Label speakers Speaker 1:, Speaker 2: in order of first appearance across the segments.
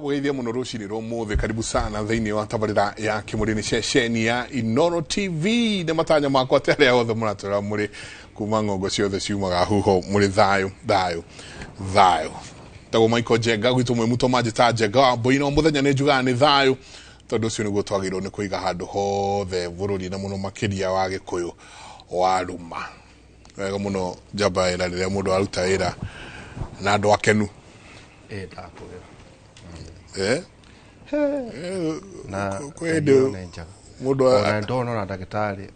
Speaker 1: Ndagũgeithia mũno rũcinĩ rwa ũmũthĩ. Karibu sana thĩinĩ wa tabarĩra ya Kĩmũrĩ, nĩ ceceni ya Inooro TV. Nĩ matanya makwa atĩ arĩa othe mũratwĩra mũrĩ kuma ng'ongo ciothe ciumaga huho mũrĩ thayũ thayũ thayũ. Tagwo Michael Njenga, gwitũ mwĩ muto manjĩta Njenga wa Mbũi, no mũthenya nĩ njugaga nĩ thayũ, tondũ ũcio nĩguo twagĩrĩirwo nĩ kũiga handũ hothe bũrũri na mũno makĩria wa Gĩkũyũ wa ruma. Wega mũno njamba wĩra rĩrĩa mũndũ aruta wĩra na andũ akenu.
Speaker 2: Ĩ ndakwĩra.
Speaker 1: Eh?
Speaker 2: Na
Speaker 1: kwĩ hĩndĩ
Speaker 2: nĩ njega.
Speaker 1: Mũndũ
Speaker 2: ona ndona ona ndagĩtarĩ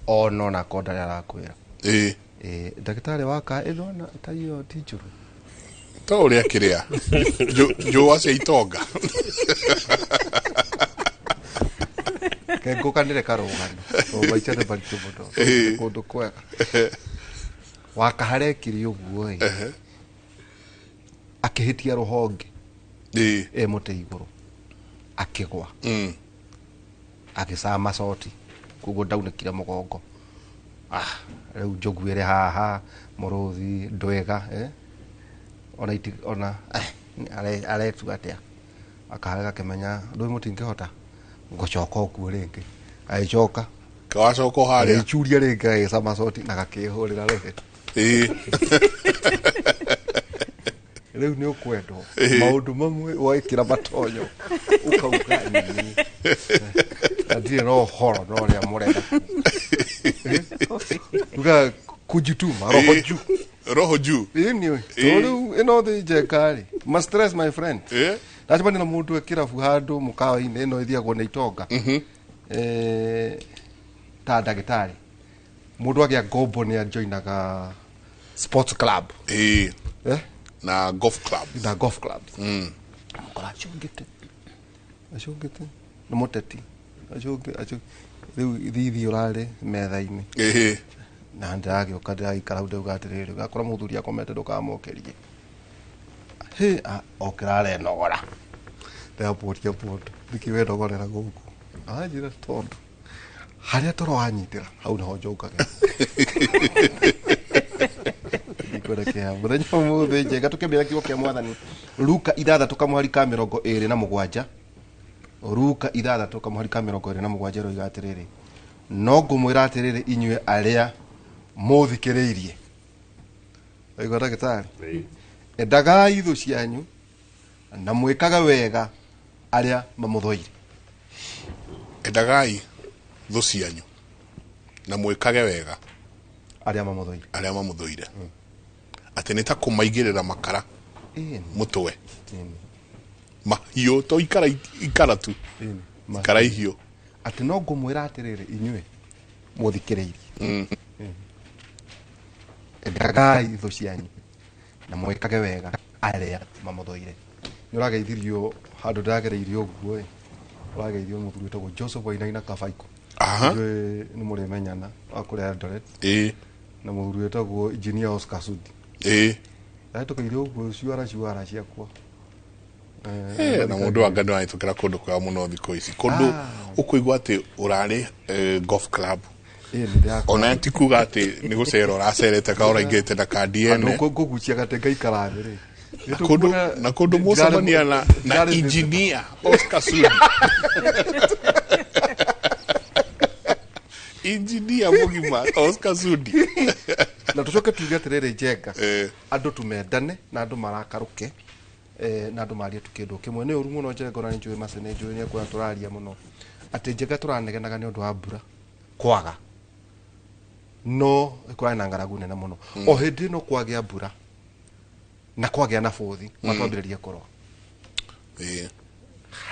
Speaker 2: ona ona konda nĩ arakwĩra.
Speaker 1: Ĩ.
Speaker 2: Ĩ ndagĩtarĩ waka ĩrona ta iyo ti njũru.
Speaker 1: To ũrĩa kĩrĩa njũa cia itonga.
Speaker 2: Ke ngũkanĩre karũgano. Tondũ maica nĩ maritũ mũno.
Speaker 1: Ĩ.
Speaker 2: Kũndũ kwega. Wakaharekire ũguo ĩ. Akĩhĩtia rũhonge.
Speaker 1: Ĩ.
Speaker 2: Ĩ mũtĩ igũrũ. Akĩgwa. Agĩcama coti. Koguo ndaunĩkire mũgongo. Ah, rĩu njogu ĩrĩ haha, mũrũthi, ndwĩga, eh? Ona iti, ona, eh, aretua atĩa? Akahaga gakĩmenya, ndũĩ mũtingĩhota, ngũcoka o kuo rĩngĩ. Agĩcoka.
Speaker 1: Wacoka o harĩa.
Speaker 2: Agĩcuria rĩngĩ agĩcama coti na gakĩhũrĩra rũhĩ.
Speaker 1: Ĩ.
Speaker 2: Rĩu nĩ ũkwendwo.
Speaker 1: Ĩ.
Speaker 2: Maũndũ mamwe wekĩra matonyo ũkauga nĩ. Na ndirĩ na ũhoro na ũrĩa mũrenda. Uga kujituma, roho
Speaker 1: Ĩ.
Speaker 2: juu.
Speaker 1: Roho juu.
Speaker 2: Ĩ nĩ.
Speaker 1: Ĩ.
Speaker 2: Tondũ rĩu ĩno thĩ njeka rĩ. Ma stress my friend.
Speaker 1: Ĩ.
Speaker 2: Ndacemania na mũndũ e kĩrabu handũ mũkawa-inĩ ĩno ĩthiagwo nĩ itonga. Ta ndagĩtarĩ. Mũndũ agĩa ngombo nĩ ajoinaga sports club.
Speaker 1: Ĩ.
Speaker 2: Eh?
Speaker 1: Na golf club.
Speaker 2: Na golf club. Mũkora acũngĩte. Acũngĩte. Nĩ mũteti. Acũngĩ, acũngĩ. Rĩu thithi ũrarĩ metha-inĩ.
Speaker 1: Ĩhĩ.
Speaker 2: Na ndĩragĩũka ndĩragĩikara hau ndauga atĩrĩrĩ, ũgakora mũthuri akomete ndũkamũkĩrie. Hĩ, okĩra arenogora. Ndĩramũria mũndũ, nĩkĩ wenogorera gũkũ? Anjĩra tondũ harĩa toro wanyitĩra hau nĩho njũkagĩra. Ndikwenda kĩeha. Mũthenya ũmũthĩ njega tũkĩambĩrĩria kiugo kĩa mwathani Luka ithathatũ kamũhari ka mĩrongo ĩrĩ na mũgwanja. Luka ithathatũ kamũhari ka mĩrongo ĩrĩ na mũgwanja ĩroiga atĩrĩrĩ, no ngũmwĩra atĩrĩrĩ inyuĩ arĩa mũthikĩrĩirie. Waigua ndagĩtarĩ?
Speaker 3: Ĩĩ.
Speaker 2: Endagai thũ cianyu na mwĩkage wega arĩa mamũthũire.
Speaker 1: Endagai thũ cianyu na mwĩkage wega
Speaker 2: arĩa mamũthũire.
Speaker 1: Arĩa mamũthũire. Atĩ nĩ ta kũmaigĩrĩra makara
Speaker 2: Ĩni.
Speaker 1: mũtwe.
Speaker 2: Ĩni.
Speaker 1: Mahiũ to ikara ikara tu.
Speaker 2: Ĩni.
Speaker 1: Ikara ihiũ.
Speaker 2: Atĩ no ngũmwĩra atĩrĩrĩ inyuĩ mũthikĩrĩirie. Endagai thũ cianyu na mwĩkage wega arĩa mamũthũire. Nĩ ũrageithirio handũ ndĩragereirio ũguo ĩ. Ũrageithio mũthuri wĩtagwo Joseph Wainaina Kabaiko. Inyuĩ nĩ mũrĩmenyana wa kũrĩa Eldoret.
Speaker 1: Ĩ.
Speaker 2: Na mũthuri wĩtagwo Engineer Oscar Sudi.
Speaker 1: Ĩ.
Speaker 2: Ndahĩtũkĩire ũguo ciara ciara ciakwa.
Speaker 1: Na mũndũ wa Ngai nĩarahĩtũkĩra kũndũ kwega mũno thikũ ici. Kũndũ ũkũigua atĩ ũrarĩ golf club.
Speaker 2: Ĩ, nĩ ndĩrakora.
Speaker 1: Ona ti kuga atĩ nĩ gũcera ũracerete ka ũraingĩrĩte na kandi ene.
Speaker 2: Andũ ngũgucia gatĩ ngaikara thĩ rĩ.
Speaker 1: Na kũndũ mũcemania na engineer Oscar Sudi. Engineer mũgima Oscar Sudi.
Speaker 2: Na tũcoke tuge atĩrĩrĩ Njenga, andũ tumendane na andũ marakarũke, na andũ marie tu kĩndũ kĩmwe. Nĩ ũru mũno Njenga, ona nĩ njũĩ Mercy, nĩ njũĩ nĩ ekuona tũraria mũno. Atĩ Njenga tũranegenaga nĩ ũndũ wa mbura kwaga, no kũrarĩ na ng'aragu nene mũno. O hĩndĩ ĩno kwagĩa mbura na kwagĩa na bũthi, matwambĩrĩrie kũrũa.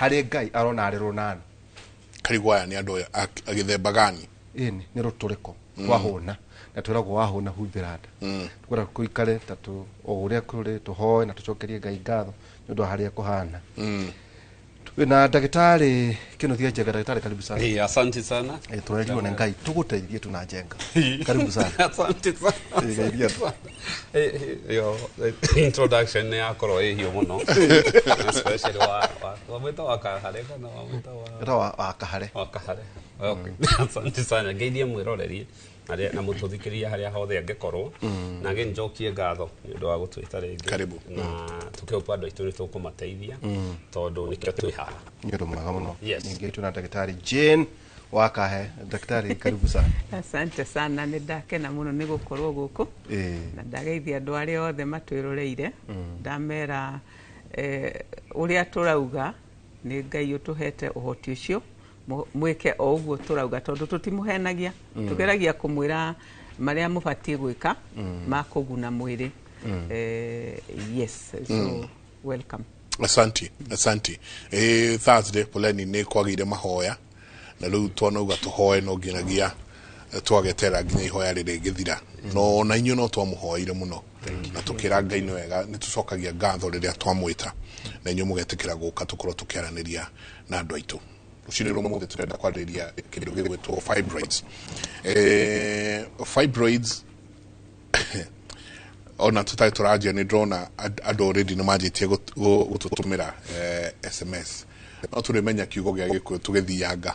Speaker 2: Harĩ Ngai arona arĩ rũnana.
Speaker 1: Karigũ aya nĩ andũ a gĩthemba gani?
Speaker 2: Ĩni, nĩ rũtũrĩko twahũna, na twĩragwo wahũna humbĩra nda. Tũkwenda tũikare ta o ũrĩa kũrĩ, tũhoe na tũcokerie Ngai ngatho nĩ ũndũ wa harĩa kũhana. Twĩna ndagĩtarĩ Kĩnuthia Njenga. Ndagĩtarĩ, karibu sana.
Speaker 3: Hey, asante sana.
Speaker 2: Tũrerirwo nĩ Ngai tũgũteithie tu na Njenga. Karibu sana.
Speaker 3: Asante sana.
Speaker 2: Geithia tu.
Speaker 3: Yo, introduction nĩ yakorwo ĩ hiũ mũno. Especially wa wamwĩta wa Kahare kana wamwĩta wa
Speaker 2: Wĩta wa Kahare.
Speaker 3: Wa Kahare. Okay. Asante sana. Ngeithie mwĩroreri na mũtũthikĩria harĩa hothe angĩkorwo, na ngĩnjokie ngatho nĩ ũndũ wa gũtwĩta rĩngĩ.
Speaker 1: Karibu.
Speaker 3: Na tũkĩhopa andũ aitũ nĩ tũkũmateithia tondũ nĩkĩo twĩ haha.
Speaker 2: Nĩ ũndũ mwega mũno.
Speaker 3: Yes.
Speaker 2: Ningĩ twĩna ndagĩtarĩ Jane Wakahe. Daktari, karibu sana.
Speaker 4: Asante sana, nĩ ndakena mũno nĩ gũkorwo gũkũ. Na ndageithia andũ arĩa othe matwĩroreire, ndamera ũrĩa tũrauga nĩ Ngai ũtũhete ũhoti ũcio, mwĩke o ũguo tũrauga, tondũ tũtimũhenagia, tũgeragia kũmwĩra marĩa mũbatiĩ gwĩka ma kũguna mwĩrĩ. Yes, so welcome.
Speaker 1: Asanti, asanti. Thursday poleni nĩ kwagĩire mahoya na rĩu twanauga tũhoe no nginyagia twagetera nginya ihoya rĩrĩ rĩngĩthira, no na inyuĩ no twamũhoeire mũno na tũkĩra Ngai nĩ wega, nĩ tũcokagia ngatho rĩrĩa twamwĩta na inyuĩ mũgetĩkĩra gũka tũkorwo tũkĩaranĩria na andũ aitũ. Rũcinĩ rwa ũmũthĩ tũrenda kwarĩrĩria kĩndũ gĩgwĩtwo fibroids. Fibroids ona tũtarĩ tũranjia nĩ ndĩrona andũ already nĩ manjĩtie gũtũtũmĩra SMS, no tũrĩmenya kiugo gĩa Gĩkũyũ tũgĩthianga.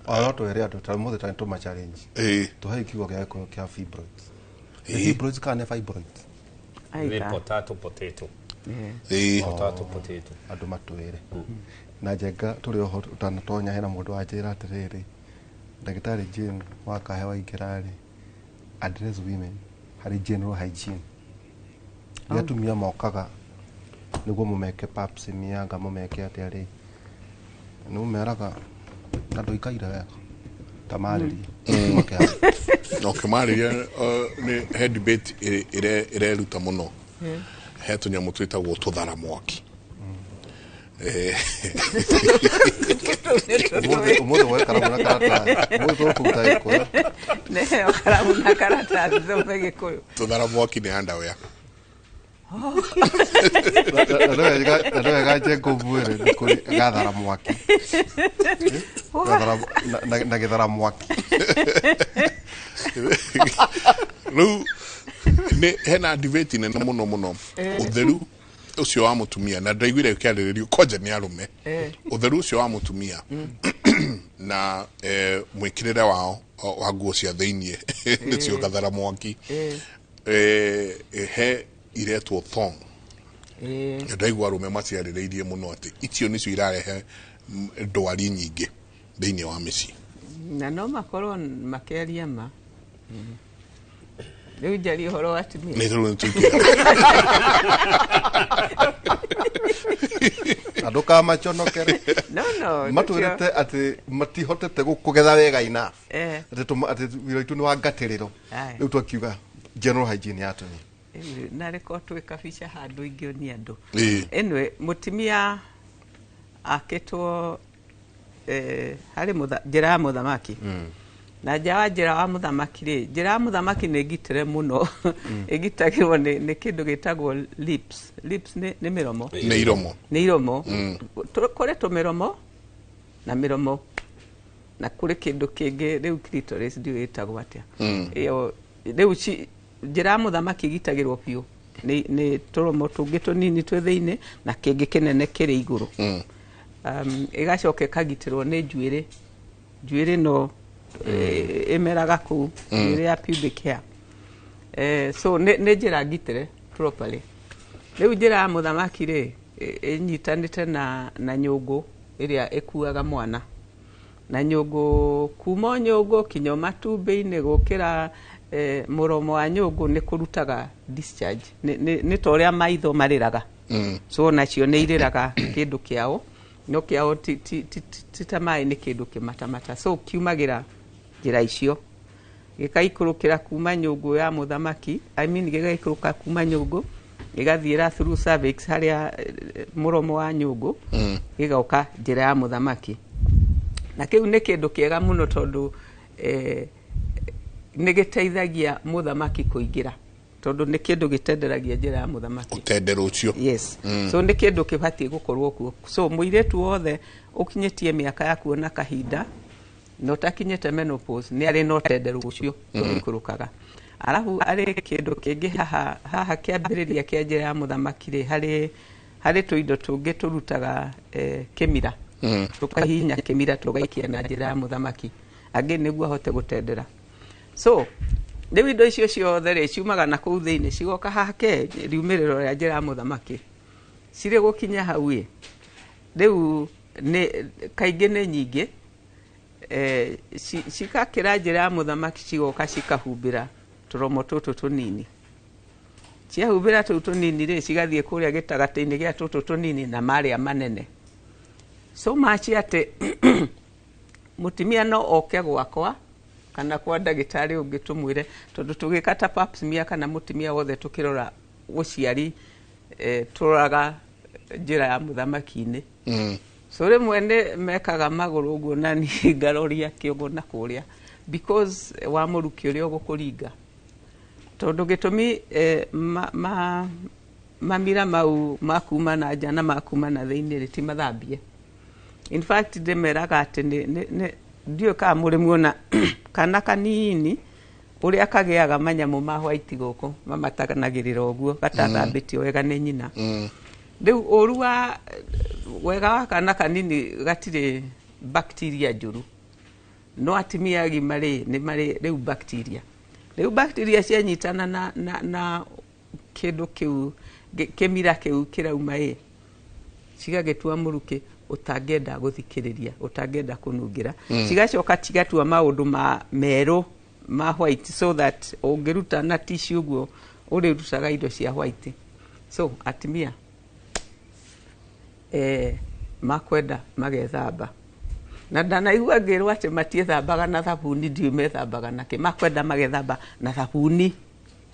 Speaker 2: O no twĩre andũ ta ũmũthĩ ta tũma challenge. Tũhe kiugo gĩa Gĩkũyũ kĩa fibroids. Nĩ fibroids kana nĩ fibroids?
Speaker 3: Nĩ
Speaker 4: Aitha.
Speaker 3: potato potato. Potato potato.
Speaker 2: Andũ matwĩre. Na Njenga tũrĩ oho ũtanatonya hena mũndũ wanjĩra atĩrĩrĩ, ndagĩtarĩ Jane Wakahe waingĩra rĩ, address women harĩ general hygiene. Nĩ atumia mokaga nĩguo mũmeke pap smear, anga mũmeke atĩa rĩ, nĩ mũmeraga na ndũikaire wega ta marĩrie.
Speaker 1: Na ũkĩmarĩria nĩ he debate ĩreruta mũno. He tũnyamũ twĩtagwo tũthara mwaki.
Speaker 2: Ũmũthĩ woe karamu na karatathi, ũmũthĩ tũkũruta Gĩkũyũ.
Speaker 4: Neheo karamu na karatathi thome Gĩkũyũ.
Speaker 1: Tũthara mwaki nĩ underwear.
Speaker 2: Na nĩ wega Njenga ũmwĩre nĩ kũrĩ gathara mwaki. Na gĩthara mwaki.
Speaker 1: Rĩu nĩ hena debate nene mũno mũno ũtheru ũcio wa mũtumia, na ndaiguire ũkĩarĩrĩrio kwanja nĩ arũme, ũtheru ũcio wa mũtumia na mwĩkĩrĩre wao wa nguo cia thĩiniĩ nĩcio gathara mwaki. He iretwo thong. Ndaigua arũme maciarĩrĩirie mũno atĩ icio nĩcio irarehe ndwari nyingĩ thĩiniĩ wa mĩciĩ.
Speaker 4: Na no makorwo makĩaria ma. Rĩu njarie ũhoro wa atumia.
Speaker 1: Nĩ rĩu nĩtũingĩra.
Speaker 2: Na ndũkamaconokere.
Speaker 4: No, no.
Speaker 2: Matwĩrĩte atĩ matihotete kũgetha wega enough. Atĩ atĩ wĩra witũ nĩ wa ngatĩrĩro. Rĩu twakiuga general hygiene ya atumia.
Speaker 4: Na rĩkorwo twĩ kabica handũ ingĩonia andũ. Anyway, mũtumia akĩtwo harĩ njĩra ya mũthamaki. Na nja wa njĩra wa mũthamaki rĩ, njĩra ya mũthamaki nĩ ngitĩre mũno. Ĩgitagĩrwo nĩ kĩndũ gĩtagwo lips. Lips nĩ mĩromo.
Speaker 1: Nĩ iromo.
Speaker 4: Nĩ iromo. Kũrĩ tũmĩromo na mĩromo. Na kũrĩ kĩndũ kĩngĩ rĩu clitoris ndiũĩ ĩtagwo atĩa. Ĩyo rĩu njĩra ya mũthamaki ĩgitagĩrwo biũ nĩ tũromo tũngĩ tũnini twĩ thĩinĩ na kĩngĩ kĩnene kĩrĩ igũrũ. Ĩgacoka ĩkagitĩrwo nĩ njuĩrĩ. Njuĩrĩ no ĩmeraga kũu, njuĩrĩ ya pubic hair. So nĩ njĩra ngitĩre properly. Rĩu njĩra ya mũthamaki rĩ, ĩnyitanĩte na nyũngũ ĩrĩa ĩkuaga mwana. Na nyũngũ kuma nyũngũ kinya matumbĩ-inĩ gũkĩra mũromo wa nyũngũ nĩ kũrutaga discharge. Nĩ ta ũrĩa maitho marĩraga. So nacio nĩ irĩraga kĩndũ kĩao, no kĩao ti ta maĩ, nĩ kĩndũ kĩmatamata. So kiumagĩra njĩra icio gĩkaikũrũkĩra kuma nyũngũ ya mũthamaki, I mean gĩgaikũrũka kuma nyũngũ gĩgathiĩra through cervix harĩa mũromo wa nyũngũ, gĩgoka njĩra ya mũthamaki. Na kĩu nĩ kĩndũ kĩega mũno tondũ nĩ gĩteithagia mũthamaki kũingĩra, tondũ nĩ kĩndũ gĩtenderagia njĩra ya mũthamaki.
Speaker 1: Ũtendero ũcio.
Speaker 4: Yes. So nĩ kĩndũ kĩbatiĩ gũkorwo kuo. So mũirĩtu wothe ũkinyĩtie mĩaka ya kuona kahinda na ũtakinyĩte menopause nĩ arĩ na ũtendero ũcio ũikũrũkaga. Arabu arĩ kĩndũ kĩngĩ haha kĩambĩrĩria kĩa njĩra ya mũthamaki rĩ, harĩ tũindo tũngĩ tũrutaga kĩmira. Tũkahihinya kĩmira tũgaikia na njĩra ya mũthamaki. Angĩ nĩguo ahote gũtendera. So rĩu indo icio ciothe rĩ ciumaga na kũu thĩinĩ, cigoka hake riumĩrĩro rĩa njĩra ya mũthamaki, cirĩ gũkinya hau ĩ rĩu nĩ kaingĩ nĩ nyingĩ, cikakĩra njĩra ya mũthamaki, cigoka cikahumbĩra tũromo tũtũ tũnini. Ciahumbĩra tũu tũnini rĩ, cigathiĩ kũrĩa gĩtagatĩ-inĩ gĩa tũtũ tũnini na marĩa manene, so much atĩ mũtumia no oke gwakwa kana kwa ndagĩtarĩ ũngĩ tũmwĩre, tondũ tũgĩka ta pap smear kana mũtumia wothe tũkĩrora ũciari, tũroraga njĩra ya mũthamaki-inĩ. So rĩmwe nĩ mekaga magũrũ ũguo na niĩ ngaroria kĩongo na kũrĩa, because wa mũrukĩ ũrĩa ũgũkũringa, tondũ gĩtũmi mamira mau makuma na nja na makuma na thĩinĩ rĩ ti mathambie. In fact ndĩmeraga atĩ nĩ ndiũĩ kana mũrĩ muona kana kanini ũrĩa kagĩaga manyamũ ma white gũkũ mamatanagĩrĩra ũguo gatathambĩtio wega nĩ nyina. Rĩu ũru wa wega wa kana kanini gatirĩ bacteria njũru, no atumia agima rĩ nĩ marĩ rĩu bacteria. Rĩu bacteria cianyitana na kĩndũ kĩu kĩmira kĩu kĩrauma ĩ, cigagĩtua mũrukĩ ũtangĩenda gũthikĩrĩria, ũtangĩenda kũnungĩra. Cigacoka cigatua maũndũ ma merũ ma white, so that ũngĩruta na tissue ũguo ũrĩrutaga indo cia white. So atumia makwenda magethamba, na ndanaigua ngĩrwo atĩ matiethambaga na thabuni, ndiũĩ methambaga nakĩ. Makwenda magethamba na thabuni,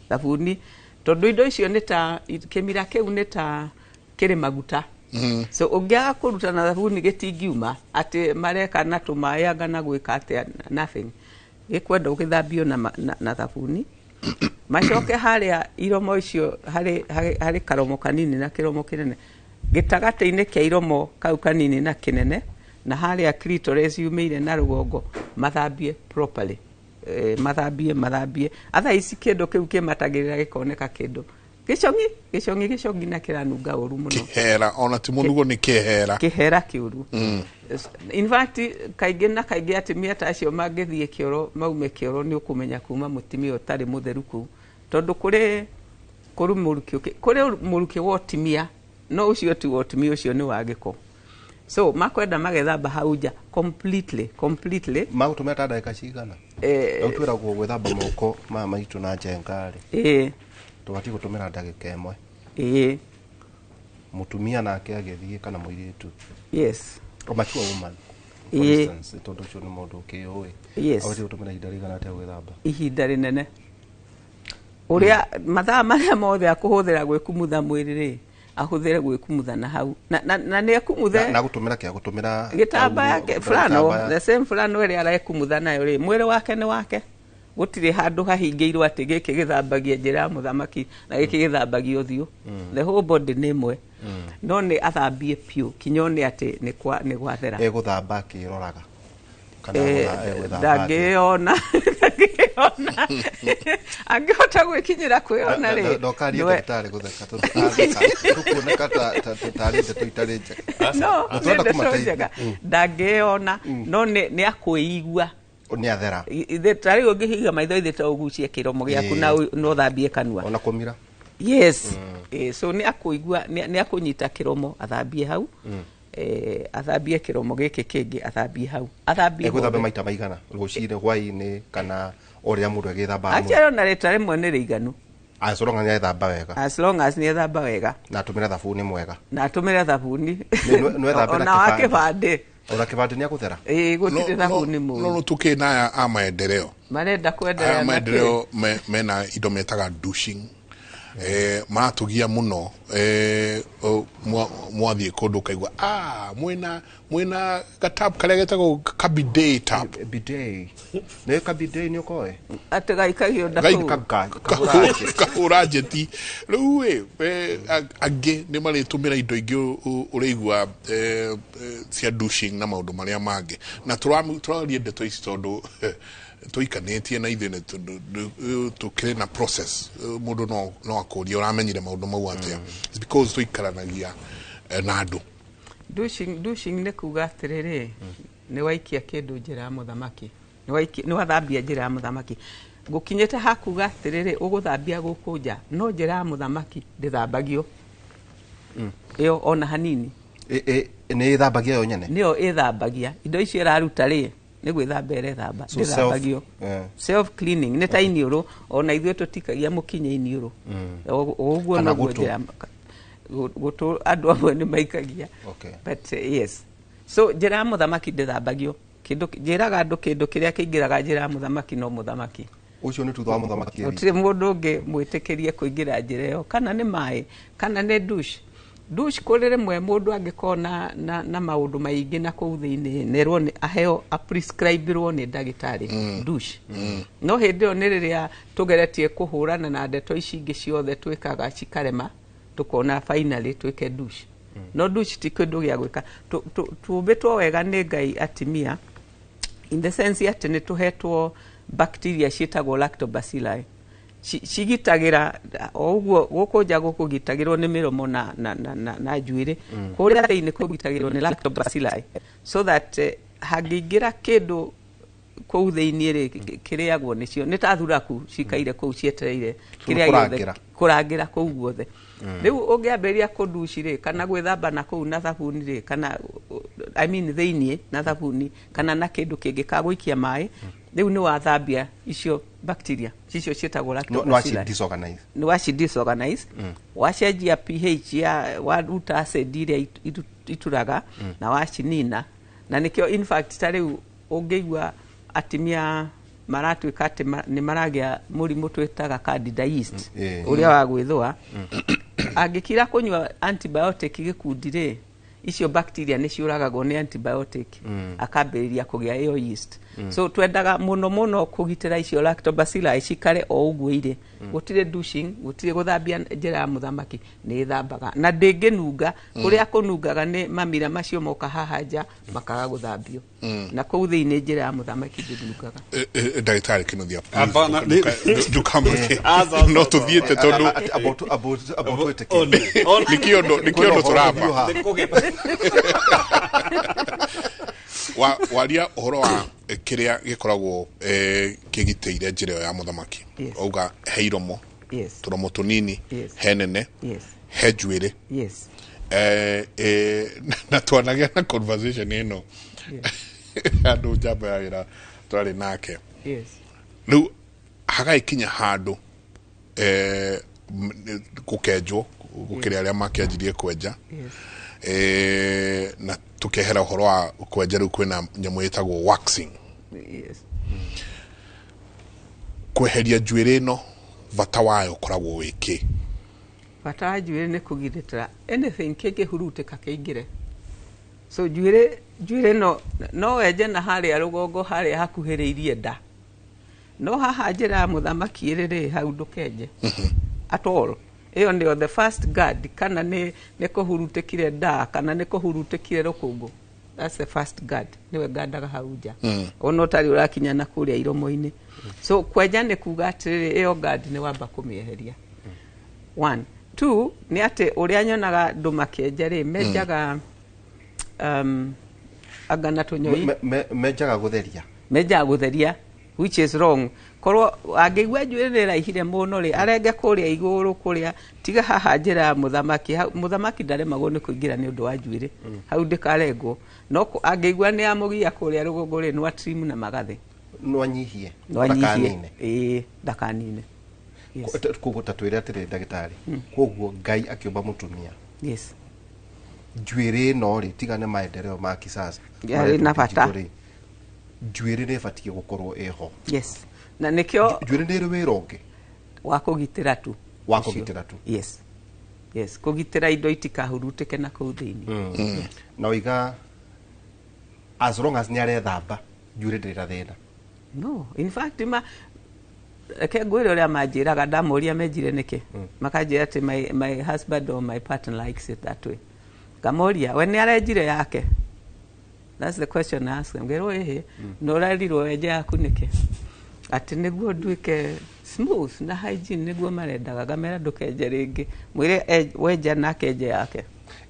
Speaker 4: thabuni, tondũ indo icio nĩ ta kĩmira kĩu nĩ ta kĩrĩ maguta. So ũngĩaga kũruta na thabuni gĩtingiuma, atĩ mareka na tũmaĩ anga na gwĩka atĩa, nothing. Gĩkwenda ũgĩthambio na thabuni. Macoke harĩa iromo icio harĩ karomo kanini na kĩromo kĩnene, gĩtagatĩ-inĩ kĩa iromo kau kanini na kĩnene, na harĩa clitoris yumĩire na rũgongo, mathambie properly. Mathambie atha ici kĩndũ kĩu kĩmatagĩrĩra gĩkoneka kĩndũ gĩcong'i gĩcong'i gĩcong'i na kĩranunga ũru mũno.
Speaker 1: Kĩhera ona ti mũnugo, nĩ kĩhera.
Speaker 4: Kĩhera kĩũru. In fact kaingĩ na kaingĩ atumia ta acio mangĩthiĩ kĩoro, maume kĩoro, nĩ ũkũmenya kuma mũtumia ũtarĩ mũtheru kũu, tondũ kũrĩ mũrukĩ ũngĩ, kũrĩ mũrukĩ wa ũtumia, no ũcio ti wa ũtumia, ũcio nĩ wa gĩko. So makwenda magethamba hau nja completely, completely.
Speaker 2: Magũtũmĩra ta ndagĩka cigana? Rĩu twĩragwo gwĩthamba moko maya maitũ na njenga rĩ, tũbatiĩ gũtũmĩra ndagĩka 1. Mũtumia nake agĩthiĩ kana mũirĩtu, a mature woman for instance, tondũ ũcio nĩ mũndũ ũkĩũĩ, abatiĩ gũtũmĩra ihinda rĩigana atĩa gwĩthamba?
Speaker 4: Ihinda rĩnene, ũrĩa mathaa marĩa mothe akũhũthĩra gwĩkumutha mwĩrĩ rĩ, ahũthĩre gwĩkumutha na hau na nĩ ekumuthe.
Speaker 2: Na gũtũmĩra kĩa gũtũmĩra
Speaker 4: gĩtambaya
Speaker 2: tauro,
Speaker 4: flannel,
Speaker 2: gĩtambaya.
Speaker 4: The same flannel ĩrĩa arekumutha nayo rĩ, mwĩrĩ wake nĩ wake, gũtirĩ handũ hahingĩirwo atĩ gĩkĩ gĩthambagia njĩra ya mũthamaki na gĩkĩ gĩthambagia ũthiũ. The whole body nĩ ĩmwe, no nĩ athambie biũ kinya one atĩ nĩ gwathera.
Speaker 2: Egũthamba akĩroraga kana egwĩthamba atĩa?
Speaker 4: Ndangĩona angĩhota gwĩkinyĩra kwĩona rĩ.
Speaker 2: Ndokarie ndagĩtarĩ gũtheka tondũ atheka tũkuoneka tarĩ ndeto itarĩ njega.
Speaker 4: No
Speaker 2: Na
Speaker 4: nĩ
Speaker 2: twenda
Speaker 4: ndeto
Speaker 2: kũmateithia.
Speaker 4: njega. Ndangĩona, no nĩ akwĩigua.
Speaker 2: Nĩ athera.
Speaker 4: Ithe ta rĩu ũngĩhinga maitho ithe to ũgucie kĩromo gĩaku na no ũthambie kanua.
Speaker 2: Ona kũmira.
Speaker 4: Yes. So nĩ akũigua, nĩ akũnyita kĩromo athambie hau, athambie kĩromo gĩkĩ kĩngĩ athambie hau, athambie
Speaker 2: Egwĩthamba
Speaker 4: hothe.
Speaker 2: maita maigana, rũcinĩ, hwaĩ-inĩ, kana o rĩrĩa mũndũ agĩthambaga mwĩrĩ?
Speaker 4: Actually ona rita rĩmwe nĩ rĩiganu.
Speaker 2: As long as nĩ ethamba wega.
Speaker 4: As long as nĩ ethamba wega.
Speaker 2: Na atũmĩre thabuni mwega.
Speaker 4: Na atũmĩre thabuni.
Speaker 2: Nĩ ethambĩra
Speaker 4: Ona wa
Speaker 2: kĩbandĩ.
Speaker 4: kĩbandĩ.
Speaker 2: Ona kĩbandĩ nĩ agũthera.
Speaker 4: Ĩĩ, gũtirĩ thabuni
Speaker 1: no
Speaker 4: mũru.
Speaker 1: No tũkĩ na aya a maendeleo.
Speaker 4: Marenda kwendelea
Speaker 1: Aya
Speaker 4: na kĩ?
Speaker 1: maendeleo mena indo metaga douching, maratugia muno, mwathiĩ kũndũ ũkaigua mwĩna gatap karĩa getagwo kabidet tap.
Speaker 2: Bidet nĩ kabidet nĩ ũkoĩ?
Speaker 4: Atĩ gaikagio nda kũu.
Speaker 1: Kahũra njeti rĩu ĩ, angĩ nĩ marĩtũmĩra indo ingĩ ũrĩigua cia douching na maũndũ marĩa mangĩ, na tũraria ndeto ici tondũ tũikanĩtie na ithuĩ nĩ tũkĩrĩ na process. Mũndũ no akũrie ũramenyire maũndũ mau atĩa. It's because tũikaranagia na andũ.
Speaker 4: Douching nĩ kuga atĩrĩrĩ, nĩ waikia kĩndũ njĩra ya mũthamaki. Nĩ wathambia njĩra ya mũthamaki. Gũkinyĩte hakuga atĩrĩrĩ, ũgũthambia gũkũ nja, no njĩra ya mũthamaki ndĩthambagio ĩyo ona hanini.
Speaker 2: Nĩ ĩthambagia yo nyene.
Speaker 4: Nĩyo ĩthambagia indo icio ĩraruta rĩ, nĩ gwĩthamba ĩrethamba.
Speaker 2: So
Speaker 4: ndĩthambagio.
Speaker 2: Self,
Speaker 4: Self cleaning nĩ ta iniũrũ, ona ithuĩ tũtikagia mũkinya iniũrũ. O ũguo
Speaker 2: Kana
Speaker 4: noguo
Speaker 2: gũtũ.
Speaker 4: njĩra gũtũ andũ amwe nĩ maikagia. But yes, so njĩra ya mũthamaki ndĩthambagio. Kĩndũ njĩraga andũ, kĩndũ kĩrĩa kĩingĩraga njĩra ya mũthamaki no mũthamaki.
Speaker 2: Ũcio nĩ thutha wa mũthamaki.
Speaker 4: Gũtirĩ mũndũ ũngĩ mwĩtĩkĩrie kũingĩra njĩra ĩyo, kana nĩ maĩ kana nĩ douche. Douche kũrĩ rĩmwe mũndũ angĩkorwo na maũndũ maingĩ na kũu thĩinĩ, nerwo nĩ aheo, aprescribirwo nĩ ndagĩtarĩ douche. No hĩndĩ ĩyo nĩ rĩrĩa tũgeretie kũhũrana na ndeto ici ingĩ ciothe twĩkaga cikarema, tũkona finally twĩke douche. No douche ti kĩndũ gĩa gwĩka. Tũmbĩtwo wega nĩ Ngai atimia, in the sense atĩ nĩ tũhetwo bacteria ciĩtagwo lactobacilli. Cigitagĩra o ũguo gũkũ nja gũkũgitagĩrwo nĩ mĩromo na njuĩrĩ, kũrĩa thĩinĩ kũgitagĩrwo nĩ lactobacilli, so that hangĩingĩra kĩndũ kũu thĩinĩ rĩ, kĩrĩagwo nĩcio nĩ ta thuraku cikaire kũu cietereire kĩrĩa gĩothe.
Speaker 2: Kũrangĩra.
Speaker 4: Kũrangĩra kũu guothe. Rĩu ũngĩambĩrĩria kũnduci rĩ, kana gwĩthamba na kũu na thabuni rĩ, kana I mean thĩinĩ na thabuni kana na kĩndũ kĩngĩ ka gũikia maĩ, rĩu nĩ wathambia icio bacteria icio ciĩtagwo
Speaker 2: No waci
Speaker 4: lactobacilli.
Speaker 2: Disorganize.
Speaker 4: Nĩ waci disorganize, wacenjia pH ya waruta acid iria ituraga na wacinina. Na nĩkĩo in fact ta rĩu ũngĩigua atimia maratuĩka atĩ nĩ maragĩa mũrimũ twĩtaga candida yeast, ũrĩa wa gwĩthũa, angĩkira kũnyua antibiotic gĩkundi rĩ, icio bacteria nĩ ciũragagwo nĩ antibiotic, akambĩrĩria kũgĩa ĩyo yeast. So twendaga mũno mũno kũgitĩra icio lactobacilli cikare o ũguo irĩ. Gũtirĩ douching, gũtirĩ gũthambia njĩra ya mũthamaki. Nĩ ĩthambaga na ndĩngĩnunga. Kũrĩa kũnungaga nĩ mamira macio moka haha nja makaga gũthambio, na kũu thĩinĩ njĩra ya mũthamaki ndĩnungaga.
Speaker 1: Ndagĩtarĩ Kinuthia,
Speaker 3: Hapana,
Speaker 1: ndukamake.
Speaker 3: Aca,
Speaker 1: no
Speaker 3: aca,
Speaker 1: tũthiĩte tondũ
Speaker 2: Abo twĩtĩkie.
Speaker 1: nĩkĩo ũndũ tũramba
Speaker 3: Nĩ kũgĩ-
Speaker 1: waria ũhoro wa kĩrĩa gĩkoragwo kĩgitĩire njĩra ĩyo ya mũthamaki. Auga he iromo, tũromo tũnini, he nene, he njuĩrĩ. Na twanagĩa na conversation ĩno andũ njamba ya wĩra twarĩ nake. Rĩu hagagĩkinya handũ gũkenjwo, gũkĩrĩ arĩa makĩanjirie kwenja. Na tukehera ũhoro wa kwenja, rĩu kwĩna nyamũ ĩtagwo waxing. Kweheria njuĩrĩ ĩno, bata wayo ũkoragwo wĩ kĩ?
Speaker 4: Bata wa njuĩrĩ nĩ kũgitĩra anything kĩngĩhurutĩka kĩingĩre. So njuĩrĩ no wenje na harĩa rũgongo harĩa hakuhĩrĩirie nda, no haha njĩra ya mũthamaki ĩrĩ rĩ, hau ndũkenje at all. Ĩyo nĩyo the first guard. Kana nĩ kũhurutĩkire nda kana nĩ kũhurutĩkire rũkũngũ, that's the first guard, nĩwe ngandaga hau nja, ona ũtarĩ ũrakinya na kũrĩa iromo-inĩ. So kwenja nĩ kuga atĩrĩrĩ, ĩyo guard nĩ wamba kũmĩeheria. One, two nĩ atĩ ũrĩa nyonaga andũ makĩenja rĩ, menjaga anga na tũnyoi.
Speaker 2: Menjaga gũtheria.
Speaker 4: Menjaga gũtheria, which is wrong. Korwo angĩigua njuĩrĩ nĩ ĩraihire mũno rĩ, arenge kũrĩa igũrũ kũrĩa, tiga haha njĩra ya mũthamaki. Mũthamaki ndaremagwo nĩ kũingĩra nĩ ũndũ wa njuĩrĩ, hau ndĩkarengwo. No angĩigua nĩ yamũgia kũrĩa rũgongo rĩ, no atrim na magathĩ.
Speaker 2: No anyihie.
Speaker 4: No anyihie.
Speaker 2: Ndakanine.
Speaker 4: Ĩĩ, ndakanine, yes.
Speaker 2: Koguo ta twĩre atĩrĩ ndagĩtarĩ, koguo Ngai akĩũmba mũtumia, njuĩrĩ ĩno rĩ, tiga nĩ maendeleo ma kisasa
Speaker 4: Yarĩ na
Speaker 2: maretwo
Speaker 4: bata.
Speaker 2: digital rĩ, njuĩrĩ nĩ ĩbatiĩ gũkorwo ĩho.
Speaker 4: Yes, na nĩkĩo
Speaker 2: Njuĩrĩ nĩ ĩrĩ wĩra ũngĩ?
Speaker 4: Wa kũgitĩra tu.
Speaker 2: Wa kũgitĩra tu.
Speaker 4: Yes, kũgitĩra indo itikahurutĩke na kũu thĩinĩ.
Speaker 2: Na ũiga as long as nĩ arethamba, njuĩrĩ ndĩrĩ na thĩna?
Speaker 4: No, in fact ma reke ngwĩre ũrĩa manjĩraga ndamoria menjire nĩkĩ. Makanjĩra atĩ my husband or my partner likes it that way. Ngamoria we nĩ arenjire yake? That's the question I ask them. Ngerwo ĩhĩ, na ũrerirwo wenje yaku nĩkĩ? Atĩ nĩguo nduĩke smooth na hygiene nĩguo marendaga. Ngamera ndũkenje rĩngĩ, mwĩre wenja nake enje yake.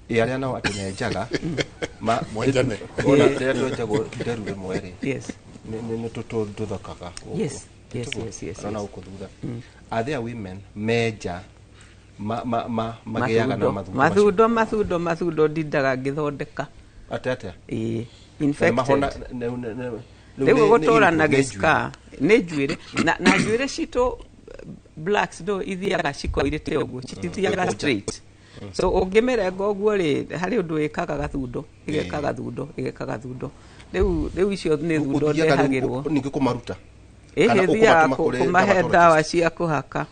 Speaker 2: Ĩ arĩa nao atĩ menjaga
Speaker 1: Mwenjane.
Speaker 2: Wona rĩrĩa twenjagwo nderu rĩmwe rĩ, Nĩ tũthakaga.
Speaker 4: Yes.
Speaker 2: Kana gũkũ thutha. Are there women menja magĩaga na mathundo?
Speaker 4: Mathundo, mathundo, mathundo ndindaga ngĩthondeka.
Speaker 2: Atĩa atĩa?
Speaker 4: Ĩĩ.
Speaker 2: Na
Speaker 4: infected.
Speaker 2: Mahona
Speaker 4: Rĩu gũtũra na
Speaker 2: nĩ njuĩrĩ.
Speaker 4: gĩcka nĩ njuĩrĩ na njuĩrĩ citũ blacks no ithiaga cikoirĩte ũguo, citithiaga
Speaker 2: Gĩkũnja.
Speaker 4: straight, so ũngĩmĩrenga ũguo rĩ, harĩ ũndũ ĩkaga gathundo, ĩgeka gathundo, ĩgeka gathundo. Rĩu icio nĩ thundo
Speaker 2: Ũthiaga rĩu
Speaker 4: ndehagĩrwo.
Speaker 2: Ningĩ kũmaruta? Kana
Speaker 4: Ĩhĩ, thiaga
Speaker 2: ũkũmatũma kũrĩ
Speaker 4: kũmahe
Speaker 2: dermatologist?
Speaker 4: ndawa cia kũhaka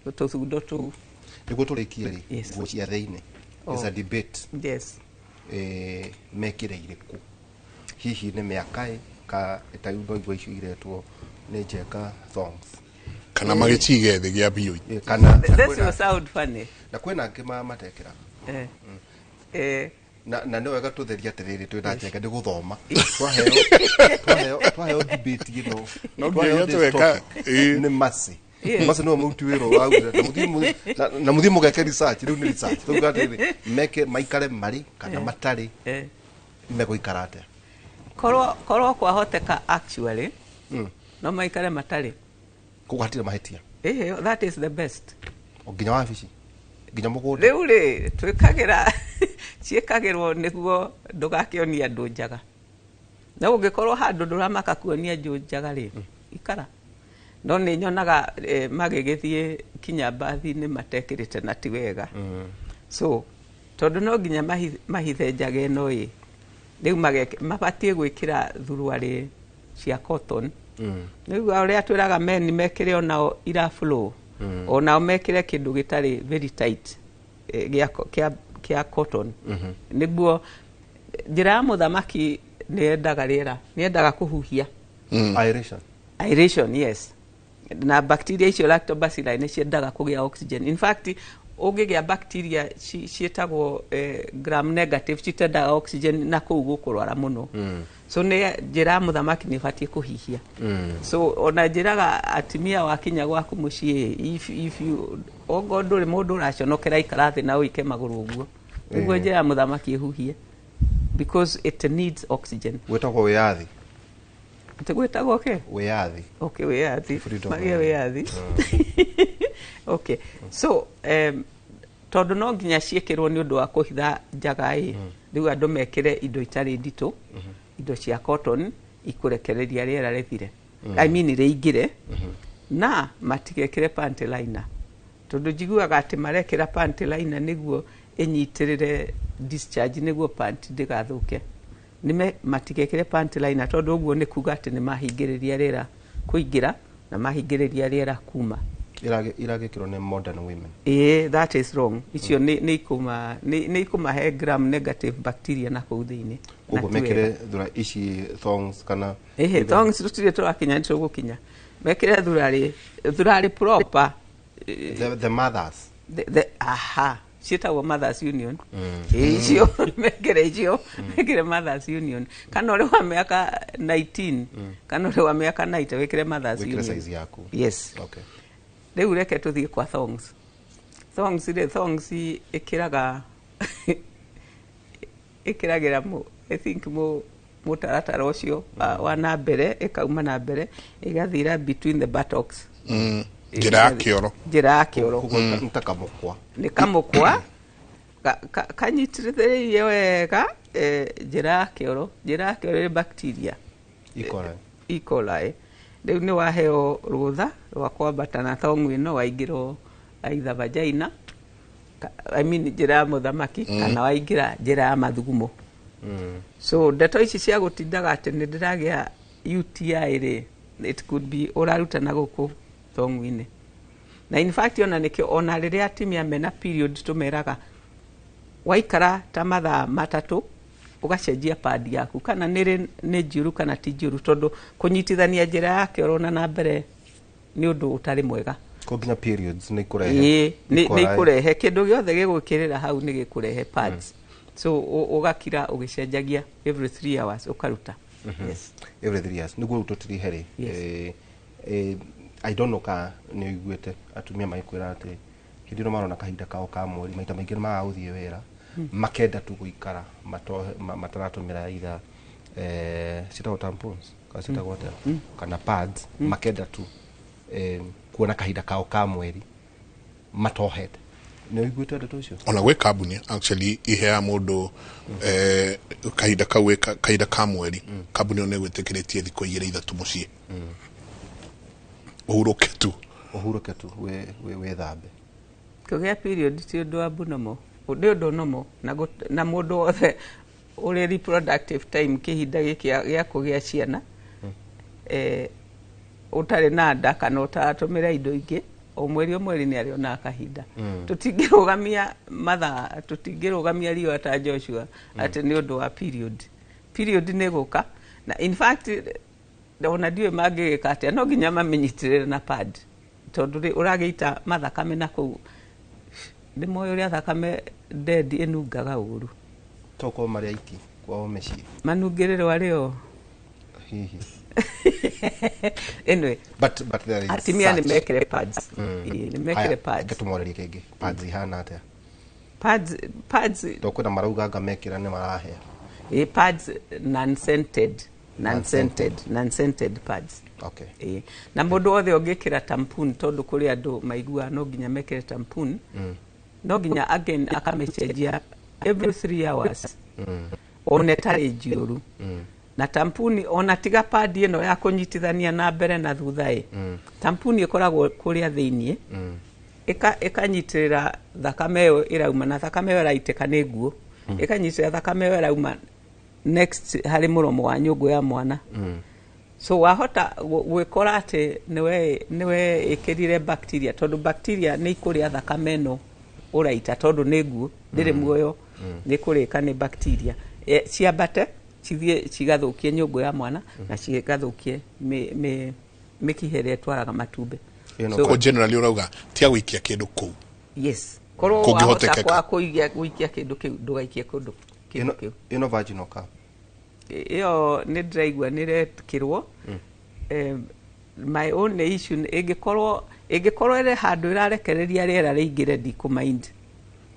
Speaker 4: tũthundo tũu.
Speaker 2: Nĩguo tũrĩkie rĩ,
Speaker 4: Yes.
Speaker 2: nguo cia thĩinĩ is a debate.
Speaker 4: Yes.
Speaker 2: Mekĩre irĩkũ? Hihi nĩ mĩaka ĩ ka ta rĩu no igua icio iretwo nĩ Njenga thongs?
Speaker 1: Kana magĩcige thĩ gĩa biũ.
Speaker 2: Kana na
Speaker 4: This
Speaker 2: kwĩna-
Speaker 4: will sound funny.
Speaker 2: Na kwĩna angĩ matekĩraga. Na nĩ wega tũtherie atĩrĩrĩ, twĩna Njenga nĩ gũthoma twaheo debate ĩno.
Speaker 1: No
Speaker 2: Twaheo
Speaker 1: nginya
Speaker 2: this
Speaker 1: tweka,
Speaker 2: topic.
Speaker 1: ĩĩ.
Speaker 2: Nĩ Mercy. Mercy nĩwe mũruti wĩra ũraugire na mũthiĩ mũgeke research. Rĩu nĩ research tauga atĩrĩrĩ, meke maikare marĩ kana matarĩ, megũikara atĩa?
Speaker 4: Korwo kwahoteka, actually no maikare matarĩ.
Speaker 2: Koguo hatirĩ mahĩtia?
Speaker 4: Ĩhĩ, that is the best.
Speaker 2: O nginya wabici, nginya mũgũnda?
Speaker 4: Rĩu rĩ, twĩkagĩra, ciĩkagĩrwo nĩguo ndũgakĩonie andũ njaga. No ũngĩkorwo handũ ndũramaka kuonia andũ njaga rĩ, ikara. No nĩ nyonaga magĩgĩthiĩ kinya mbathi-inĩ matekĩrĩte, na ti wega. So tondũ no nginya mahithe njaga ĩno ĩ, rĩu mabatiĩ gwĩkĩra thuruarĩ cia cotton. Rĩu ũrĩa twĩraga men mekĩre onao ira flow, onao mekĩre kĩndũ gĩtarĩ very tight, kĩa cotton, nĩguo njĩra ya mũthamaki nĩ yendaga rĩera, nĩ yendaga kũhuhia.
Speaker 2: Aeration.
Speaker 4: Aeration, yes. Na bacteria icio lactobacilli nĩ ciendaga kũgĩa oxygen. In fact, ũngĩgĩa bacteria ciĩtagwo gram negative, citendaga oxygen, na kũu gũkũrwara mũno. So nĩ njĩra ya mũthamaki nĩ ĩbatiĩ kũhihia. So ona njĩraga atumia, wakinya gwaku mũciĩ, if you ongo ndũrĩ mũndũ ũraconokera, ikara thĩ na ũike magũrũ ũguo, nĩguo njĩra ya mũthamaki ĩhuhie, because it needs oxygen.
Speaker 2: Gwĩtagwo wĩyathi.
Speaker 4: Atĩ gwĩtagwo kĩ?
Speaker 2: Wĩyathi.
Speaker 4: Okay, wĩyathi.
Speaker 2: Freedom.
Speaker 4: Magĩe wĩyathi. Okay, so tondũ no nginya ciĩkĩrwo nĩ ũndũ wa kũhitha njaga ĩ, rĩu andũ mekĩre indo itarĩ nditũ, indo cia cotton ikũrekereria rĩera rĩthire, I mean rĩingĩre, na matigekĩre panty liner, tondũ njiguaga atĩ marekĩra panty liner nĩguo ĩnyitĩrĩre discharge, nĩguo panty ndĩgathũke. Nĩme matigekĩre panty liner, tondũ ũguo nĩ kuga atĩ nĩ mahingĩrĩria rĩera kũingĩra na mahingĩrĩria rĩera kuma.
Speaker 2: Iragĩkĩrwo nĩ modern women.
Speaker 4: Ĩĩ, that is wrong. Icio nĩ ikũmahe gram negative bacteria na kũu thĩinĩ, na
Speaker 2: Koguo
Speaker 4: ti
Speaker 2: mekĩre
Speaker 4: wega.
Speaker 2: thura ici thongs kana?
Speaker 4: Ĩhĩ, thongs tũtirĩ tũrakinya, nĩ tũgũkinya. Mekĩre thurarĩ proper.
Speaker 2: The mothers.
Speaker 4: Aha, ciĩtagwo Mothers Union. Ĩĩ, icio mekĩre, icio mekĩre Mothers Union, kana ũrĩ wa mĩaka 19 kana ũrĩ wa mĩaka 90, wĩkĩre Mothers
Speaker 2: Wĩkĩre
Speaker 4: Union.
Speaker 2: Size yaku.
Speaker 4: Yes. Rĩu reke tũthiĩ kwa thongs. Thongs rĩ, thongs ĩkĩraga ĩkĩragĩra mũ I think mũ mũtaratara ũcio wa na mbere, ĩkauma na mbere ĩgathira between the buttocks.
Speaker 1: Njĩra ya kĩoro.
Speaker 4: Njĩra ya kĩoro.
Speaker 2: Koguo nĩ ta kamũkwa.
Speaker 4: Nĩ kamũkwa kanyitĩrĩire wega, njĩra ya kĩoro. Njĩra ya kĩoro ĩrĩ bacteria.
Speaker 2: Ikora.
Speaker 4: E. coli. Rĩu nĩ waheo rũtha rwa kwambata na thongu ĩno, waingĩrwo either vagina, I mean njĩra ya mũthamaki, kana waingĩra njĩra ya mathugumo. So ndeto ici cia gũtindaga atĩ nĩ ndĩragĩa UTI rĩ, it could be ũraruta na gũkũ thongu-inĩ. Na in fact ona nĩkĩo ona rĩrĩa atumia mena period tũmeraga waikara ta mathaa 3 ũgacenjia pad yaku, kana nĩ nĩ njũru kana ti njũru, tondũ kũnyitithania njĩra ya kĩoro na mbere nĩ ũndũ ũtarĩ mwega.
Speaker 2: Ko nginya periods nĩ ikũrehe?
Speaker 4: Ĩĩ, nĩ
Speaker 2: Ikora.
Speaker 4: ikũrehe kĩndũ gĩothe gĩgwĩkĩrĩra hau nĩ gĩkũrehe pads. So ũgakira ũgĩcenjagia every 3 hours ũkaruta. Yes.
Speaker 2: Every 3 years nĩguo rĩu tũtirihe rĩ.
Speaker 4: Yes.
Speaker 2: I don't know ka nĩ ũiguĩte atumia magĩkwĩra atĩ hĩndĩ ĩno marona kahinda kao ka mweri, maita maingĩ nĩ magaga gũthiĩ wĩra, makenda tu gũikara mataratũmĩra either ciĩtagwo tampons. Kana ciĩtagwo atĩa, kana pads, makenda tu kuona kahinda kao ka mweri matohete. Nĩ ũiguĩte ndeto icio?
Speaker 1: Ona gwĩ kambuni actually iheaga mũndũ kahinda kau kahinda ka mweri. Kambuni ĩyo nĩ ĩgwĩtĩkĩrĩtie thikũ igĩrĩ ithatũ mũciĩ ũhurũke tu.
Speaker 2: Ũhurũke tu, wĩthambe.
Speaker 4: Kũgĩa period ti ũndũ wa abnormal, nĩ ũndũ normal na mũndũ wothe ũrĩ reproductive time, kĩhinda gĩkĩ gĩa kũgĩa ciana, ũtarĩ na nda kana ũtaratũmĩra indo ingĩ, o mweri o mweri nĩ arĩonaga kahinda. Tũtingĩrũgamia mathaa, tũtingĩrũgamia riũa ta Joshua atĩ nĩ ũndũ wa period. Period nĩ gũka, na in fact ona ndiũĩ mangĩgĩka atĩa, no nginya mamĩnyitĩrĩre na pad, tondũ rĩ ũragĩita mathakame na kũu nĩ moĩ ũrĩa thakame dead ĩnungaga ũru.
Speaker 2: Tokorwo marĩ aiki kwao mĩciĩ.
Speaker 4: Manungĩrĩrwo arĩ o.
Speaker 2: Hihi.
Speaker 4: Anyway,
Speaker 2: but there is
Speaker 4: atumia nĩ
Speaker 2: such.
Speaker 4: mekĩre pads. Ĩĩ, nĩ mekĩre
Speaker 2: Haya,
Speaker 4: pads.
Speaker 2: reke tũmorĩrie kĩngĩ. Pads ihana atĩa?
Speaker 4: Pads.
Speaker 2: To kwĩna marauga anga mekĩra nĩ marahĩa.
Speaker 4: Ĩ, pads non-scented, non-scented, non-scented pads. Ĩ, na mũndũ wothe ũngĩkĩra tampon, tondũ kũrĩ andũ maiguaga no nginya mekĩre tampon, no nginya again akamĩcenjia every 3 hours, ona ĩtarĩ njiũru. Na tamponi, ona tiga padi ĩno ya kũnyitithania na mbere na thutha, ĩ tamponi ĩkoragwo kũrĩa thĩiniĩ, ĩkanyitĩrĩra thakame ĩyo ĩrauma, na thakame ĩyo ĩraitĩka nĩ nguo, ĩkanyitĩrĩra thakame ĩyo ĩrauma next harĩ mũromo wa nyũngũ ya mwana. So wahota gwĩkora atĩ nĩwe ĩkĩrire bacteria, tondũ bacteria nĩ ikũrĩa thakame ĩno ũraita, tondũ nĩ nguo, ndĩrĩ muoyo, nĩ kũrĩka nĩ bacteria. Ciambate cithiĩ cigathũkie nyũngũ ya mwana na cigathũkie mĩkiha ĩrĩa ĩtwaraga matumbĩ.
Speaker 2: Ĩno
Speaker 4: So,
Speaker 1: Ko generally ũrauga tiga gũikia kĩndũ kũu.
Speaker 4: Yes, korwo wahota
Speaker 1: Kũngĩhotekeka.
Speaker 4: kwa kũikia kĩndũ kĩu, ndũgaikie kũndũ kĩndũ
Speaker 2: Ĩno
Speaker 4: kĩu.
Speaker 2: Ĩno vaginal cup.
Speaker 4: Ĩyo nĩ ndĩraigua nĩ ĩrekĩrwo. My own issue ĩngĩkorwo ĩrĩ handũ ĩrarekereria rĩera rĩingĩre, ndikũmind,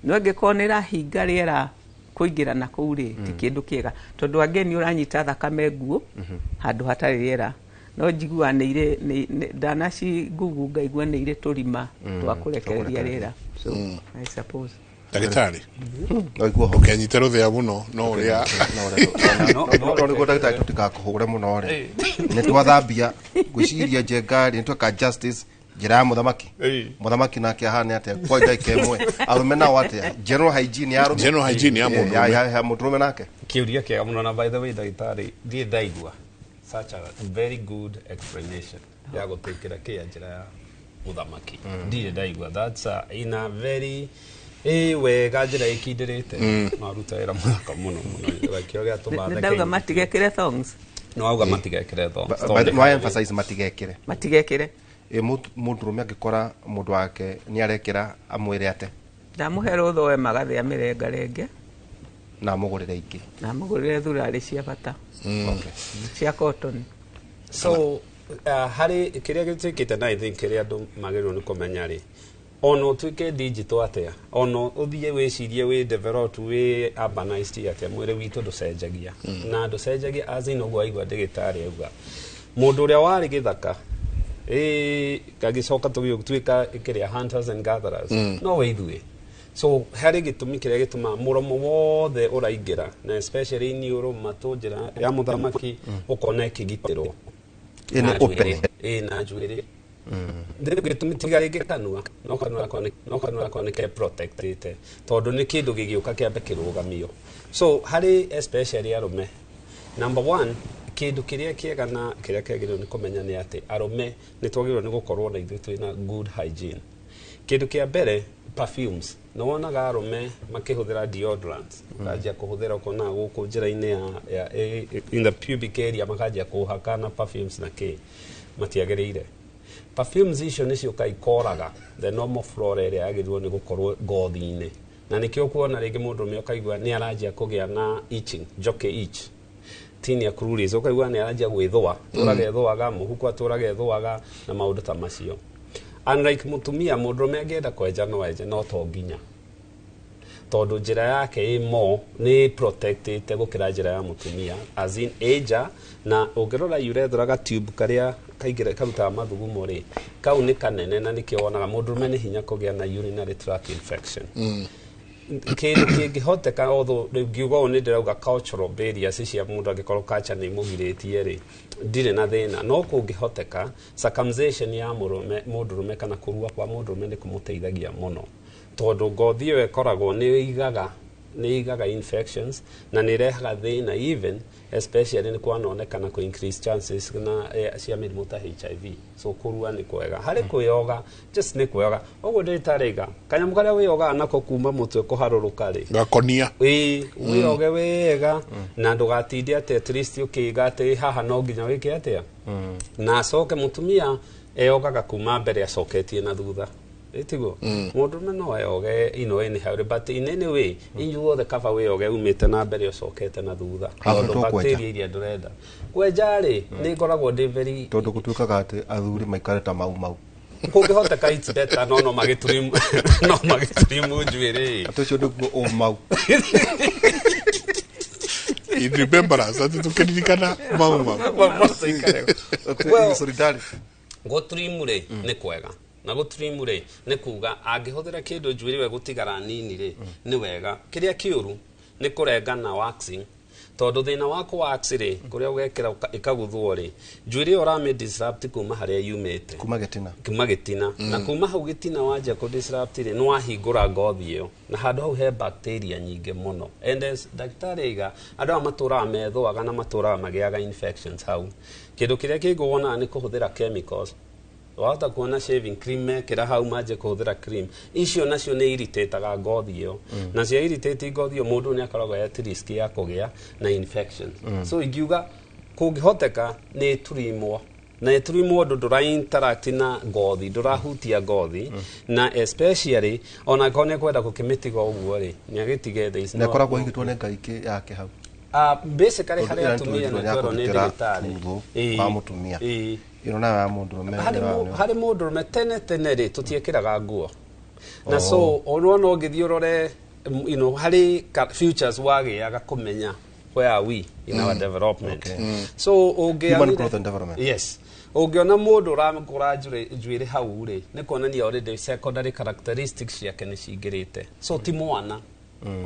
Speaker 4: no ĩngĩkorwo nĩ ĩrahinga rĩera kũingĩra na kũu rĩ, ti kĩndũ kĩega, tondũ again nĩ ũranyita thakame nguo handũ hatarĩ rĩera. No njiguaga nĩ irĩ ndanaci ngugu ngaigua nĩ irĩ tũrima twa kũrekereria rĩera, so I suppose.
Speaker 1: Ndagĩtarĩ,
Speaker 2: No iguo ho.
Speaker 1: ndũkenyite rũthĩa mũno no ũrĩa.
Speaker 2: No nĩguo ndagĩtarĩ, tũtigakũhũre mũno rĩ, nĩ twathambia ngwĩciria Njenga rĩ, nĩ tweka justice njĩra ya mũthamaki. Mũthamaki nake ahane atĩa kwa ndagĩka ĩmwe? Arũme nao atĩa? General hygiene ya arũme.
Speaker 1: General hygiene ya mũndũrũme.
Speaker 2: Ya mũndũrũme nake.
Speaker 3: Kĩũria kĩega mũno. Na by the way, ndagĩtarĩ, ndirĩ ndaigua such a very good explanation ya gũtwĩkĩra kĩa njĩra ya mũthamaki. Ndirĩ ndaigua that's in a very ĩ wega njĩra ĩkindĩrĩte. Maruta wĩra mũthaka mũno mũno, gĩkĩo gĩatũma
Speaker 4: Nĩ ndauga matigekĩre thongs.
Speaker 3: Nĩ wauga matigekĩre thongs.
Speaker 2: No emphasize matigekĩre.
Speaker 4: Matigekĩre.
Speaker 2: Ĩ mũndũrũme angĩkora mũndũ wake nĩ arekĩra, amwĩre ate?
Speaker 4: Ndamũhe rũtha we magathĩa mĩrengarenge.
Speaker 2: Na amũgũrĩre ingĩ.
Speaker 4: Na amũgũrĩre thurarĩ cia bata, cia cotton.
Speaker 3: So harĩ kĩrĩa gĩtuĩkĩte na I think kĩrĩa andũ magĩrĩirwo nĩ kũmenya rĩ, ona ũtuĩke digital atĩa, ona ũthiĩ wĩcirie wĩ developed, wĩ urbanized atĩa, mwĩrĩ witũ ndũcenjagia na ndũcenjagia as in ũguo waigua ndĩgĩtarĩ auga mũndũ ũrĩa warĩ gĩthaka ĩ gagĩcoka tũgĩtuĩka kĩrĩa hunters and gatherers, no we ithuĩ. So harĩ gĩtũmi kĩrĩa gĩtũmaga mũromo wothe ũraingĩra, na especially iniũrũ, matũ, njĩra ya mũthamaki, ũkona ĩkĩgitĩrwo.
Speaker 2: Ĩ nĩ
Speaker 3: Na
Speaker 2: open.
Speaker 3: njuĩrĩ. Ĩ na njuĩrĩ. Rĩu gĩtũmi tiga rĩngĩ kanua, no kanua gakwa nĩ ke protectĩte, tondũ nĩ kĩndũ gĩgĩũka kĩambe kĩrũgamio. So harĩ especially arũme, number one, kĩndũ kĩrĩa kĩega na kĩrĩa kĩagĩrĩirwo nĩ kũmenya nĩ atĩ arũme nĩ twagĩrĩirwo nĩ gũkorwo na ithuĩ twĩna good hygiene. Kĩndũ kĩa mbere, perfumes. Nĩ wonaga arũme makĩhũthĩra deodorants, makanjia kũhũthĩra, ũkona gũkũ njĩra-inĩ ya in the pubic area, makanjia kũhaka na perfumes na kĩ matiagĩrĩire. Perfumes icio nĩ ciũka ikoraga the normal flora ĩrĩa yagĩrĩirwo nĩ gũkorwo ngothi-inĩ, na nĩkĩo kuona rĩngĩ mũndũrũme ũkaigua nĩ aranjia kũgĩa na itching, jockey itch, tinea cruris, ũkaigua nĩ aranjia gwĩthũa, tũraga ĩthũaga mũhuko, atũraga ĩthũaga na maũndũ ta macio. Unlike mũtumia, mũndũrũme angĩenda kwenja no enje, no to nginya. Tondũ njĩra yake ĩ more nĩ protectĩte gũkĩra njĩra ya mũtumia, as in ĩnja. Na ũngĩrora urethra, ga tube karĩa kaingĩra karutaga mathugumo rĩ, kau nĩ kanene, na nĩkĩo wonaga mũndũrũme nĩ hinya kũgĩa na urinary tract infection. Kĩndũ kĩngĩhoteka, although rĩu ngiuga ũũ nĩ ndĩrauga cultural barriers cia mũndũ, angĩkorwo culture nĩ imũgirĩtie rĩ, ndirĩ na thĩna. No kũngĩhoteka, circumcision ya mũrũme, mũndũrũme, kana kũrua kwa mũndũrũme nĩ kũmũteithagia mũno, tondũ ngothi ĩyo ĩkoragwo nĩ ĩigaga infections na nĩ ĩrehaga thĩna, even especially nĩ kwanonekana kũ increase chances na cia mĩrimũ ta HIV. So kũrua nĩ kwega. Harĩ kwĩyoga, just nĩ kwĩyoga ũguo ndĩtarĩiga kanyamũ karĩa wĩyogaga nako kuma mũtwe kũharũrũka rĩ.
Speaker 1: Gakonia.
Speaker 3: Ĩĩ, wĩyoge wega na ndũgatinde atĩ at least ũkĩiga atĩ haha no nginya wĩke atĩa. Na acoke mũtumia eyogaga kuma mbere acoketie na thutha, ĩtiguo? Mũndũrũme no eyoge ino anyhow, but in any way inyuothe kaba wĩyoge umĩte na mbere ũcokete na thutha,
Speaker 2: Haha
Speaker 3: tondũ
Speaker 2: tũkwenja.
Speaker 3: bacteria iria ndũrenda kwenja rĩ, nĩ ngoragwo ndĩ very
Speaker 2: Tondũ gũtuĩkaga atĩ athuri maikare ta mau mau.
Speaker 3: Kũngĩhoteka it's better, no magĩtrim, no magĩtrim njuĩrĩ.
Speaker 2: Atĩ ũcio nĩguo ũmau.
Speaker 1: In remembrance, atĩ tũkĩririkana mau mau.
Speaker 3: Well,
Speaker 2: solidarity.
Speaker 3: Gũtrim rĩ nĩ kwega, na gũtrim rĩ nĩ kuga angĩhũthĩra kĩndũ njuĩrĩ we gũtigara nini rĩ, nĩ wega. Kĩrĩa kĩũru nĩ kũrenga na waxing, tondũ thĩna wa kũ wax rĩ, kũrĩa ũgekĩra ĩkaguthwo rĩ, njuĩrĩ ĩyo ũramĩ disrupt kuma harĩa yumĩte.
Speaker 2: Kuma gĩtina.
Speaker 3: Kuma gĩtina. Na kuma hau gĩtina wanjia kũ disrupt rĩ, nĩ wahingũra ngothi ĩyo, na handũ hau he bacteria nyingĩ mũno. And as ndagĩtarĩ aiga, andũ aya matũraga methũaga na matũraga magĩaga infections hau. Kĩndũ kĩrĩa kĩngĩ wonaga nĩ kũhũthĩra chemicals. Wahota kuona shaving cream mekĩra hau, manjie kũhũthĩra cream icio, nacio nĩ irritataga ngothi ĩyo, na cia irritate ngothi ĩyo, mũndũ nĩ akoragwo at risk ya kũgĩa na infection. So ingiuga kũngĩhoteka nĩ ĩturimwo, na ĩturimwo ũndũ ndũra interact na ngothi, ndũrahutia ngothi. Na especially ona angĩkorwo nĩ ekwenda gũkĩmĩtiga ũguo rĩ, nĩ agĩtige. There is
Speaker 2: Na ĩkoragwo ĩigĩtwo nĩ ngaingĩ yake hau.
Speaker 3: Basically
Speaker 2: Tondũ
Speaker 3: harĩ
Speaker 2: ĩrĩa
Speaker 3: atumia
Speaker 2: nĩtũrĩtwo
Speaker 3: nĩ
Speaker 2: ya
Speaker 3: twerwo nĩ
Speaker 2: kũgitĩra
Speaker 3: ndagĩtarĩ.
Speaker 2: thutho
Speaker 3: Ĩĩ.
Speaker 2: wa mũtumia.
Speaker 3: Ĩĩ.
Speaker 2: Ĩno nayo ya mũndũrũme
Speaker 3: Harĩ harĩ mũndũrũme, tene tene rĩ, tũtiĩkĩraga nguo na so ona ũngĩthiĩ ũrore harĩ futures wagĩaga kũmenya where are we in our development. So ũngĩonire
Speaker 2: Human growth and development.
Speaker 3: Yes, ũngĩona mũndũ ũrakũra njuĩrĩ hau rĩ, nĩ kuonania already secondary characteristics ciake nĩ cingĩrĩte, so ti mwana.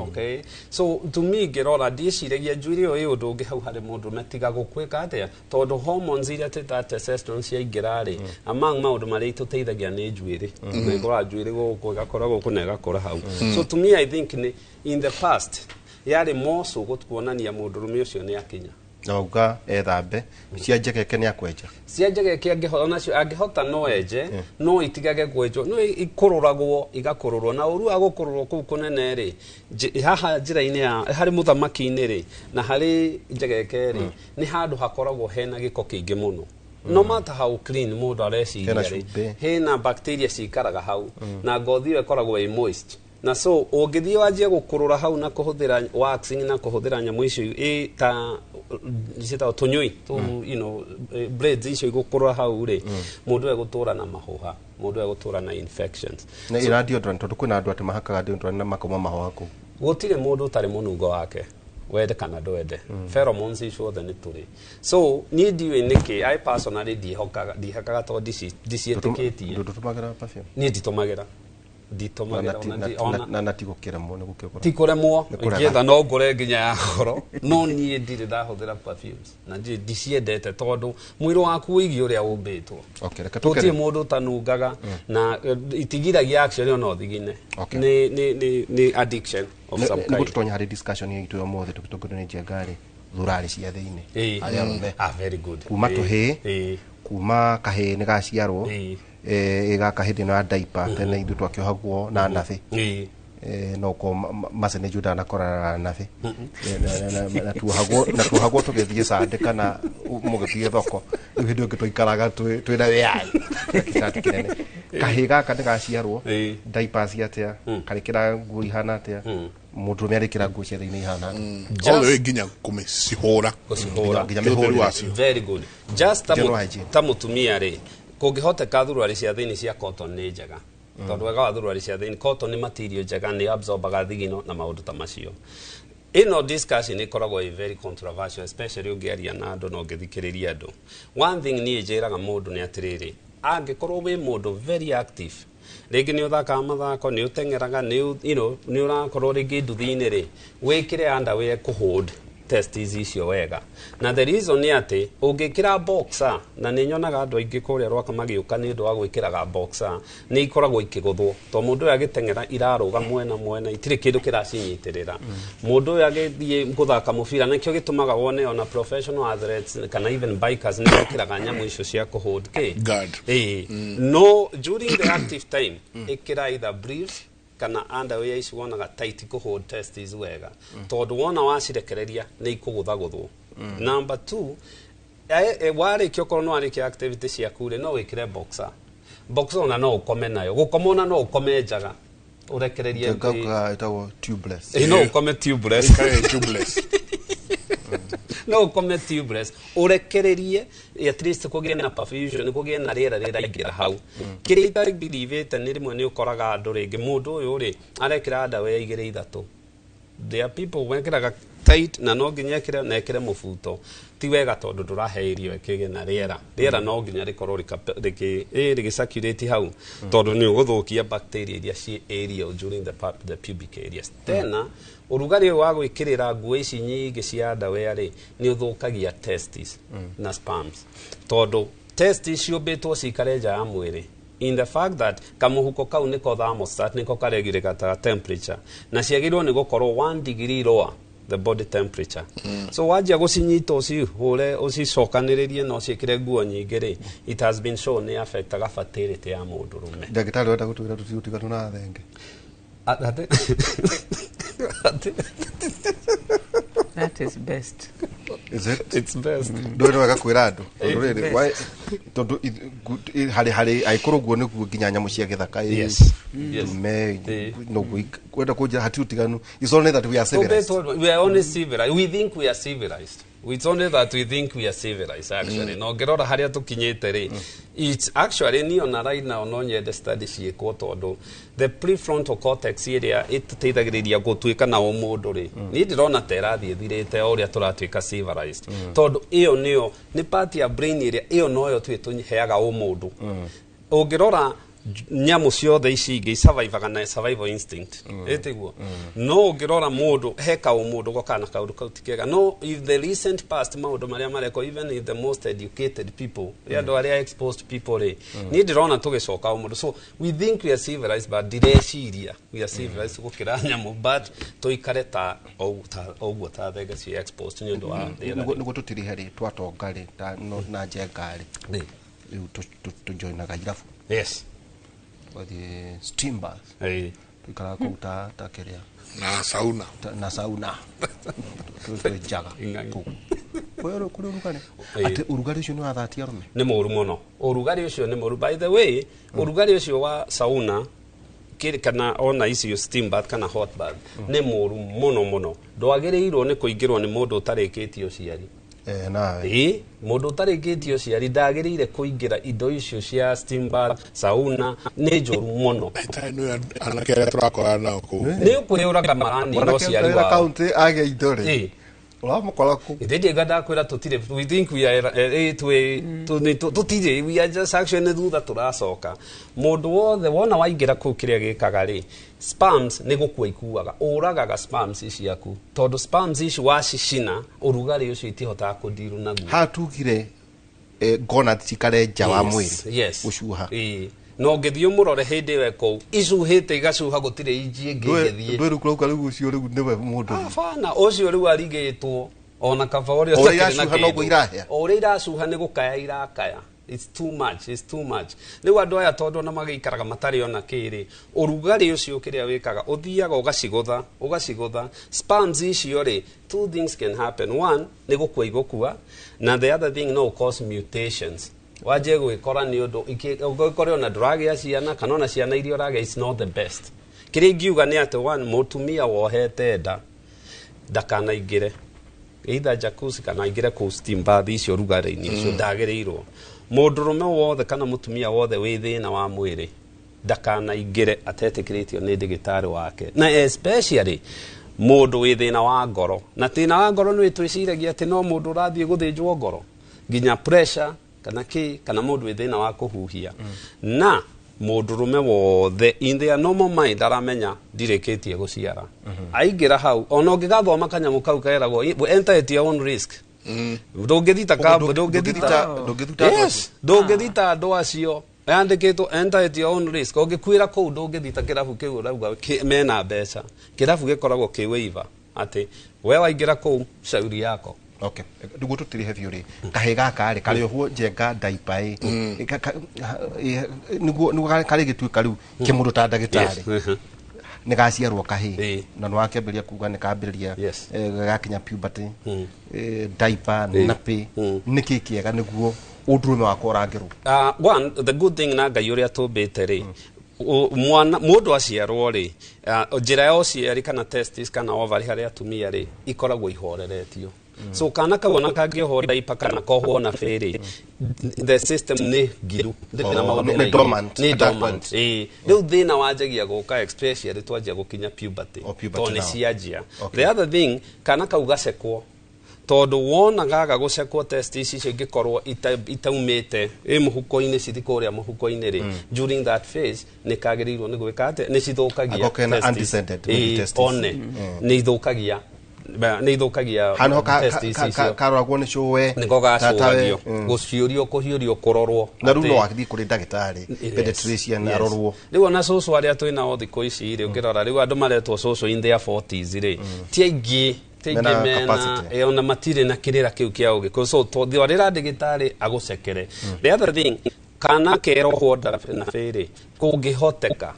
Speaker 3: Okay, so to me ngĩrora ndiĩciragia njuĩrĩ ĩyo ĩ ũndũ ũngĩ hau harĩ mũndũ tiga gũkwĩka atĩa, tondũ hormones iria twĩtaga testosterone ciaingĩra rĩ, among maũndũ marĩa itũteithagia nĩ njuĩrĩ, na ĩkũraga njuĩrĩ gũkũ, ĩgakũra gũkũ na ĩgakũra hau. So to me I think nĩ in the past yarĩ more so kuonania mũndũrũme ũcio nĩ akinya.
Speaker 2: Na wauga ethambe cia njegeke nĩ akwenja.
Speaker 3: Cia njegeke angĩhota, onacio angĩhota no enje, no itigage kwenjwo, no ikũrũragwo, igakũrũrwo. Na ũru wa gũkũrũrwo kũu kũnene rĩ, haha njĩra-inĩ ya harĩ mũthamaki-inĩ rĩ, na harĩ njegeke rĩ, nĩ handũ hakoragwo hena gĩko kĩingĩ mũno. No matter how clean mũndũ areciria
Speaker 2: Hena
Speaker 3: rĩ,
Speaker 2: cumbĩ.
Speaker 3: Hena bacteria cikaraga hau, na ngothi ĩyo ĩkoragwo ĩ moist, na so ũngĩthiĩ wanjie gũkũrũra hau na kũhũthĩra waxing na kũhũthĩra nyamũ icio ĩ ta ciĩtagwo tũnyũi tu, braids icio igũkũrũra hau rĩ, mũndũ egũtũra na mahũha, mũndũ egũtũra na infections.
Speaker 2: Na ĩra deodorant, tondũ kwĩna andũ atĩ mahakaga deodorant na makauma mahũha kũu.
Speaker 3: Gũtirĩ mũndũ ũtarĩ mũnungo wake, wende kana ndwende. Pheromones icio othe nĩ tũrĩ. So niĩ ndiũĩ nĩkĩ, I personally ndiĩhokaga, ndihakaga, tondũ ndiciĩtĩkĩtie.
Speaker 2: Ndũtũmagĩra perfume?
Speaker 3: Niĩ nditũmagĩra, nditũmagĩra. Ona ona
Speaker 2: Na ti gũkĩremwo nĩ gũkĩgũra?
Speaker 3: Ti kũremwo.
Speaker 2: Nĩ kũrega.
Speaker 3: Ingĩetha no ngũre nginya ya goro, no niĩ ndirĩ ndahũthĩra perfumes na ndirĩ ndiciendete, tondũ mwĩrĩ waku wĩgiĩ ũrĩa ũmbĩtwo.
Speaker 2: Okay, reke
Speaker 3: Gũtirĩ
Speaker 2: tũkere.
Speaker 3: mũndũ ũtanungaga, na itigiragia actually ona ũthigine.
Speaker 2: Okay.
Speaker 3: Nĩ addiction of some
Speaker 2: Nĩguo
Speaker 3: kind.
Speaker 2: tũtonye harĩ discussion itũ ya ũmũthĩ tũgĩtongorio nĩ Njenga rĩ, thurarĩ cia thĩinĩ harĩ arũme.
Speaker 3: Ah, very good.
Speaker 2: Kuma tũhĩĩ, kuma kahĩĩ nĩ gaciarwo, ĩgaka hĩndĩ ĩno ya diaper. Tene ithuĩ twakĩohagwo na nabĩ. No ko mace nĩ ndanakorana na nabĩ. Na tuohagwo tũgĩthiĩ candĩ kana mũgĩthiĩ thoko. Rĩu hĩndĩ ĩyo tũikaraga twĩna wĩyathi na kĩcati kĩnene. Kahĩĩ gaka nĩ gaciarwo, diapers atĩa, karĩkĩra nguo ihana atĩa, mũndũrũme arĩkĩra nguo cia thĩinĩ ihana atĩa?
Speaker 1: All the way nginya kũmĩcihũra.
Speaker 3: Gũcihũra.
Speaker 2: Nginya
Speaker 1: Ũtheru
Speaker 2: mĩhũrĩre.
Speaker 1: wacio.
Speaker 3: Very good. Just ta,
Speaker 2: General hygiene.
Speaker 3: ta mũtumia rĩ, kũngĩhoteka thuruarĩ cia thĩinĩ cia cotton nĩ njega. Tondũ wega wa thuruarĩ cia thĩinĩ, cotton nĩ material njega, nĩ absorbaga thigino na maũndũ ta macio. Ĩno discussion ĩkoragwo ĩ very controversial, especially ũngĩaria na andũ na ũngĩthikĩrĩria andũ. One thing niĩ njĩraga mũndũ nĩ atĩrĩrĩ, angĩkorwo wĩ mũndũ very active, rĩngĩ nĩ ũthakaga mathako, nĩ ũteng'eraga, nĩ nĩ ũrakorwo rĩngĩ nduthi-inĩ rĩ, wĩkĩre underwear kũhold testes icio wega. Na the reason nĩ atĩ ũngĩkĩra boxer, na nĩ nyonaga andũ aingĩ kũrĩa Rwaka magĩũka nĩ ũndũ wa gwĩkĩraga boxer, nĩ ikoragwo ikĩgũthwo to mũndũ ũyũ agĩteng'era irarũga mwena mwena, itirĩ kĩndũ kĩracinyitĩrĩra. Mũndũ ũyũ agĩthiĩ gũthaka mũbira, nĩkĩo gĩtũmaga wone ona professional athletes kana even bikers nĩ mekĩraga nyamũ icio cia kũhold kĩ.
Speaker 1: Guard.
Speaker 3: Ĩĩ. No during the active time, ĩkĩra either briefs kana underwear ici wonaga tight kũhold testes wega, tondũ wona wacirekereria nĩ ikũgũthagũthwo. Number two, warĩkia, okorwo nĩ warĩkia activity ciaku rĩ, no wĩkĩre boxer. Boxer ona no ũkome nayo, gũkoma ona no ũkome njaga ũrekererie.
Speaker 2: Njenga ukaga ĩtagwo tubeless.
Speaker 3: Ĩ, no ũkome tubeless.
Speaker 1: Ĩikare tubeless.
Speaker 3: No ũkome tubeless, ũrekererie, at least kũgĩe na perfusion, kũgĩe na rĩera rĩraingĩra hau. Kĩrĩa itabelievĩte nĩ rĩmwe nĩ ũkoraga andũ rĩngĩ mũndũ ũyũ rĩ arekĩra underwear igĩrĩ ithatũ. There are people wekĩraga tight na no nginya ekĩre na ekĩre mũbuto. Ti wega, tondũ ndũrahe irio ĩkĩgĩe na rĩera. Rĩera no nginya rĩkorwo rĩgĩcirculate hau, tondũ nĩ ũgũthũkia bacteria iria ciĩ area during the pubic areas. Tena ũrugarĩ ũyũ wa gwĩkĩrĩra nguo ici nyingĩ cia underwear rĩ, nĩ ũthũkagia testes na sperms, tondũ testes ciũmbĩtwo cikare nja ya mwĩrĩ, in the fact that kamũhuko kau nĩko thermostat, nĩko karegulataga temperature, na ciagĩrĩirwo nĩ gũkorwo 1 degree lower the body temperature. So wanjia gũcinyita, ũcihũre, ũcicokanĩrĩrie na ũciĩkĩre nguo nyingĩ rĩ, it has been shown nĩ affectaga fertility ya mũndũrũme.
Speaker 2: Ndagĩtarĩ, wenda gũtwĩra tũtigũtiganwo na thenge?
Speaker 3: Ate-
Speaker 4: That is best.
Speaker 2: Is it?
Speaker 3: It's best.
Speaker 2: Ndũĩ nĩ wega kwĩra andũ tondũ rĩrĩ
Speaker 4: Best.
Speaker 2: Tondũ harĩ harĩ angĩkorwo ũguo nĩguo nginya nyamũ cia gĩthaka
Speaker 3: Yes.
Speaker 2: ndume noguo wenda kũnjĩra hatirĩ ũtiganu. It's only that we are civilized.
Speaker 3: We are only civilized. We think we are civilized. It's only that we think we are civilized, actually. No ngĩrora harĩa tũkinyĩte rĩ, it's actually niĩ ona right now no nyende study ciĩkwo, tondũ the prefrontal cortex ĩrĩa ĩtũteithagĩrĩria gũtuĩka na ũmũndũ rĩ, niĩ ndĩrona ta ĩrathiĩ ĩthirĩte o ũrĩa tũratuĩka civilized, tondũ ĩyo nĩyo nĩ part ya brain ĩrĩa ĩyo noyo tu ĩtũheaga ũmũndũ. Ũngĩrora nyamũ ciothe ici ingĩ isurvivaga na survival instinct, ĩtiguo? No ũngĩrora mũndũ he kaũmũndũ gokaga na kaũndũ kau ti kega. No in the recent past, maũndũ marĩa marekwo, even in the most educated people, mm, andũ arĩa exposed people rĩ, niĩ ndĩrona tũgĩcoka ũmũndũ. So we think we are civilized, but ndireciria we are civilized gũkĩra nyamũ, but tũikare ta ũguo ta thenge ciĩ exposed nĩ ũndũ wa rĩera.
Speaker 2: Nĩguo tũtirihe rĩ, twatonga rĩ, na njenga rĩ,
Speaker 3: Rĩ.
Speaker 2: rĩu tũjoinaga irabu, tũgathiĩ steam bath, tũikaraga kũu ta kĩrĩa
Speaker 1: na sauna.
Speaker 2: Na sauna twĩnjaga
Speaker 3: Ing'ang'i.
Speaker 2: kũu kũrĩ kũrĩ ũrugarĩ, atĩ ũrugarĩ ũcio nĩ wathatia arũme.
Speaker 3: Nĩ mũru mũno, ũrugarĩ ũcio nĩ mũru. By the way, ũrugarĩ ũcio wa sauna kana ona icio steam bath kana hot bath nĩ mũru mũno mũno. Ndwagĩrĩirwo nĩ kũingĩrwo nĩ mũndũ ũtarĩkĩtie ũciari.
Speaker 2: Eh, nawe.
Speaker 3: Ĩĩ, mũndũ ũtarĩkĩtie ũciari ndagĩrĩire kũingĩra indo icio cia steam bath, sauna, nĩ njũru mũno.
Speaker 1: Ndagĩtarĩ, nĩ anake arĩa tũrakorana nao kũu?
Speaker 3: Nĩ ũkwĩyũraga, maranina
Speaker 2: Mwanake
Speaker 3: ũciari
Speaker 2: wĩra
Speaker 3: wao.
Speaker 2: kaunti agĩa indo rĩ, ũramũkora kũ?
Speaker 3: Ithe ndiga ndakwĩra tũtirĩ, we think we are twĩ tũtirĩ, we are just actually nĩ thutha tũracoka. Mũndũ wothe wona waingĩra kũu, kĩrĩa gĩkaga rĩ, sperms nĩ gũkua ikuaga, ũragaga sperms ciaku, tondũ sperms ici wacicina ũrugarĩ ũcio itihotaga kũndiru naguo.
Speaker 2: Hatugire gonad cikare nja wa mwĩrĩ gũcuha.
Speaker 3: Ĩĩ. Na ũngĩthiĩ ũmũrore hĩndĩ ĩyo kũu icuhĩte, igacuha, gũtirĩ inji ĩngĩ ĩngĩthiĩ.
Speaker 2: Ndwĩ rĩu kũrauga rĩu ũcio rĩu nĩwe mũndũ.
Speaker 3: Abana, ũcio rĩu arigĩtwo ona kaba ũrĩa
Speaker 2: O ũrĩa
Speaker 3: ũtakĩrĩ na
Speaker 2: iracuha noguo
Speaker 3: kĩndũ.
Speaker 2: irahĩa.
Speaker 3: O ũrĩa iracuha nĩ gũkaya irakaya. It's too much, it's too much. Rĩu andũ aya tondũ ona magĩikaraga matarĩ ona kĩrĩ, ũrugarĩ ũcio kĩrĩa wĩkaga, ũthiaga ũgacigũtha, ũgacigũtha sperms icio rĩ, two things can happen. One, nĩ gũkua igũkua, na the other thing, no cause mutations, wanjie gwĩkora nĩ ũndũ ũgĩkore ona ndũragĩa ciana, kana ona ciana iria ũragĩa is not the best. Kĩrĩa ingiuga nĩ atĩ one, mũtumia wohete nda ndakanaingĩre either jacuzzi kana aingĩre kũu steam bath icio rugarĩ-inĩ ũcio, ndagĩrĩirwo. Mũndũrũme wothe kana mũtumia wothe wĩ thĩna wa mwĩrĩ ndakanaingĩre atetĩkĩrĩtio nĩ ndagĩtarĩ wake, na especially mũndũ wĩ thĩna wa ngoro. Na thĩna wa ngoro nĩ twĩciragia atĩ no mũndũ ũrathiĩ gũthĩnjwo ngoro, nginya pressure kana kĩ, kana mũndũ wĩ thĩna wa kũhuhia. Na mũndũrũme wothe in their normal mind aramenya ndirĩkĩtie gũciara, aingĩra hau ona ũngĩgathoma kanyamũ kau keragwo enter at your own risk. Ndũngĩthita ndũngĩthita
Speaker 2: Ndũngĩthita.
Speaker 3: Yes, ndũngĩthita andũ acio yandĩkĩtwo enter at your own risk. Ũngĩkuĩra kũu ndũngĩthita kĩrabu kĩu ũrauga mena mbeca. Kĩrabu gĩkoragwo kĩ waiver atĩ we waingĩra kũu shauri yako.
Speaker 2: Okay, niguo tutirihe biũ rĩ, kahĩ gaka rĩ karĩ ohwo njenga ndaipa ĩ niguo karĩ gĩtuĩka rĩu kĩmũndũ ta ndagĩtarĩ. Nĩ gaciarwo kahĩ na nĩ wakĩambĩrĩria kuga nĩ kambĩrĩria gakinya puberty, diaper, nappy, nĩ kĩ kĩega nĩguo ũndũrũme wakwa ũrangĩrwo?
Speaker 3: One, the good thing na Ngai ũrĩa tũmbĩte rĩ, mwana mũndũ aciarwo rĩ, njĩra ya ũciari kana testis kana ovary harĩ atumia rĩ ikoragwo ihoreretio. So kana kau ona kangĩohwo diaper kana kohwo na bĩrĩ, the system nĩ ngiru, ndĩrĩ na
Speaker 2: Oh,
Speaker 3: maũndũ
Speaker 2: nĩ
Speaker 3: maingĩ.
Speaker 2: dormant
Speaker 3: Nĩ
Speaker 2: at that
Speaker 3: dormant
Speaker 2: point.
Speaker 3: Ĩĩ. Rĩu thĩna wanjagia gũka especially twanjia gũkinya puberty.
Speaker 2: Oh, puberty
Speaker 3: tondũ nĩ
Speaker 2: now.
Speaker 3: cianjia.
Speaker 2: Okay.
Speaker 3: The other thing, kana kau gacekwo, tondũ wona gaga gũcekwo, testis icio ingĩkorwo itaumĩte ĩ mũhuko-inĩ, cithi kũrĩa mũhuko-inĩ rĩ, during that phase nĩ kagĩrĩirwo nĩ gwĩka atĩ nĩ cithũkagia
Speaker 2: Akorwo kena
Speaker 3: testis.
Speaker 2: undescended, maybe
Speaker 3: Ĩĩ,
Speaker 2: testis.
Speaker 3: one nĩ ithũkagia
Speaker 2: Handũ
Speaker 3: testis icio.
Speaker 2: Karoragwo nĩ cũwe.
Speaker 3: Nĩko
Speaker 2: tatawe,
Speaker 3: gacũgagio gũciũrio kũhiũrio kũrorwo.
Speaker 2: Na rĩu
Speaker 3: atĩ-
Speaker 2: no athiĩ kũrĩ ndagĩtarĩ pediatrician arorwo.
Speaker 3: Rĩu ona cũcũ arĩa twĩ nao thikũ ici rĩ, ũngĩrora rĩu andũ maretwo cũcũ in their 40s rĩ, ti aingĩ, ti aingĩ
Speaker 2: Mena
Speaker 3: mena
Speaker 2: capacity.
Speaker 3: ona matirĩ na kĩrĩra kĩu kĩa ũgĩkũyũ. So twarĩra ndagĩtarĩ agũcekere. The other thing, kana kerohwo na bĩrĩ, kũngĩhoteka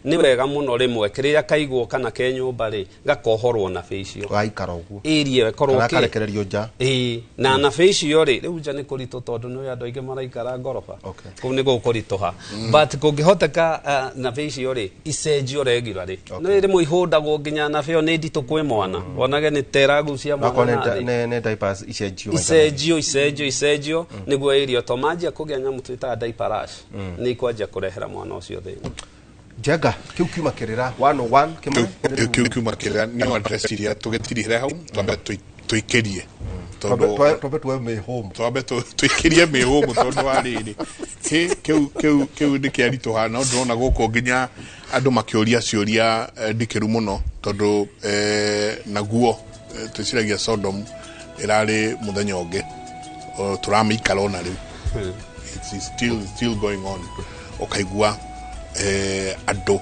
Speaker 3: nĩ wega mũno rĩmwe kĩrĩa kaigwo kana ke nyũmba rĩ gakohorwo na bĩ icio.
Speaker 2: Gaikara ũguo.
Speaker 3: Ĩrie ĩkorwo
Speaker 2: kana
Speaker 3: kĩ
Speaker 2: karekererio nja.
Speaker 3: Ĩĩ, na nabĩ icio rĩ, rĩu nja nĩ kũritũ tondũ nĩ andũ aingĩ maraikara ngoroba. Kũu nĩ gũkũritũha, but kũngĩhoteka nabĩ icio rĩ icenjio regularly. Nĩ rĩmwe ihũndagwo nginya nabĩ ĩyo nĩ nditũ kwĩ mwana, wonage nĩ teragucia
Speaker 2: Akorwo
Speaker 3: mwana na thĩ.
Speaker 2: nĩ diapers icenjio maita maingĩ.
Speaker 3: Icenjio, icenjio, icenjio nĩguo ĩrio to manjia kũgĩa nyamũ twĩtaga diaper rash, nĩ ikwanjia kũrehera mwana ũcio thĩna.
Speaker 2: Njenga kĩu kiuma kĩrĩra 101 kĩmwe.
Speaker 1: Kĩu kiuma kĩrĩa nĩ address iria tũgĩtirihĩre hau twambe tũikĩrie tondũ
Speaker 2: Twambe tuwe mĩhũmũ.
Speaker 1: Twambe tũikĩrie mĩhũmũ tondũ wa rĩrĩ hĩ kĩu nĩ kĩaritũha, no ndĩrona gũkũ nginya andũ makĩũria ciũria ndikĩru mũno tondũ naguo twĩciragia Sodom ĩrarĩ mũthenya ũngĩ. O, tũramĩikara ona rĩu. It's still going on. Ũkaigua andũ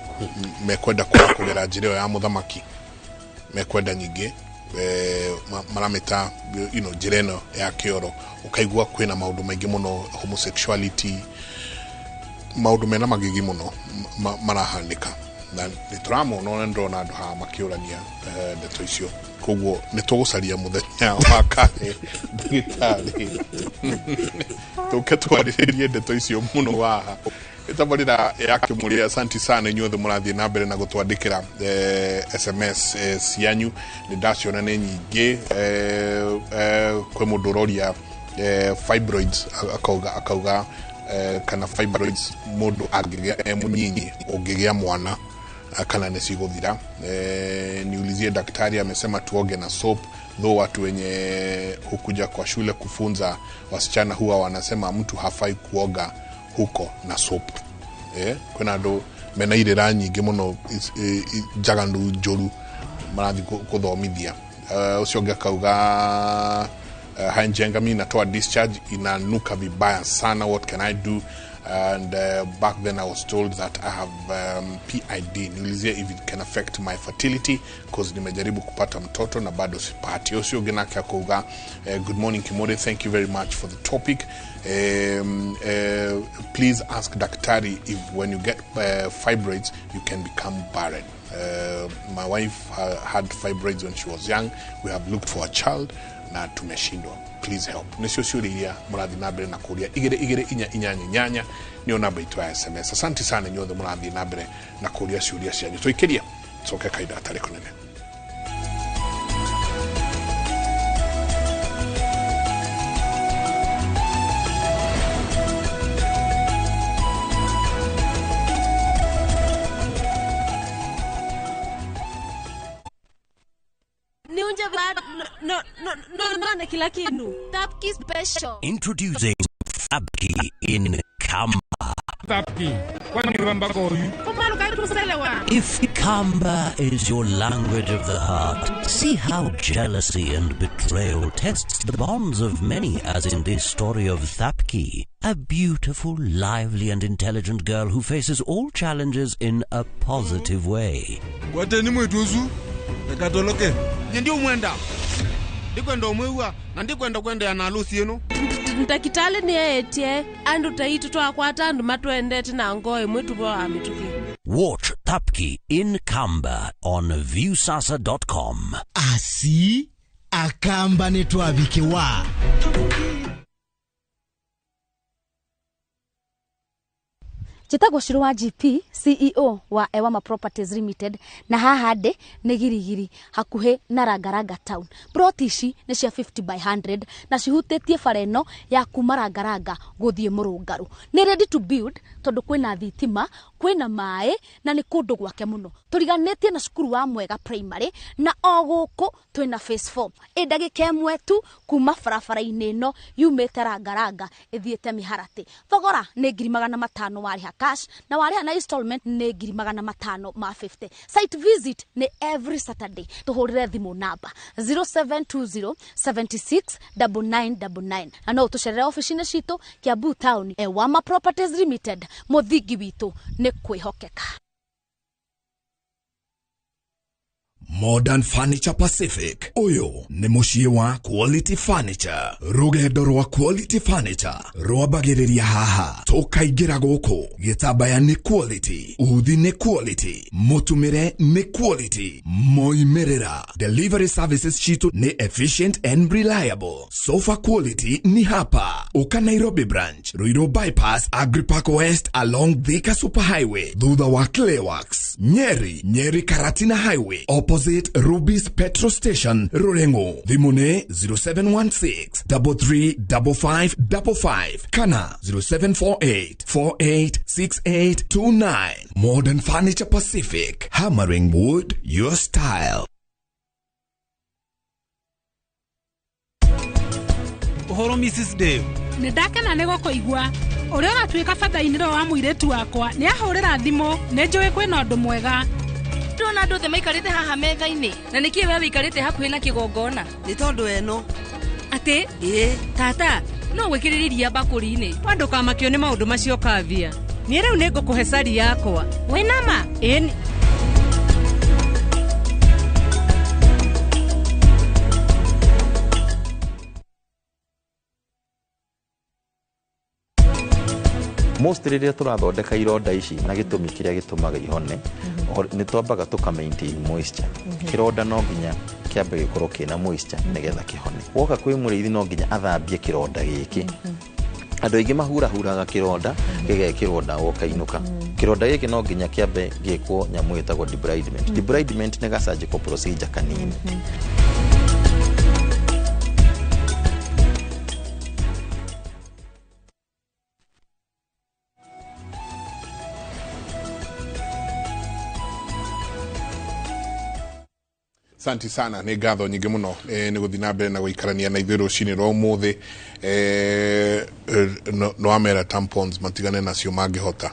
Speaker 1: mekwenda kwaga kũgera njĩra ĩyo ya mũthamaki, mekwenda nyingĩ maramĩta njĩra ĩno ya kĩoro. Ũkaigua kwĩna maũndũ maingĩ mũno, homosexuality, maũndũ mena magigi mũno marahanĩka na nĩ tũramona ona ndĩrona andũ haha makĩũrania ndeto icio. Koguo nĩ tũgũcaria mũthenya wa kahe ndagĩtarĩ tũke twarĩrĩrie ndeto icio mũno waha ĩtabarĩra ya kĩmũrĩ. Asanti sana inyuothe mũrathiĩ na mbere na gũtwandĩkĩra SMS cianyu, nĩ ndaciona nĩ nyingĩ. Kwĩ mũndũ ũroria fibroids, akauga kana fibroids mũndũ angĩgĩa e mũnyinyi ũngĩgĩa mwana kana nĩ cigũthira. Niulizie daktari, amesema tuoge na soap, though watu wenye hukuja kwa shule kufunza wasichana huwa wanasema mtu hafai kuoga huko na soap. Kwĩna andũ mena irĩra nyingĩ mũno njaganu njũru marathiĩ kũthomithia. Ũcio ũngĩ akauga, "Hi Njenga, mi natoa discharge inanuka vibaya sana, what can I do? And back then I was told that I have PID. Niulizie if it can affect my fertility cause nimejaribu kupata mtoto na bado sipati." Ũcio ũngĩ nake akauga, "Good morning Kimore, thank you very much for the topic. Please ask daktari if when you get fibroids you can become barren. My wife had fibroids when she was young. We have looked for a child na tumeshindwa. Please help." Nĩcio ciũria iria mũrathiĩ na mbere na kũria. 22488 nĩyo namba itũ ya SMS. Asante sana inyuothe mũrathiĩ na mbere na kũria ciũria cianyu. Tũikĩrie coke kahinda gatarĩ kũnene.
Speaker 5: No no no no na kila kindu.
Speaker 6: Thapki special.
Speaker 7: Introducing Thapki in Kamba.
Speaker 8: Thapki. Kwani wamba koyu?
Speaker 7: If Kamba is your language of the heart, see how jealousy and betrayal tests the bonds of many, as in this story of Thapki, a beautiful, lively and intelligent girl who faces all challenges in a positive way.
Speaker 5: Ndakitale ni etie andu taitu twakwata andu matwendete na ngoe mwitu bwa mituki.
Speaker 7: Watch Thapki in Kamba on viewsasa.com.
Speaker 9: Asi akamba netwabikiwa.
Speaker 6: Njĩtagwo Shiro wa GP, CEO wa Ewama Properties Limited, na haha ndĩ nĩ Girigiri hakuhĩ na Rangaranga Town. Plot ici nĩ cia 50 by 100 na cihutĩtie bara ĩno ya kuma Rangaranga gũthiĩ Mũrũngarũ. Nĩ ready to build tondũ kwĩna thitima, kwĩna maĩ na nĩ kũndũ gwake mũno. Tũriganĩtie na cukuru wa Mwega Primary na o gũkũ twĩna phase 4. Ĩ ndagĩka ĩmwe tu kuma barabara-inĩ ĩno yumĩte Rangaranga ĩthiĩte Mĩharatĩ. Thogora nĩ 500,000 warĩha cash na warĩha na installment nĩ 550,000. Site visit nĩ every Saturday. Tũhũrĩre thimũ namba 0720 76 9999 na no ũtũcerere ofici-inĩ citũ Kiambu Town. Ewama Properties Limited, mũthingi witũ nĩ kwĩhokeka.
Speaker 10: Modern Furniture Pacific. Uyu ni muciĩ wa Quality Furniture. Rugendo rwa Quality Furniture rwambagĩrĩria haha. Tũkaingĩra gũkũ. Gĩtambaya nĩ quality, uthi nĩ quality, mũtumĩre nĩ quality, moimĩrĩra. Delivery services citũ nĩ efficient and reliable. Sofa quality ni hapa. Uka Nairobi branch, Ruiru bypass, Agripark West along Thika Superhighway, thutha wa Clayworks, Nyeri, Nyeri Karatina Highway, opposite Ruby's Petrol Station, Rurengo. Thimũ 0716 335555 kana 0748 486829. Modern Furniture Pacific, hammering wood your style.
Speaker 8: Uhoro Mrs. Dave.
Speaker 11: Nĩ ndakena nĩ gũkũigua. Ũrĩa ũratuĩka batha-inĩ wa mũirĩtu wakwa nĩ ahũrĩra thimũ, nĩ njũĩ kwĩna ũndũ mwega.
Speaker 12: Ndona andũ othe maikarĩte haha metha-inĩ na nĩkĩ we wĩikarĩte hakuhĩ na kĩgongona?
Speaker 13: Nĩ tondũ eno.
Speaker 12: Atĩ?
Speaker 13: Ĩĩ.
Speaker 12: Tata, no wĩkĩrĩre iria mbakũri-inĩ.
Speaker 14: Wa ndũkamakio nĩ maũndũ macio Kavia. Niĩ rĩu nĩ ngũkũhe cari yakwa.
Speaker 12: Wĩna ma?
Speaker 14: Ĩĩ.
Speaker 15: Most rĩrĩa tũrathondeka ironda ici na gĩtũmi kĩrĩa gĩtũmaga ihone, nĩ twambaga tũka maintain moisture. Kĩronda no nginya kĩambe gĩkorwo kĩna moisture nĩgetha kĩhone. Woka kwĩ mũrĩithi no nginya athambie kĩronda gĩkĩ. Andũ aingĩ mahurahuraga kĩronda gĩgekĩrwo ndawa ũkainũka. Kĩronda gĩkĩ no nginya kĩambe gĩkwo nyamũ ĩtagwo debridement. Debridement nĩ ga surgical procedure kanini.
Speaker 1: Asante sana, nĩ ngatho nyingĩ mũno nĩ gũthiĩ na mbere na gũikarania na ithuĩ rũcinĩ rwa ũmũthĩ. No amera tampons matigane nacio mangĩhota.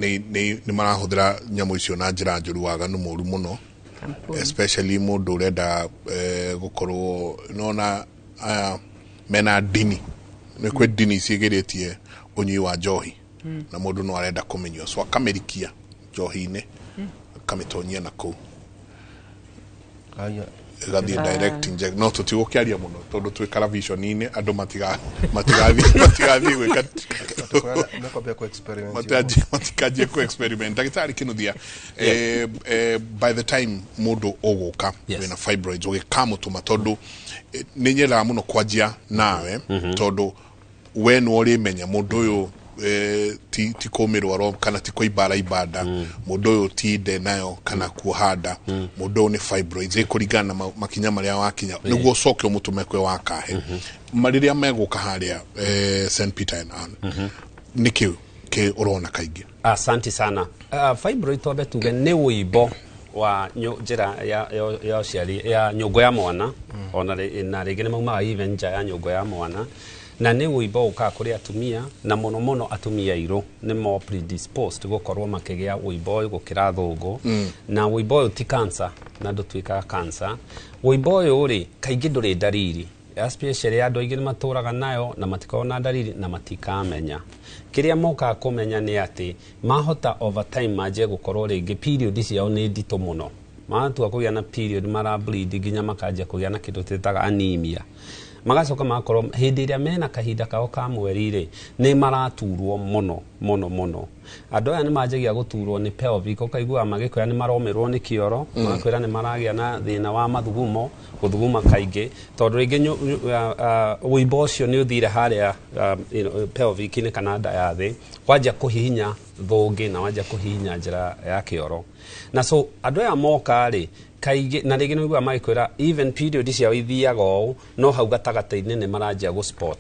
Speaker 1: Nĩ marahũthĩra nyamũ icio na njĩra njũru, waganu mũru mũno, especially mũndũ ũrenda gũkorwo nona aya mena ndini. Nĩ kwĩ ndini ciĩgĩrĩtie ũnyui wa njohi na mũndũ no arenda kũmĩnyua, so akamĩrikia njohi-inĩ akamĩtonyia na kũu ĩgathiĩ direct inject. No tũtigũkĩaria mũno tondũ twĩ karaviconi-inĩ, andũ matigathiĩ gwĩka matikanjie ku experiment. Ndagĩtarĩ Kĩnuthia, by the time mũndũ ũgũka wĩna fibroids ũgĩkamũtũma, tondũ nĩ nyendaga mũno kwanjia nawe, tondũ we nĩ ũrĩmenya mũndũ ũyũ ti kũmĩrwara kana ti kũimbara ibanda, mũndũ ũyũ ti nde nayo kana kuoha nda, mũndũ ũyũ nĩ fibroids, ĩkũringana na makinya marĩa wakinya nĩguo ũcoke ũmũtũme kwĩ wakahe. Marĩrĩa megũka harĩa St Peter and Ann, nĩkĩ kĩ ũrona kaingĩ?
Speaker 3: Asante sana. Fibroid twambe tuge nĩ wũimbo wa njĩra ya ũciari ya nyũngũ ya mwana, ona na rĩngĩ nĩ maumaga even nja ya nyũngũ ya mwana, na nĩ ũimbo ũkaga kũrĩ atumia, na mũno mũno atumia airũ nĩ more predisposed gũkorwo makĩgĩa ũimbo ũyũ gũkĩra athũngũ. Na ũimbo ũyũ ti cancer na ndũtuĩkaga cancer. Ũimbo ũyũ rĩ, kaingĩ ndũrĩ ndariri, especially andũ aingĩ nĩ matũraga nayo na matikoragwo na ndariri na matikamenya. Kĩrĩa mokaga kũmenya nĩ atĩ mahota over time manjie gũkorwo rĩngĩ period ciao nĩ nditũ mũno, matua kũgĩa na period mara bleed nginya makanjia kũgĩa na kĩndũ twĩtaga anemia, magacoka magakorwo hĩndĩ ĩrĩa mena kahinda kao ka mweri rĩ, nĩ maraturwo mũno mũno mũno. Andũ aya nĩ manjagia gũturwo nĩ pelvic, ũkaigua magĩkwĩra nĩ maromĩrwo nĩ kĩoro, magakwĩra nĩ maragĩa na thĩna wa mathugumo, gũthuguma kaingĩ, tondũ rĩngĩ ũimbo ũcio nĩ ũthire harĩa pelvic-inĩ kana nda ya thĩ, wanjia kũhihinya thũngĩ na wanjia kũhihinya njĩra ya kĩoro. Na so andũ aya moka rĩ, kaingĩ na rĩngĩ nĩ ũiguaga magĩkwĩra even period ciao ithiaga ũũ, no hau gatagatĩ-inĩ nĩ maranjia gũ spot.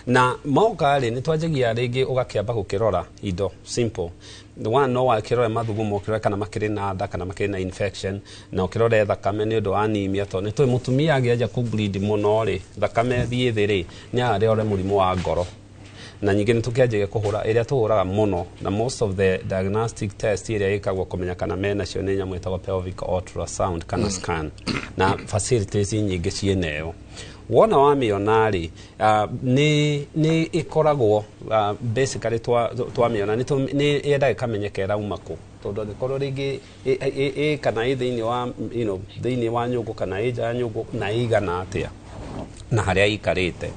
Speaker 3: Na moka rĩ, nĩ twanjagia rĩngĩ ũgakĩamba gũkĩrora indo simple. One, no wakĩrore mathugumo, ũkĩrore kana makĩrĩ na nda kana makĩrĩ na infection, na ũkĩrore thakame nĩ ũndũ wa anemia, tondũ nĩ tũĩ mũtumia angĩanjia kũ bleed mũno rĩ, thakame thiĩ thĩ rĩ, nĩ arĩore mũrimũ wa ngoro. Na nyingĩ nĩ tũkĩanjagia kũhũra ĩrĩa tũhũraga mũno, na most of the diagnostic test ĩrĩa ĩkagwo kũmenya kana mena cio nĩ nyamũ ĩtagwo pelvic ultrasound kana scan, na facilities nyingĩ ciĩneyo. Wona wamĩona rĩ, nĩ ĩkoragwo basically twamĩona nĩ yendaga ĩkamenyeka ĩrauma kũ, tondũ angĩkorwo rĩngĩ ĩ kana ĩ thĩinĩ wa, thĩinĩ wa nyũngũ kana ĩ nja ya nyũngũ na ĩigana atĩa na harĩa ĩikarĩte.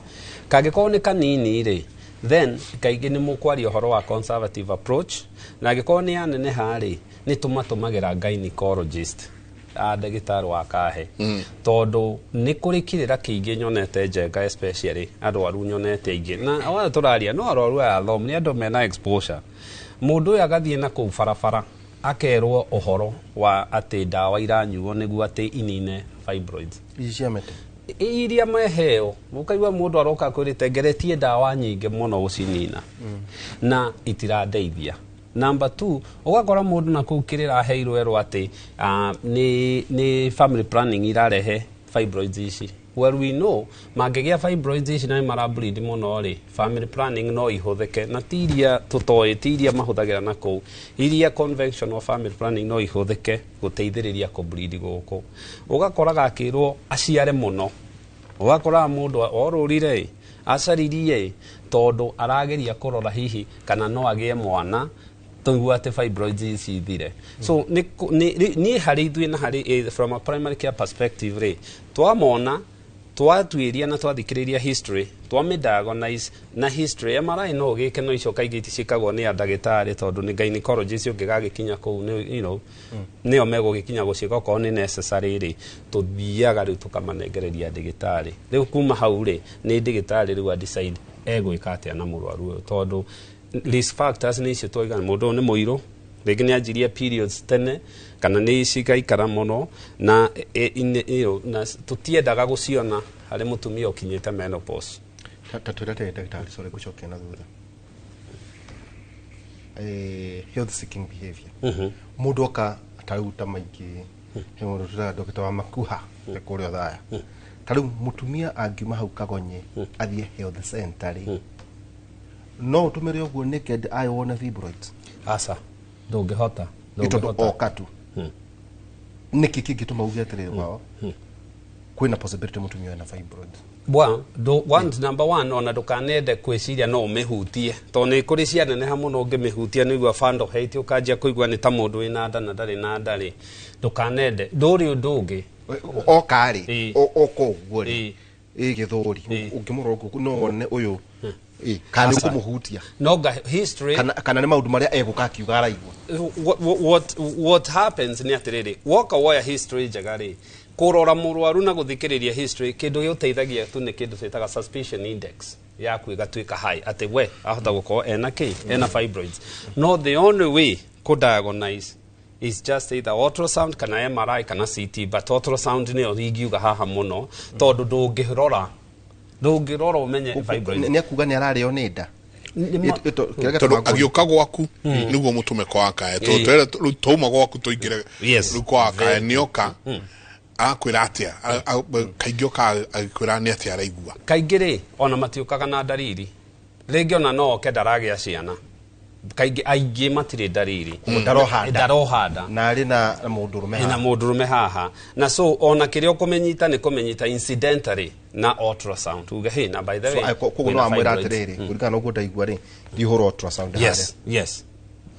Speaker 3: Kangĩkorwo nĩ kanini rĩ, then kaingĩ nĩ mũkwaria ũhoro wa conservative approach, na angĩkorwo nĩ yaneneha rĩ, nĩ tũmatũmagĩra gynecologist, ndagĩtarĩ wa kahe, tondũ nĩ kũrĩ kĩrĩra kĩingĩ nyonete Njenga, especially arwaru nyonete aingĩ, na wothe tũraria no arwaru aya athomu nĩ andũ mena exposure. Mũndũ ũyũ agathiĩ na kũu barabara akerwo ũhoro wa atĩ ndawa iranyuo nĩguo atĩ inine fibroids
Speaker 2: ici cia mĩtĩ
Speaker 3: iria meheo, ũkaigua mũndũ aroka kwĩrĩte ngeretie ndawa nyingĩ mũno gũcinina na itirandeithia. Number 2, ũgakora mũndũ na kũu kĩrĩra aheirwo erwo atĩ nĩ family planning irarehe fibroids ici. Well, we know mangĩgĩa fibroids ici na nĩ mara bleed mũno rĩ, family planning no ihũthĩke, na ti iria tũtoĩ, ti iria mahũthagĩra na kũu, iria conventional family planning no ihũthĩke gũteithĩrĩria kũ bleed gũkũ. Ũgakoraga akĩrwo aciare mũno, ũgakoraga mũndũ orũrire acaririe tondũ arageria kũrora hihi kana no agĩe mwana tũigua atĩ fibroids ici ithire. So niĩ harĩ ithuĩ na harĩ from a primary care perspective rĩ, twamona twatuĩria na twathikĩrĩria history, twamĩdiagnose na history. MRI no ũgĩke, no icio kaingĩ ticikagwo nĩ andagĩtarĩ tondũ nĩ gynecologist ũngĩgagĩkinya kũu nĩ nĩo megũgĩkinya gũciĩka okorwo nĩ necessary rĩ, tũthiaga rĩu tũkamanengereria ndagĩtarĩ. Rĩu kuma hau rĩ, nĩ ndagĩtarĩ rĩu a decide egwĩka atĩa na mũrwaru ũyũ, tondũ risk factors nĩ icio twoiga, mũndũ ũyũ nĩ mũirũ, rĩngĩ nĩ anjirie periods tene kana nĩ cigaikara mũno, na na tũtiendaga gũciona harĩ mũtumia ũkinyĩte menopause.
Speaker 2: Ta twĩre atĩrĩ ndagĩtarĩ, sorry ngũcokia na thutha. Health seeking behavior, mũndũ oka ta rĩu ta maingĩ, he mũndũ tũraga ndokita wa makuha kũrĩa Othaya, ta rĩu mũtumia angiuma hau Kagonye athiĩ health center rĩ, no ũtũmĩre ũguo naked eye wone fibroids?
Speaker 3: Aca, ndũngĩhota.
Speaker 2: Nĩ tondũ oka tu nĩkĩ kĩngĩtũma uge atĩrĩrĩ wao kwĩna possibility mũtumia ena fibroids?
Speaker 3: Number one, ona ndũkanende kwĩciria no ũmĩhutie, tondũ nĩ kũrĩ cianeneha mũno ũngĩmĩhutia nĩ ũigua fundal height, ũkanjia kũigua nĩ ta mũndũ wĩna nda na ndarĩ na nda rĩ, ndũkanende ndũrĩ ũndũ ũngĩ.
Speaker 2: Oka rĩ, oka ũguo rĩ, ĩ gĩthũri ũngĩmũrora ũguo no wone ũyũ, kana nĩ ũkũmũhutia?
Speaker 3: No history
Speaker 2: kana nĩ maũndũ marĩa egũka akiuga araigua.
Speaker 3: What happens nĩ atĩrĩrĩ, woka woya history njega rĩ, kũrora mũrwaru na gũthikĩrĩria history, kĩndũ gĩgũteithagia tu nĩ kĩndũ twĩtaga suspicion index yaku ĩgatuĩka high, atĩ we ahota gũkorwo ena kĩ, ena fibroids. No the only way kũ diagnose is just either ultrasound kana MRI kana CT, but ultrasound nĩyo ingiuga haha mũno, tondũ ndũngĩrora ũmenye fibroids.
Speaker 2: Nĩ akuga nĩ ararĩo nĩ nda.
Speaker 1: Tondũ agĩũka gwaku nĩguo mũtũme kwa Akae, tondũ twauma gwaku tũingĩre rĩu kwa Akae, nĩoka arakwĩra atĩa? Kaingĩ oka agĩkwĩra nĩ atĩa araigua?
Speaker 3: Kaingĩ rĩ, ona matiũkaga na ndariri. Rĩngĩ ona no oke ndaragĩa ciana. Kaingĩ aingĩ matirĩ ndariri. Ndaroha nda
Speaker 2: na arĩ na mũndũrũme
Speaker 3: haha, na mũndũrũme haha, na so ona kĩrĩa ũkũmenyita nĩ kũmenyita incidentally na ultrasound, tuge hey, na by the way,
Speaker 2: koguo no amwĩra atĩrĩrĩ, kũringana na ũguo ndaigua rĩ, thiĩ ũhũrwo ultrasound.
Speaker 3: Yes, yes,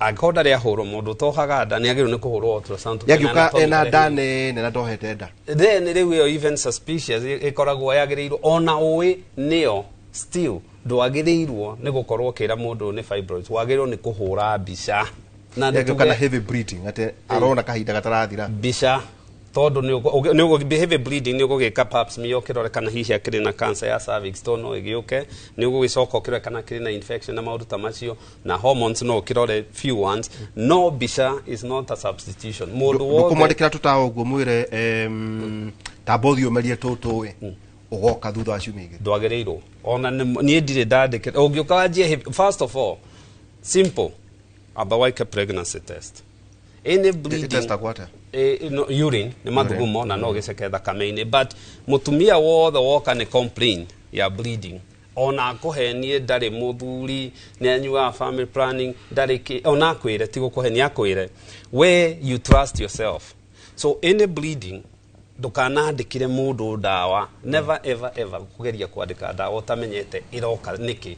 Speaker 3: angĩkorwo ndarĩ ahũrwo, mũndũ ũtohaga nda nĩ agĩrĩirwo nĩ kũhũrwo ultrasound.
Speaker 2: Yagĩũka ena nda nene na ndohete nda,
Speaker 3: then rĩu ĩyo even suspicious ĩkoragwo yagĩrĩirwo, ona ũĩ nĩyo still ndwagĩrĩirwo nĩ gũkorwo ũkĩra mũndũ nĩ fibroids, wagĩrĩirwo nĩ kũhũra mbica.
Speaker 2: Na nĩ kana heavy bleeding, atĩ arona kahinda gatarathira.
Speaker 3: Mbica, tondũ nĩ heavy bleeding, nĩ ũgũgĩka pap smear ũkĩrore kana hihi akĩrĩ na cancer ya cervix, tondũ no ĩgĩũke. Nĩ ũgũgĩcoka ũkĩrore kana akĩrĩ na infection na maũndũ ta macio, na hormones no ũkĩrore few ones. No mbica is not a substitution. Mũndũ wothe
Speaker 2: ndũkũmwandĩkĩra tũtawa ũguo mwĩre tamba ũthiĩ ũmerie tũtũ ĩ ũgoka thutha wa ciumia igĩrĩ.
Speaker 3: Ndwagĩrĩirwo. Ona niĩ ndirĩ ndandĩkĩra. Ũngĩũka wanjie, first of all, simple, amba waike pregnancy test. Any bleeding
Speaker 2: test atĩa?
Speaker 3: No, urine, nĩ mathugumo, na no gĩceke thakame-inĩ. But mũtumia wothe woka nĩ complain ya bleeding, ona akũhenie ndarĩ mũthuri, nĩ anyuaga family planning, ndarĩ kĩ, ona akwĩre ti gũkũhenia, akwĩre we you trust yourself. So any bleeding, ndũkanandĩkĩre mũndũ ndawa. Never ever ever kũgeria kwandĩka ndawa ũtamenyete ĩroka nĩkĩ.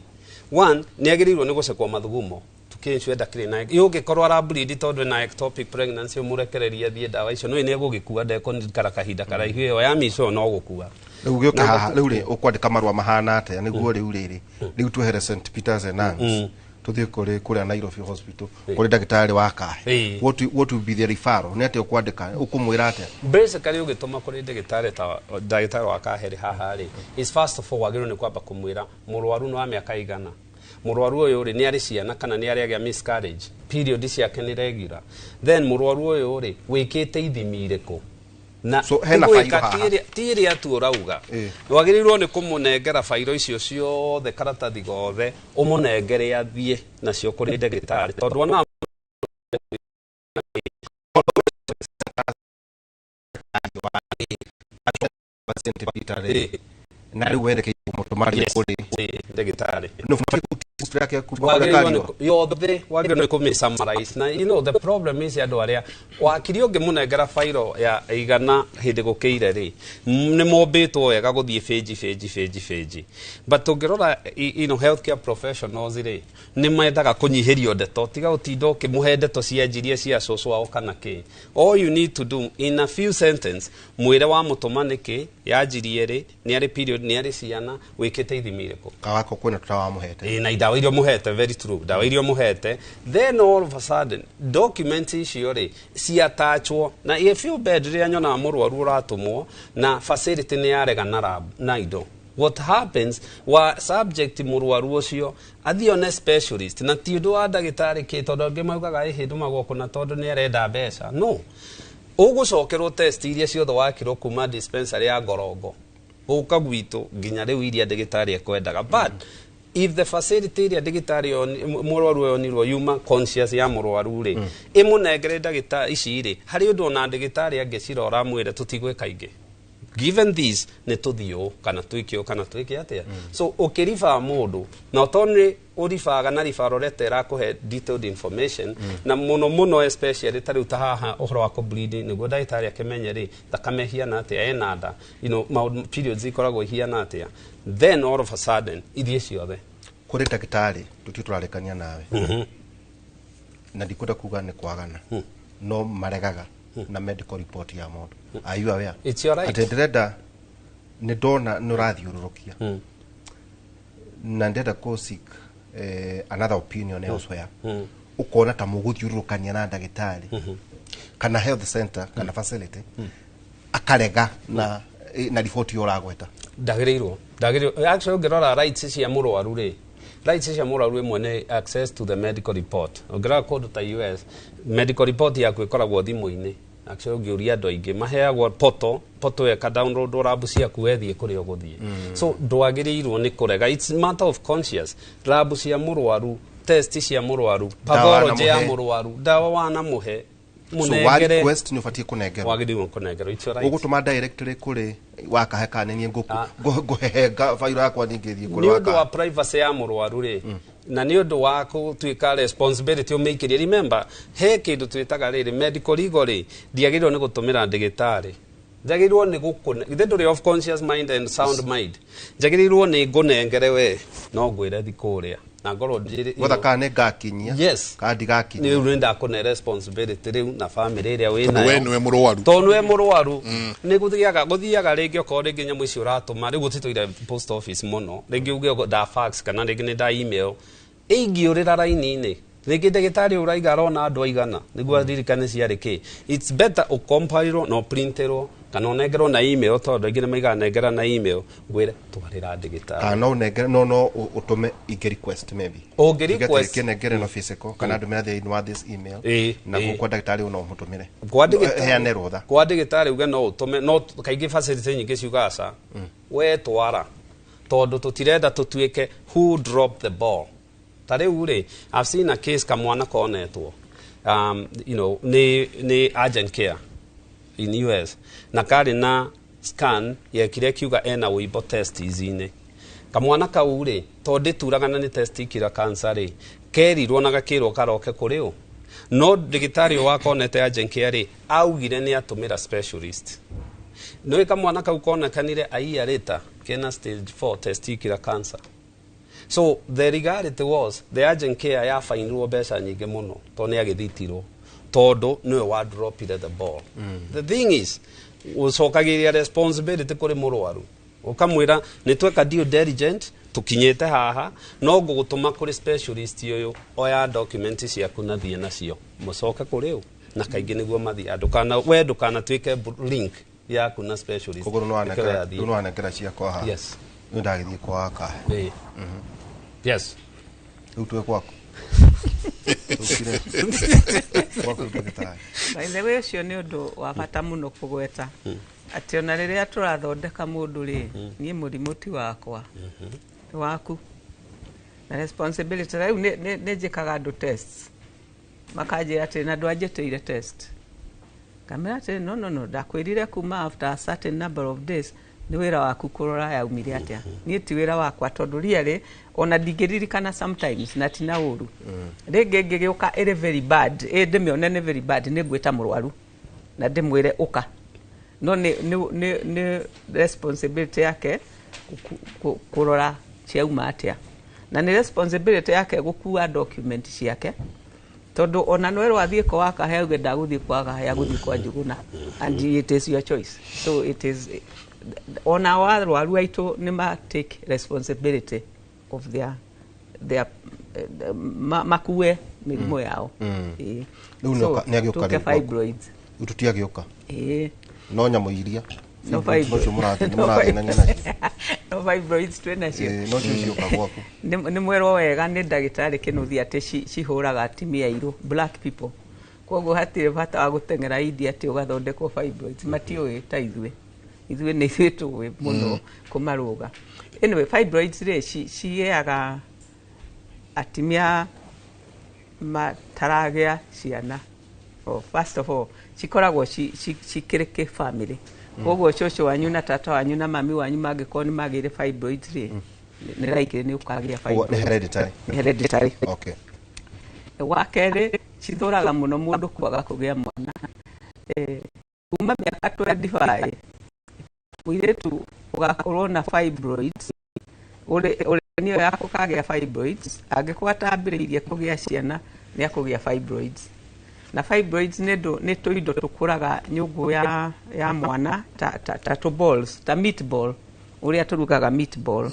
Speaker 3: One, nĩ agĩrĩirwo nĩ gũcekwo mathugumo tukĩncue ndakĩrĩ na ũngĩkorwo arableed tondũ ena ectopic pregnancy, ũmũrekererie athiĩ ndawa icio, no nĩ egũgĩkua, ndekũikara kahinda karaihu, ĩyo ya mĩico no gũkua.
Speaker 2: Rĩu gĩũke haha rĩu rĩ, ũkwandĩka marũa mahana atĩa nĩguo rĩu rĩrĩ rĩu twehere St Peter's and Anne's tũthiĩ kũrĩ kũrĩa Nairobi Hospital kũrĩ ndagĩtarĩ wa Kahe? What will be the referral? Nĩ atĩa ũkwandĩka, ũkũmwĩra atĩa?
Speaker 3: Basically ũgĩtũma kũrĩ ndagĩtarĩ ta ndagĩtarĩ wa Kahe rĩ, haha rĩ, is first of all wagĩrĩirwo nĩ kwamba kũmwĩra mũrwaru nĩ wa mĩaka igana, mũrwaru ũyũ rĩ, nĩ arĩ ciana kana nĩ arĩ agĩa miscarriage, period ciake nĩ regular, then mũrwaru ũyũ rĩ, wĩkĩte ithimi irĩkũ? Na
Speaker 2: so hena fairo haha
Speaker 3: ti ĩrĩa tu ũrauga, wagĩrĩirwo nĩ kũmũnengera fairo icio ciothe, karatathi gothe ũmũnengere athiĩ nacio kũrĩ ndagĩtarĩ, tondũ ona
Speaker 2: na rĩu werekeire mũtũma kũrĩ
Speaker 3: ndagĩtarĩ yothe, wagĩrĩirwo nĩ kũmĩ-summarize. Na you know the problem is andũ arĩa wakiri ũngĩmũnengera fairo ya igana hĩndĩ gũkĩire rĩ, nĩ mombĩtwo wega gũthiĩ bĩnji bĩnji bĩnji bĩnji, but ũngĩrora, you know, healthcare professionals rĩ, nĩ mendaga kũnyihĩrio ndeto, tiga ũtinda ũkĩmũhe ndeto cia njirie cia cũcũ wao kana kĩ. All you need to do in a few sentence, mwĩre wa mũtũma nĩkĩ yanjirie rĩ, nĩ arĩ period, nĩ arĩ ciana, wĩkĩte ithimi irĩkũ,
Speaker 2: kawako kwĩna tũtawa mũhete.
Speaker 3: Na ndawa iria mũhete, very true, ndawa iria mũhete. Then all of a sudden document icio rĩ ciatachwo, na I feel bad rĩrĩa nyonaga mũrwaru ũratũmwo na facility nĩ yarega na lab na indo. What happens, wa subject mũrwaru ũcio athiĩ one specialist, na ti ũndũ wa ndagĩtarĩ kĩ, tondũ angĩ maugaga ĩhĩ ndũmagwo kũna tondũ nĩ arenda mbeca. No ũgũcokerwo test iria ciothe wakĩrwo kuma dispensary ya Ngorongo gũka gwitũ nginya rĩu iria ndagĩtarĩ ekwendaga. But if the facility ĩrĩa ndagĩtarĩ mũrwaru oyonirwo yuma conscious ya mũrwaru rĩ, ĩmũnengere ndagĩtarĩ ici rĩ, harĩ ũndũ ona ndagĩtarĩ angĩcira ũramwĩre tũtigwĩka ingĩ, given this nĩ tũthiĩ ũũ kana twĩke ũũ kana twĩke atĩa. So ũkĩriba mũndũ na tondũ nĩ ũribaga na referral letter ĩrakũhe detailed information, na mũno mũno especially ta rĩu ta haha ũhoro wa kũ-bleed, nĩguo ndagĩtarĩ akĩmenye rĩ, thakame ĩhiana atĩa, ena nda, you know, maũndũ periods ikoragwo ihiana atĩa, then all of a sudden ithiĩ ciothe
Speaker 2: kũrĩ ndagĩtarĩ tũthiĩ tũrarĩkania nawe, na ndikwenda kuga nĩ kwagana, no maregaga na medical report ya mũndũ. Are you aware?
Speaker 3: It's your right.
Speaker 2: Atĩ ndĩrenda, nĩ ndona nĩ ũrathiũrũrũkia na ndĩrenda kũ seek another opinion elsewhere, ũkona ta mũgũthiũrũrũkania na ndagĩtarĩ kana health center kana facility, akarega na riboti ĩyo ũragweta.
Speaker 3: Ndagĩrĩirwo, ndagĩrĩirwo. Actually ũngĩrora rights cia mũrwaru rĩ, rights cia mũrwaru ĩmwe nĩ access to the medical report. Ũngĩrora kũndũ ta US, medical report yaku ĩkoragwo thimũ-inĩ. Actually ũngĩũria andũ aingĩ maheagwo poto poto eka download lab ciaku wethiĩ kũrĩa ũgũthiĩ. So ndwagĩrĩirwo nĩ kũrega, it's matter of conscious, lab cia mũrwaru, test cia mũrwaru, pathology ya
Speaker 2: wanamũhe.
Speaker 3: Mũrwaru ndawa wanamũhe.
Speaker 2: So wa
Speaker 3: mũnengere.
Speaker 2: Request nĩ ũbatiĩ kũnengerwo.
Speaker 3: Wagĩrĩirwo kũnengerwo, it's your right.
Speaker 2: Ũgũtũma directly kũrĩ wakahe kana nĩ niĩ ngũhehenga bairo yakwa ningĩthiĩ kũrĩ
Speaker 3: Nĩ ũndũ wa
Speaker 2: wakahe?
Speaker 3: Privacy ya mũrwaru rĩ, na nĩ ũndũ wa gũtuĩka responsibility ũmĩikĩrie. Remember, he kĩndũ twĩtaga rĩrĩ medical legal rĩ, ndiagĩrĩirwo nĩ gũtũmĩra ndĩgĩtarĩ, njagĩrĩirwo nĩ gũkũne githĩ ndũrĩ of conscious mind and sound mind, njagĩrĩirwo nĩ ngũnengere we no ngwĩre thi kũrĩa na ngorwo
Speaker 2: Gwetha kana nĩ ngakinyia
Speaker 3: Yes.
Speaker 2: kana ndigakinyia.
Speaker 3: Rĩu nĩ ndakũne responsibility rĩu na family ĩrĩa wĩ
Speaker 1: Tondũ
Speaker 3: nayo.
Speaker 1: we nĩwe mũrwaru.
Speaker 3: Tondũ nĩwe mũrwaru. Nĩ gũthiaga rĩngĩ okorwo rĩngĩ nyamũ icio ũratũma rĩu gũtitũire post office mũno, rĩngĩ uge nda fax kana rĩngĩ nĩ nda email, ĩingĩũrĩra raini-inĩ, rĩngĩ ndagĩtarĩ ũraiga arona andũ aigana nĩguo aririkane ciarĩ kĩ. It's better ũkompairwo na ũprinterwo kana ũnengerwo na email, tondũ aingĩ nĩ maigaga nengera na email, ngwĩre twarĩra ndagĩtarĩ.
Speaker 2: Kana no ũnengere, no ũtũme ingĩ request maybe.
Speaker 3: Ũngĩ
Speaker 2: Tuge atĩ
Speaker 3: request.
Speaker 2: kĩnengere no physical kana ndũmĩra thĩinĩ wa this email na kwa ndagĩtarĩ ũyũ no ũmũtũmĩre.
Speaker 3: Kwa ndagĩtarĩ.
Speaker 2: Heane rũtha.
Speaker 3: Kwa ndagĩtarĩ uge no ũtũme, no kaingĩ facility nyingĩ ciugaga ca we twara, tondũ tũtirenda tũtuĩke who drop the ball. Ta rĩu rĩ, I've seen a case, kamwana konetwo nĩ urgent care in US na karĩ na scan yekire kiuga ena ũimbo testis-inĩ. Kamwana kau rĩ, tondũ ndĩturaga na nĩ testicular cancer rĩ, kerirwo na gakĩrwo karoke kũrĩ ũ, no ndagĩtarĩ ũyũ wakonete urgent care rĩ, augire nĩ atũmĩra specialist. Nĩ kamwana kau konekanire a year later kena stage 4 testicular cancer. So the reality was the urgent care yabainirwo mbeca nyingĩ mũno tondũ nĩ agĩthitirwo tondũ nĩwe wa dropire the ball. The thing is, ũcokagĩria responsibility kũrĩ mũrwaru, ũkamwĩra nĩ tweka due diligent, tũkinyĩte haha, no ngũgũtũma kũrĩ specialist ũyũ, oya document ciaku na thiĩ nacio mũcoke kũrĩ ũ, na kaingĩ nĩguo mathiĩ ndũkana we ndũkanatuĩke link yaku na specialist.
Speaker 2: Koguo
Speaker 3: Nĩkĩo yathiĩ.
Speaker 2: rĩu nĩwanengera ciakwa haha.
Speaker 3: Yes.
Speaker 2: Rĩu ndagĩthiĩ kwa wakahe.
Speaker 3: Ĩĩ. Yes.
Speaker 2: Rĩu twĩ gwaku. Tũkire. Gwaku ndagĩtarĩ.
Speaker 4: By the way, ũcio nĩ ũndũ wa bata mũno kũgweta atĩ ona rĩrĩa tũrathondeka mũndũ rĩ, niĩ mũrimũ ti wakwa, nĩ waku na responsibility. Rĩu nĩ njĩkaga andũ tests, makanjĩra atĩ na ndwanjĩtĩire test, ngamĩra atĩ no, no, no, ndakwĩrire kuma after a certain number of days nĩ wĩra waku kũrora yaumire atĩa, niĩ ti wĩra wakwa, tondũ really ona ndingĩririkana sometimes na tina ũru. Rĩngĩ ĩngĩgĩũka ĩrĩ very bad, ĩ ndĩmĩone nĩ very bad, nĩ ngwĩta mũrwaru na ndĩmwĩre ũka, no nĩ responsibility yake kũrora ciauma atĩa, na nĩ responsibility yake gũkua document ciake, tondũ ona no erwo athiĩ kwa wakahe auge ndagũthiĩ kwa wakahe, agũthiĩ kwa Njuguna, and it is your choice. So it is ona warwaru aitũ nĩ ma take responsibility of their makue mĩrimũ yao. Ĩĩ.
Speaker 2: Rĩu
Speaker 4: So,
Speaker 2: nĩ agĩũka
Speaker 4: tũke
Speaker 2: rĩu gwaku.
Speaker 4: Fibroids.
Speaker 2: Rĩu tũtiagĩũka.
Speaker 4: Ĩĩ.
Speaker 2: No nyamũ iria.
Speaker 4: No.
Speaker 2: Fibroids nocio mũrathinania nacio.
Speaker 4: No fibroids twĩ nacio.
Speaker 2: Ĩĩ, nocio cioka gwaku.
Speaker 4: Nĩ mwerwo wega nĩ ndagĩtarĩ Kĩnuthia atĩ cihũraga atumia airũ, black people, koguo hatirĩ bata wa gũteng'era India atĩ ũgathondekwo fibroids, matiũĩ ta ithuĩ, ithuĩ nĩ ithuĩ tũĩ mũno kũmarũga. Anyway, fibroids rĩ, cigĩaga atumia mataragĩa ciana. Oh, first of all cikoragwo cikĩrĩ kĩ family, koguo cũcũ wanyu na tata wanyu na mami wanyu mangĩkorwo nĩ magĩire fibroids rĩ, nĩ likely nĩ ũkagĩa
Speaker 2: Koguo nĩ
Speaker 4: fibroids.
Speaker 2: hereditary.
Speaker 4: Nĩ hereditary.
Speaker 2: Okay.
Speaker 4: Wa kerĩ, cithũraga mũno mũndũ kwaga kũgĩa mwana. Kuma mĩaka 25 mũirĩtu ũgakorwo na fibroids, ũrĩ nĩyo ya kũkagĩa fibroids, angĩkorwo atambĩrĩirie kũgĩa ciana nĩ akũgĩa fibroids. Na fibroids nĩ tũindo tũkũraga nyũngũ ya mwana ta tũ balls, ta meatball, ũrĩa tũrugaga meatball.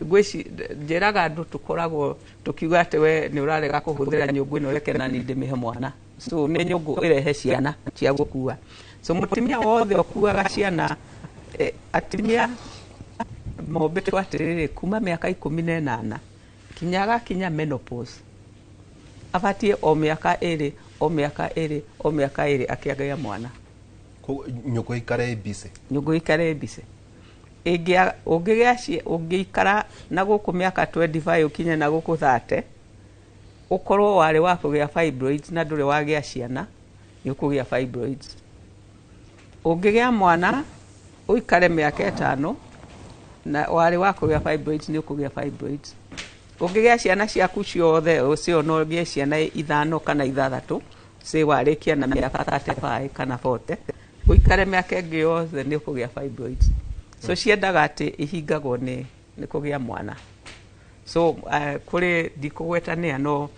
Speaker 4: Ngwĩci njĩraga andũ tũkoragwo tũkiuga atĩ we nĩ ũrarega kũhũthĩra nyũngũ ĩno, reke nani ndĩmĩhe mwana. So nĩ nyũngũ ĩrehe ciana cia gũkua. So mũtumia wothe ũkuaga ciana, atumia mombĩtwo atĩrĩrĩ, kuma mĩaka 18 kinya agakinya menopause, abatiĩ o mĩaka 2. O mĩaka 2, o mĩaka 2 akĩagĩa mwana.
Speaker 2: Koguo nyũngũ ĩikare ĩmbice.
Speaker 4: Nyũngũ ĩikare ĩmbice. Ũngĩgĩa ũngĩikara na gũkũ mĩaka 25 ũkinye na gũkũ 30, ũkorwo warĩ wa kũgĩa fibroids na ndũrĩ wagĩa ciana, nĩ ũkũgĩa fibroids. Ũngĩgĩa mwana ũikare mĩaka 5 na warĩ wa kũgĩa fibroids, nĩ ũkũgĩa fibroids. Ũngĩgĩa ciana ciaku ciothe, ũcio no ũgĩe ciana 5 kana 6, say warĩkia na mĩaka 35 kana 40, ũikare mĩaka ĩngĩ yothe nĩ ũkũgĩa fibroids. So ciendaga atĩ ihingagwo nĩ kũgĩa mwana. So kũrĩ ndikũgwetanĩa, no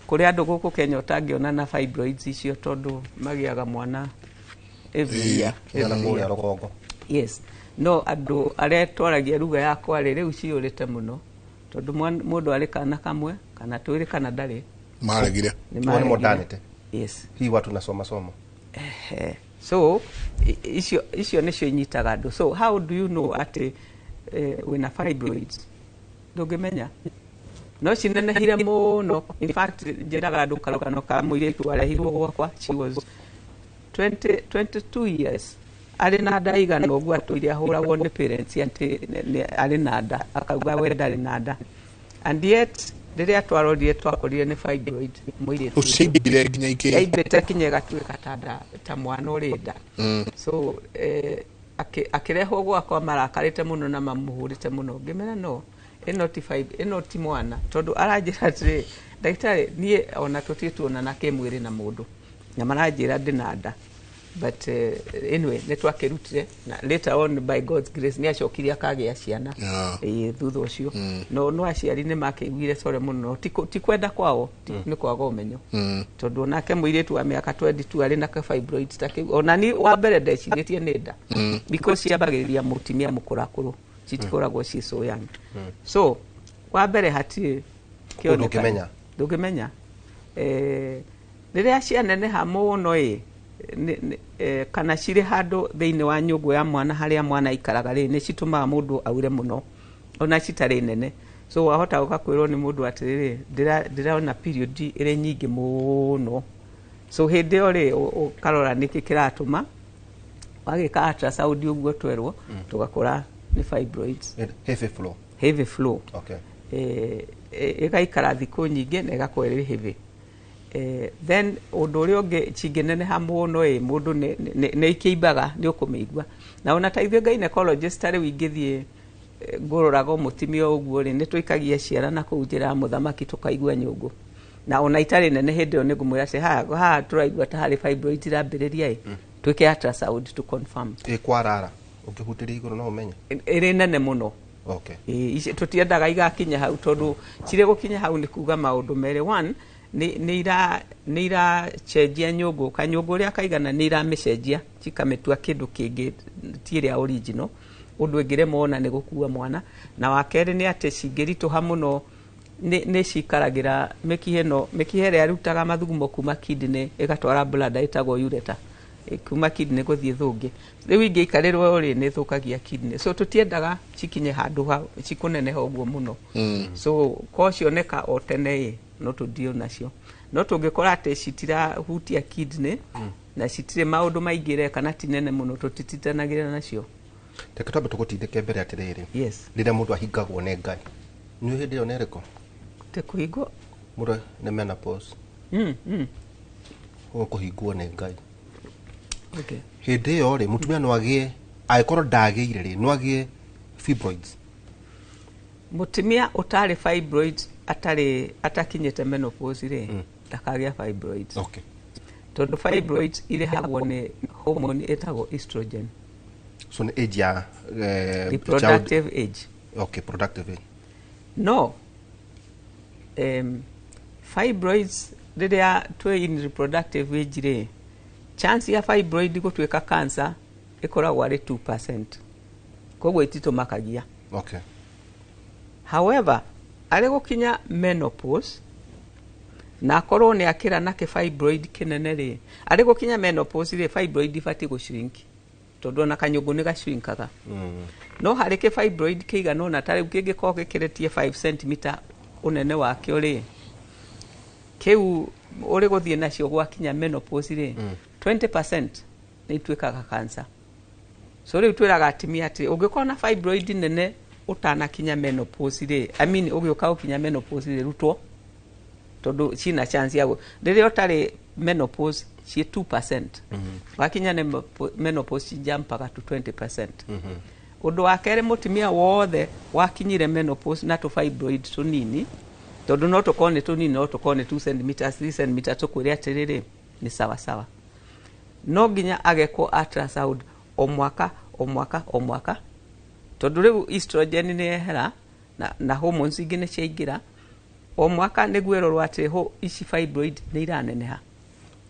Speaker 4: kũrĩ andũ gũkũ Kenya ũtangĩona na fibroids icio tondũ magĩaga mwana every year.
Speaker 2: Kũrĩa rũgongo.
Speaker 4: Yes. No andũ arĩa twaragia ruga yakwa rĩ, rĩu ciyũrĩte mũno tondũ mũndũ arĩ kana kamwe kana twĩrĩ kana ndarĩ.
Speaker 1: Maregire.
Speaker 2: Nĩ modernity.
Speaker 4: Yes.
Speaker 2: Hii watu nasoma somo.
Speaker 4: So icio nĩcio inyitaga andũ. So how do you know atĩ wĩna fibroids? Ndũngĩmenya. No cinenehire mũno. In fact, njĩraga andũ karũgano ka mũirĩtu warehirwo gwakwa. She was 22 years. Arĩ na nda igana ũguo atũire ahũragwo nĩ parents atĩ arĩ na nda, akauga we ndarĩ na nda. And yet rĩrĩa twarorire twakorire nĩ fibroid mũirĩtu.
Speaker 1: Ũcimbire nginya ikĩ.
Speaker 4: Yaimbĩte kinya ĩgatuĩka ta nda, ta mwana ũrĩ nda. So akĩrehwo gwakwa marakarĩte mũno na mamũhũrĩte mũno. Ngĩmera no, ĩno ti ĩno ti mwana, tondũ aranjĩra atĩrĩ, ndagĩtarĩ, niĩ ona tũtirĩ tuonana kĩmwĩrĩ na mũndũ na maranjĩra ndĩ na nda. But anyway, nĩ twakĩrutire na later on by God's grace nĩ acokire akagĩa ciana thutha ũcio. No aciari nĩ makĩiguire core mũno, ti kwenda kwao, nĩ kwaga ũmenyo. Tondũ onake mũirĩtu wa mĩaka 22 arĩ na fibroids ta kĩu, ona ni wa mbere ndecirĩtie nĩ nda, because ciambagĩrĩria mũtumia mũkũrakũrũ, citikoragwo ciĩ so young. So wa mbere hatirĩ
Speaker 2: kĩoneka,
Speaker 4: ndũngĩmenya. Rĩrĩa cianeneha mũno ĩ, kana cirĩ handũ thĩinĩ wa nyũngũ ya mwana harĩa mwana aikaraga rĩ, nĩ citũmaga mũndũ aure mũno ona citarĩ nene. So wahota gũka kwĩrwo nĩ mũndũ atĩrĩrĩ, ndĩrona period ĩrĩ nyingĩ mũno. So hĩndĩ ĩyo rĩ, ũkarora nĩkĩ kĩratũma, wagĩka ultrasound ũguo twerwo, tũgakora nĩ fibroids.
Speaker 2: Heavy flow.
Speaker 4: Heavy flow.
Speaker 2: Okay.
Speaker 4: Ĩgaikara thikũ nyingĩ na ĩgakorwo ĩrĩ heavy. Then ũndũ ũrĩa ũngĩ cingĩneneha mũno ĩ, mũndũ nĩ ikĩimbaga, nĩ ũkũmĩigua. Na ona ta ithuĩ gynecologist ta rĩu ingĩthiĩ ngũroraga mũtumia ũguo rĩ, nĩ tũikagia ciara na kũu njĩra ya mũthamaki tũkaigua nyũngũ. Na ona itarĩ nene hĩndĩ ĩyo nĩ ngũmwĩra atĩ haha tũraigua ta harĩ fibroid irambĩrĩria ĩ, twĩke ultrasound to confirm.
Speaker 2: Ĩkwarara, ũngĩhutĩria igũrũ no ũmenye.
Speaker 4: Ĩrĩ nene mũno.
Speaker 2: Okay.
Speaker 4: Tũtiendaga igakinya hau, tondũ cirĩ gũkinya hau nĩ kuga maũndũ merĩ. One, nĩ iracenjia nyũngũ, kanyũngũ ũrĩa kaigana nĩ iramĩcenjia cikamĩtua kĩndũ kĩngĩ ti ĩrĩa original, ũndũ ĩngĩremwo ona nĩ gũkua mwana. Na wa kerĩ nĩ atĩ cingĩritũha mũno nĩ cikaragĩra mĩkiha ĩno, mĩkiha ĩrĩa ĩrutaga mathugumo kuma kidney ĩgatwara bladder ĩtagwo ureter, kuma kidney gũthiĩ thũngĩ. Rĩu ingĩikarĩrwo rĩ, nĩ ĩthũkagia kidney. So tũtiendaga cikinye handũ hau cikũneneha ũguo mũno. So ko cioneka o tene ĩ, no tũthiĩ nacio. No tũngĩkora atĩ citirahutia kidney na citirĩ maũndũ maingĩ reka na ti nene mũno, tũtititanagĩra nacio.
Speaker 2: Reke twambe tũgũtindĩke mbere atĩrĩrĩ.
Speaker 4: Yes.
Speaker 2: Rĩrĩa mũndũ ahingagwo nĩ Ngai, nĩ hĩndĩ ĩyo nĩ ĩrĩkũ?
Speaker 4: Te kũhingwo?
Speaker 2: Mũndũ nĩ menopause. Kũhingwo nĩ Ngai.
Speaker 4: Okay.
Speaker 2: Hĩndĩ ĩyo rĩ, mũtumia no agĩe, angĩkorwo ndagĩire rĩ, no agĩe fibroids.
Speaker 4: Mũtumia ũtarĩ fibroids atarĩ atakinyĩte menopause rĩ, ndakagĩa fibroids.
Speaker 2: Okay.
Speaker 4: Tondũ fibroids irehagwo nĩ hormone ĩtagwo estrogen.
Speaker 2: So nĩ age ya
Speaker 4: reproductive age.
Speaker 2: Okay, productive age.
Speaker 4: No. Fibroids rĩrĩa twĩ in reproductive age rĩ, chance ya fibroid gũtuĩka cancer ĩkoragwo arĩ 2%. Koguo ititũmakagia.
Speaker 2: Okay.
Speaker 4: However, arĩ gũkinya menopause na akorwo nĩ akĩra na kĩ fibroid kĩnene rĩ, arĩ gũkinya menopause rĩ, fibroid ibatiĩ gũ shrink tondũ ona kanyũngũ nĩ gashrinkaga. No harĩ kĩ fibroid kĩigana ũna, ta rĩu kĩngĩkorwo gĩkĩrĩtie 5 cm ũnene wakĩo rĩ, Kĩu ũrĩ gũthiĩ nacio gwakinya menopause rĩ, 20% nĩ ituĩkaga cancer. So rĩu twĩraga atumia atĩ ũngĩkorwo na fibroid nene ũtanakinya menopause rĩ, I mean ũgĩũka gũkinya menopause rĩ, rutwo, tondũ cina chance ya rĩrĩa ũtarĩ menopause ciĩ 2%, wakinya menopause cijampaga to 20%. Ũndũ wa kerĩ, mũtumia wothe wakinyire menopause na tũ fibroid tũnini, tondũ no tũkorwo nĩ tũnini, no tũkorwo nĩ 2 cm, 3 cm, tũkwĩre atĩrĩrĩ, nĩ sawa sawa, no nginya agekwo ultrasound o mwaka, o mwaka, o mwaka, tondũ rĩu estrogen nĩ yehera na hormones ingĩ nĩ ciaingĩra. O mwaka nĩguo ĩrorwo atĩ ho ici fibroid nĩ iraneneha.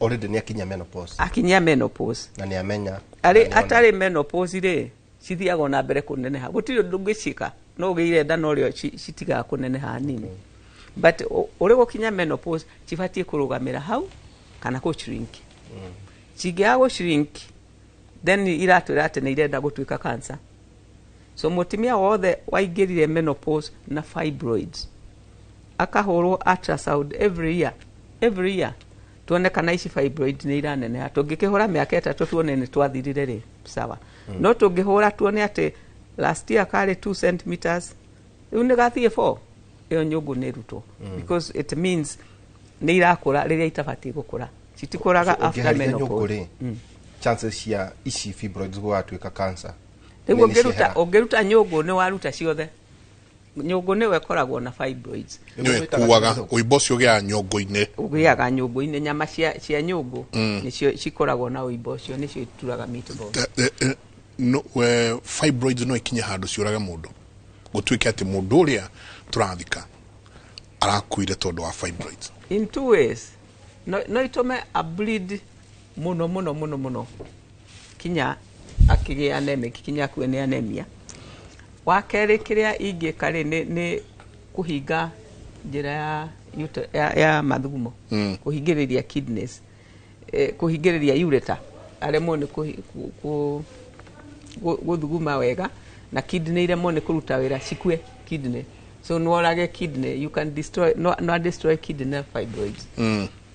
Speaker 2: Already nĩ akinya menopause.
Speaker 4: Akinyia menopause.
Speaker 2: Na nĩ amenya.
Speaker 4: Arĩ atarĩ menopause rĩ, cithiaga na mbere kũneneha, gũtirĩ ũndũ ũngĩciĩka, no ũgĩire nda no rĩo citigaga kũneneha hanini, but ũrĩ gũkinya menopause cibatiĩ kũrũgamĩra hau kana kũ shrink. Cingĩaga gũ shrink, then iratwĩra atĩ nĩ irenda gũtuĩka cancer. So mũtumia wothe waingĩrire menopause na fibroids akahũrwo ultrasound every year, every year, tuone kana ici fibroid nĩ iraneneha. Tũngĩkĩhũra mĩaka 3 tuone nĩ twathirire rĩ, sawa. No tũngĩhũra tuone atĩ last year karĩ 2 centimeters, rĩu nĩ gathiĩ 4, ĩyo nyũngũ nĩ ĩrutwo, because it means nĩ irakũra rĩrĩa itabatiĩ gũkũra. Citikũraga
Speaker 2: So,
Speaker 4: after
Speaker 2: ũngĩharithia
Speaker 4: menopause.
Speaker 2: nyũngũ rĩ, chances cia ici fibroids gũgatuĩka cancer
Speaker 4: Rĩu
Speaker 2: nĩ
Speaker 4: ũngĩruta
Speaker 2: ciehera.
Speaker 4: Ũngĩruta nyũngũ nĩ waruta ciothe. Nyũngũ nĩwe ĩkoragwo na fibroids.
Speaker 1: Nĩwe ĩkuaga ũimbo ũcio, ũgĩaga nyongo-inĩ.
Speaker 4: Ũgĩaga nyũngũ-inĩ, nyama cia nyũngũ nĩcio cikoragwo na ũimbo ũcio, nĩcio ituraga meatballs.
Speaker 1: No, fibroids no ikinye handũ ciũrage mũndũ, gũtuĩke atĩ mũndũ ũrĩa tũrathika arakuire tondũ wa fibroids?
Speaker 4: In two ways. No itũme a bleed mũno mũno mũno mũno kinya akĩgĩa anemic, kinya akue nĩ anemia. Wa kerĩ, kĩrĩa ingĩka rĩ, nĩ kũhinga njĩra ya mathugumo, kũhingĩrĩria kidneys, kũhingĩrĩria ureter, aremwo nĩ gũthuguma wega, na kidney iremwo nĩ kũruta wĩra, cikue kidney. So nworage kidney, you can destroy, no destroy kidney fibroids.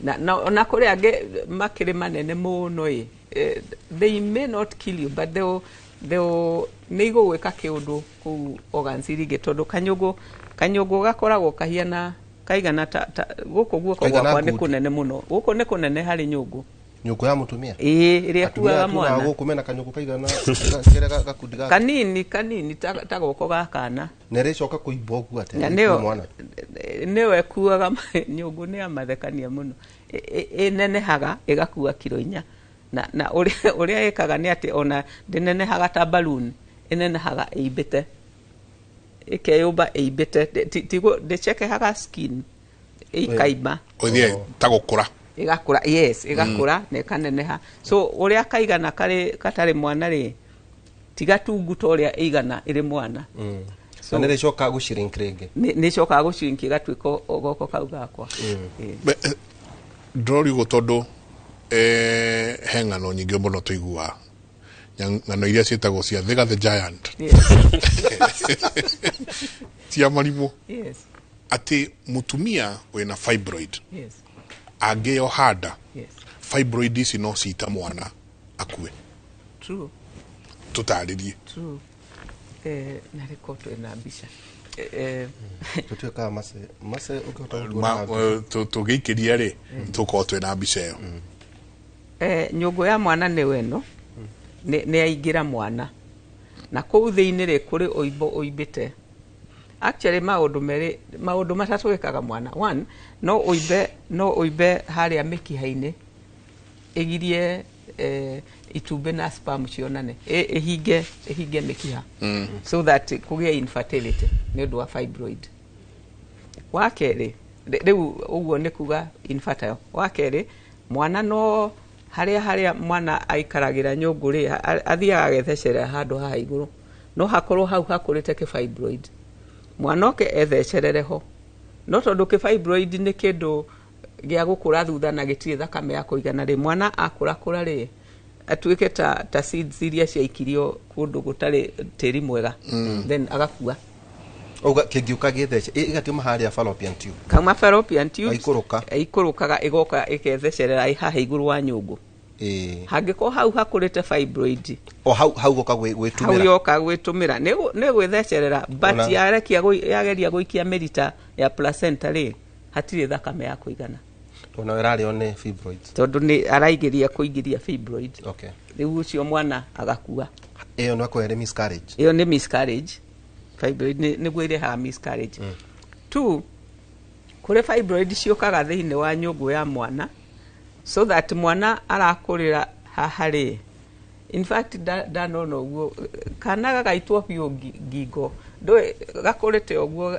Speaker 4: Na kũrĩ angĩ makĩrĩ manene mũno ĩ, they may not kill you, but they will nĩ igũgwĩka kĩũndũ kũu organs iria ingĩ, tondũ kanyũngũ gakoragwo kahiana kaigana ta gũkũ guoko
Speaker 2: Kaigana
Speaker 4: gwakwa nĩ
Speaker 2: ngundi.
Speaker 4: kũnene mũno, gũkũ nĩ kũnene harĩ nyũngũ.
Speaker 2: Nyũngũ ya mũtumia?
Speaker 4: Ĩĩ, ĩrĩa
Speaker 2: Atumia
Speaker 4: ĩkuaga
Speaker 2: tugaga
Speaker 4: mwana.
Speaker 2: Gũkũ mena kanyũngũ kaigana kĩrĩa gakundi gaka.
Speaker 4: Kanini kanini ta goko ga kana.
Speaker 2: Na ĩrĩcoka kũimba ũguo atĩa
Speaker 4: Na
Speaker 2: ĩkue
Speaker 4: nĩyo
Speaker 2: mwana?
Speaker 4: Nĩyo ĩkuaga nyũngũ nĩ ya mathekania mũno. Ĩnenehaga ĩgakua kiro 4, na ũrĩa ĩkaga nĩ atĩ ona ndĩnenehaga ta balloon, ĩnenehaga ĩimbĩte, ĩkeyũmba ĩimbĩte. Ndĩcekehaga skin, ĩkaimba.
Speaker 1: Ũthiĩ ta gũkũra.
Speaker 4: Ĩgakũra, yes, ĩgakũra na ĩkaneneha. So ũrĩa kaigana karĩ gatarĩ mwana rĩ, ti gatungu ta ũrĩa ĩigana ĩrĩ mwana.
Speaker 2: So, na nĩ ĩrĩcoka gũshrink rĩngĩ?
Speaker 4: Nĩ ĩcokaga gũshrink ĩgatuĩka o goko kau gakwa. Ĩĩ.
Speaker 1: Ndĩrorigwo tondũ he ng'ano nyingĩ mũno tũiguaga. Ng'ano iria ciĩtagwo cia Thiga the Giant, cia marimũ, atĩ mũtumia wĩna fibroid angĩyoha nda, fibroid ici no cite mwana akue.
Speaker 4: True.
Speaker 1: Tũtarĩrie.
Speaker 4: True. Na rĩko twĩna mbica.
Speaker 2: Tũtuĩkaga mace mace ũngĩhota
Speaker 1: Ma-
Speaker 2: gũtuona mbica.
Speaker 1: Tũgĩikĩria rĩ, tũkorwo twĩna mbica ĩyo.
Speaker 4: Nyũngũ ya mwana nĩyo ĩno, nĩ yaingĩra mwana na kũu thĩinĩ rĩ, kũrĩ ũimbo ũimbĩte. Actually maũndũ merĩ, maũndũ matatũ ĩkaga mwana. One, no ũimbe harĩa mĩkiha-inĩ, ĩgirie itumbĩ na sperm cionane, ĩhinge mĩkiha, so that kũgĩe infertility nĩ ũndũ wa fibroid. Wa kerĩ, rĩu ũguo nĩ kuga infertile. Wa kerĩ, mwana no harĩa mwana aikaragĩra nyũngũ rĩ, athiaga agethecerera handũ haha igũrũ, no hakorwo hau hakũrĩte kĩfibroid, mwana oke ethecerere ho. No tondũ kĩfibroid nĩ kĩndũ gĩa gũkũra thutha na gĩtirĩ thakame ya kũigana rĩ, mwana akũrakũra rĩ, atuĩke ta seeds iria ciaikirio kũndũ gũtarĩ tĩri mwega, then agakua.
Speaker 2: Uga kĩngĩũka gĩthece ĩgatiuma harĩa fallopian tube.
Speaker 4: Kauma fallopian tubes
Speaker 2: Ĩikũrũka.
Speaker 4: Ĩikũrũkaga ĩgoka ĩkethecerera ĩ haha igũrũ wa nyũngũ. Hangĩkorwo hau hakũrĩte fibroid,
Speaker 2: O hau hau goka
Speaker 4: hau
Speaker 2: gwĩtumĩra.
Speaker 4: Yoka gwĩtũmĩra nĩ gwĩthecerera, but yarekia yageria gũikia mĩrita ya placenta rĩ, hatirĩ thakame ya kũigana.
Speaker 2: Tondũ nayo ĩrarĩo nĩ fibroids.
Speaker 4: Tondũ nĩ araigĩria kũingĩria fibroid. Rĩu ũcio mwana agakua.
Speaker 2: Ĩyo no akorwo ĩrĩ miscarriage.
Speaker 4: Ĩyo nĩ miscarriage. Fibroid nĩguo irehaga miscarriage. Two, kũrĩ fibroid ciũkaga thĩinĩ wa nyũngũ ya mwana, so that mwana arakũrĩra haha rĩ, in fact ndanona ũguo kana gagaitwo biũ ngingo, ndũĩ gakũrĩte ũguo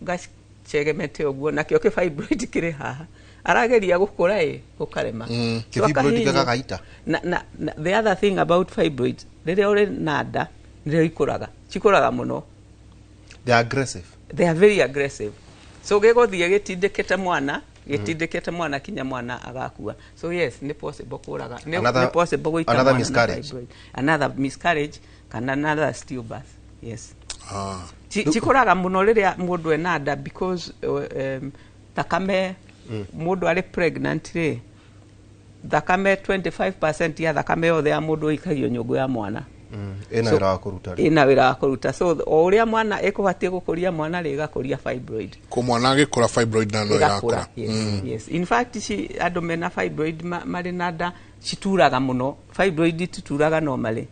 Speaker 4: gacegemete ũguo, nakĩo kĩ fibroid kĩrĩ haha, arageria gũkũra ĩ gũkarema. So
Speaker 2: Kĩ fibroid
Speaker 4: akahihinywo.
Speaker 2: gagaita.
Speaker 4: Na the other thing about fibroids, rĩrĩa ũrĩ na nda nĩrĩo ikũraga, cikũraga mũno.
Speaker 2: They are aggressive.
Speaker 4: They are very aggressive, so gĩgũthiĩ gĩtindĩkĩte mwana, gĩtindĩkĩte mwana kinya mwana agakua. So yes, nĩ possible kũraga, nĩ possible gũita
Speaker 2: Another
Speaker 4: mwana na
Speaker 2: miscarriage.
Speaker 4: fibroid. Another miscarriage kana another stillbirth, yes. Cikũraga mũno rĩrĩa mũndũ ena nda, because thakame, mũndũ arĩ pregnant rĩ, thakame 25% ya thakame yothe ya mũndũ ĩikagio nyũngũ ya mwana.
Speaker 2: Ĩna
Speaker 4: So,
Speaker 2: wĩra wa kũruta rĩ.
Speaker 4: Ĩna wĩra wa kũruta. So o ũrĩa mwana ĩkũbatiĩ gũkũria mwana rĩ, ĩgakũria fibroid.
Speaker 1: Ko mwana agĩkũra, fibroid na no
Speaker 4: Ĩgakũra.
Speaker 1: ĩrakũra.
Speaker 4: Yes, yes. In fact, andũ mena fibroid marĩ na nda cituraga mũno. Fibroid itituraga normally,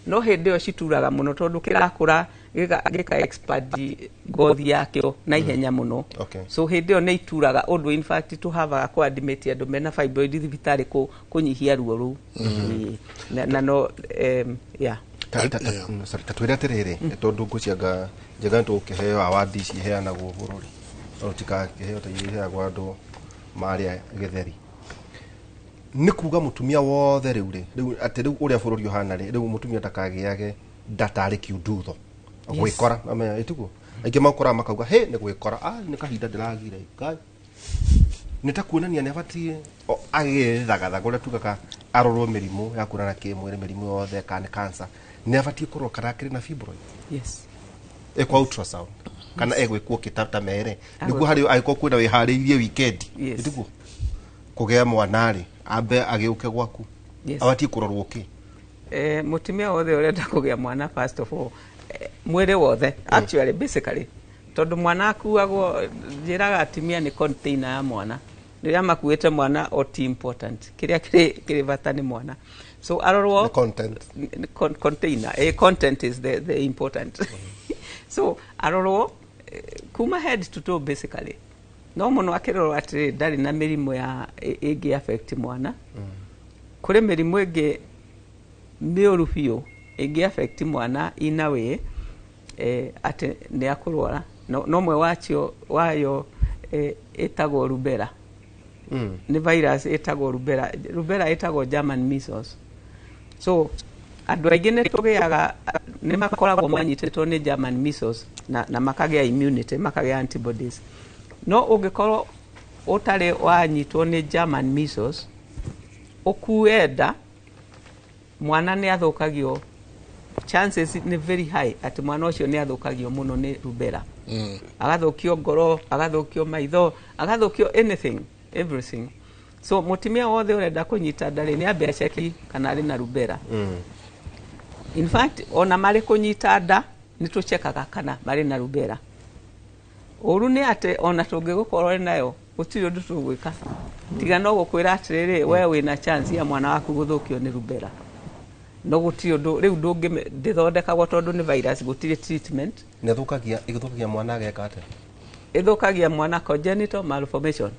Speaker 4: no hĩndĩ ĩyo cituraga mũno tondũ kĩrakũra gĩka expand ngothi yakĩo na ihenya mũno. So hĩndĩ ĩyo nĩ ituraga ũndũ, in fact tũhavaga kũ admit andũ mena fibroid thibitarĩ kũnyihia ruo rũu. Ĩĩ. Na no yeah.
Speaker 2: Sorry, ta twĩre atĩrĩrĩ, tondũ ngwĩcianga njega nĩ tũgũkĩheo award ici iheanagwo bũrũri, no tũtikakĩheo ta iria iheagwo andũ marĩa gĩtheri. Nĩ kuga mũtumia wothe rĩu rĩ, rĩu atĩ rĩu ũrĩa bũrũri ũhana rĩ, rĩu mũtumia ndakagĩage nda tarĩ kiundutho gwĩkora amenya ĩtiguo aingĩ makoraga makauga he nĩ gwĩkora, ah, nĩ kahinda ndĩragire Ngai, nĩ ta kuonania nĩ abatiĩ agĩthagathaga ũrĩa tugaga arorwo mĩrimũ ya kuonana kĩmwĩrĩ, mĩrimũ yothe, kana nĩ cancer, nĩ abatiĩ kũrorwo kana akĩrĩ na fibroid
Speaker 4: Yes.
Speaker 2: Ĩkwa ultrasound kana egwĩkwo kĩta mere nĩguo
Speaker 4: Agwĩkwo.
Speaker 2: harĩ angĩkorwo kwĩna wĩharĩirie weekend
Speaker 4: Yes.
Speaker 2: ĩtiguo kũgĩa mwana rĩ, ambe agĩũke gwaku.
Speaker 4: Yes.
Speaker 2: Abatiĩ kũrorwo kĩ?
Speaker 4: Mũtumia wothe ũrenda kũgĩa mwana, first of all, mwĩrĩ wothe actually, basically, tondũ mwana akuagwo, njĩraga atumia nĩ container ya mwana. Rĩrĩa makuĩte mwana o ti important, kĩrĩa kĩrĩ bata nĩ mwana, so arorwo
Speaker 2: The content.
Speaker 4: Container, content is the important. So arorwo kuma head to toe basically, no mũno akĩrorwo atĩrĩ ndarĩ na mĩrimũ ya ĩngĩ affect mwana. Kũrĩ mĩrimũ ĩngĩ mĩũru biũ ĩngĩ affect mwana in a way atĩ nĩ akũrwara. No mwe wacio wayo ĩtagwo rubella. Nĩ virus ĩtagwo rubella. Rubella ĩtagwo German measles. So andũ aingĩ nĩ tũgĩaga, nĩ makoragwo manyitĩtwo nĩ German measles na makagĩa immunity, makagĩa antibodies. No ũngĩkorwo ũtarĩ wanyitwo nĩ German measles, ũkue nda, mwana nĩ athũkagio, chances nĩ very high atĩ mwana ũcio nĩ athũkagio mũno nĩ rubella. Agathũkio ngoro, agathũkio maitho, agathũkio anything, everything. So mũtumia wothe ũrenda kũnyita nda rĩ, nĩ ambe aceki kana arĩ na rubella. In fact, ona marĩ kũnyita nda nĩ tũcekaga kana marĩ na rubella. Ũru nĩ atĩ ona tũngĩgũkorwo nayo, gũtirĩ ũndũ tũgwĩka tiga no gũkwĩra atĩrĩrĩ, we wĩna chance ya mwana waku gũthũkio nĩ rubella, no gũtirĩ ũndũ rĩu ndũngĩ, ndĩthondekagwo tondũ nĩ virus, gũtirĩ treatment.
Speaker 2: Nĩ ĩthũkagia, ĩgĩthũkagia mwana ageka atĩa?
Speaker 4: Ĩthũkagia mwana congenital malformation.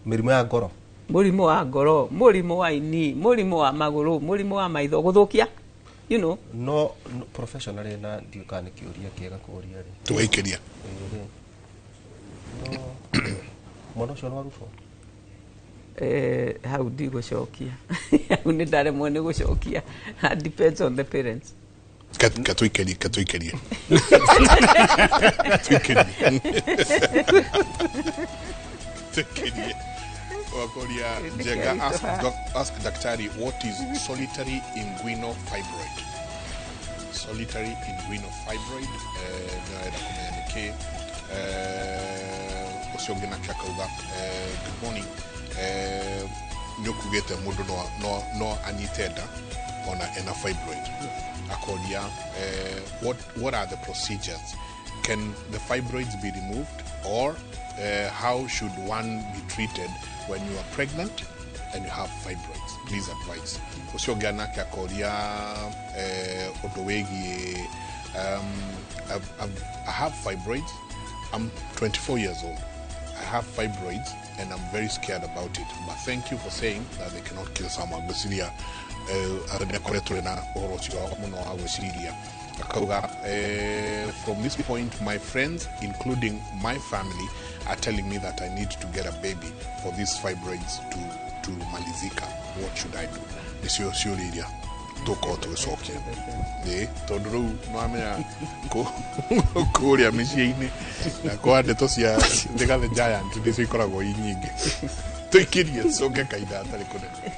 Speaker 2: Mĩrimũ ya ngoro.
Speaker 4: Mũrimũ wa ngoro, mũrimũ wa ini, mũrimũ wa magũrũ, mũrimũ wa maitho, gũthũkia
Speaker 2: No professionally, na ndiũ kana nĩ kĩũria kĩega kũũria rĩ.
Speaker 1: Tũgĩikĩria.
Speaker 2: Ĩĩ rĩ. No mwana ũcio no arutwo?
Speaker 4: Hau ndigũcokia, hau nĩ ndaremwo nĩ gũcokia. That depends on the parents.
Speaker 1: Katũikĩrie, katũikĩrie, tũikĩrie, tũikĩrie. Wakoria Njenga, ask, doc, ask daktari, what is solitary inguinal fibroid? Solitary inguinal fibroid, nĩ arenda kũmenya nĩ kĩ. Ũcio ũngĩ nake akauga, good morning, nĩ ũkugĩte mũndũ no anyite nda ona ena fibroid. Akoria, what are the procedures? Can the fibroids be removed, or how should one be treated when you are pregnant and you have fibroids? Please advise. Ũcio ũngĩ nake akoria ũndũ wĩgiĩ, I have fibroids. I'm 24 years old. I have fibroids and I'm very scared about it. But thank you for saying that they cannot kill someone. Gwĩciria nĩakoretwo na ũhoro ũcio mũno wa gwĩciria. Akauga, from this point, my friends, including my family, are telling me that I need to get a baby for these fibroids to malizika. What should I do? Nĩcio ciũria iria tũkorwo tũgĩcokia. Ĩĩ, tondũ rĩu nĩwamenya kũrĩa mĩciĩ-inĩ na kwa ndeto cia Thika the Giant nĩcio ikoragwo i nyingĩ. Tũikĩrie tũcoke kahinda hatarĩ kũnene.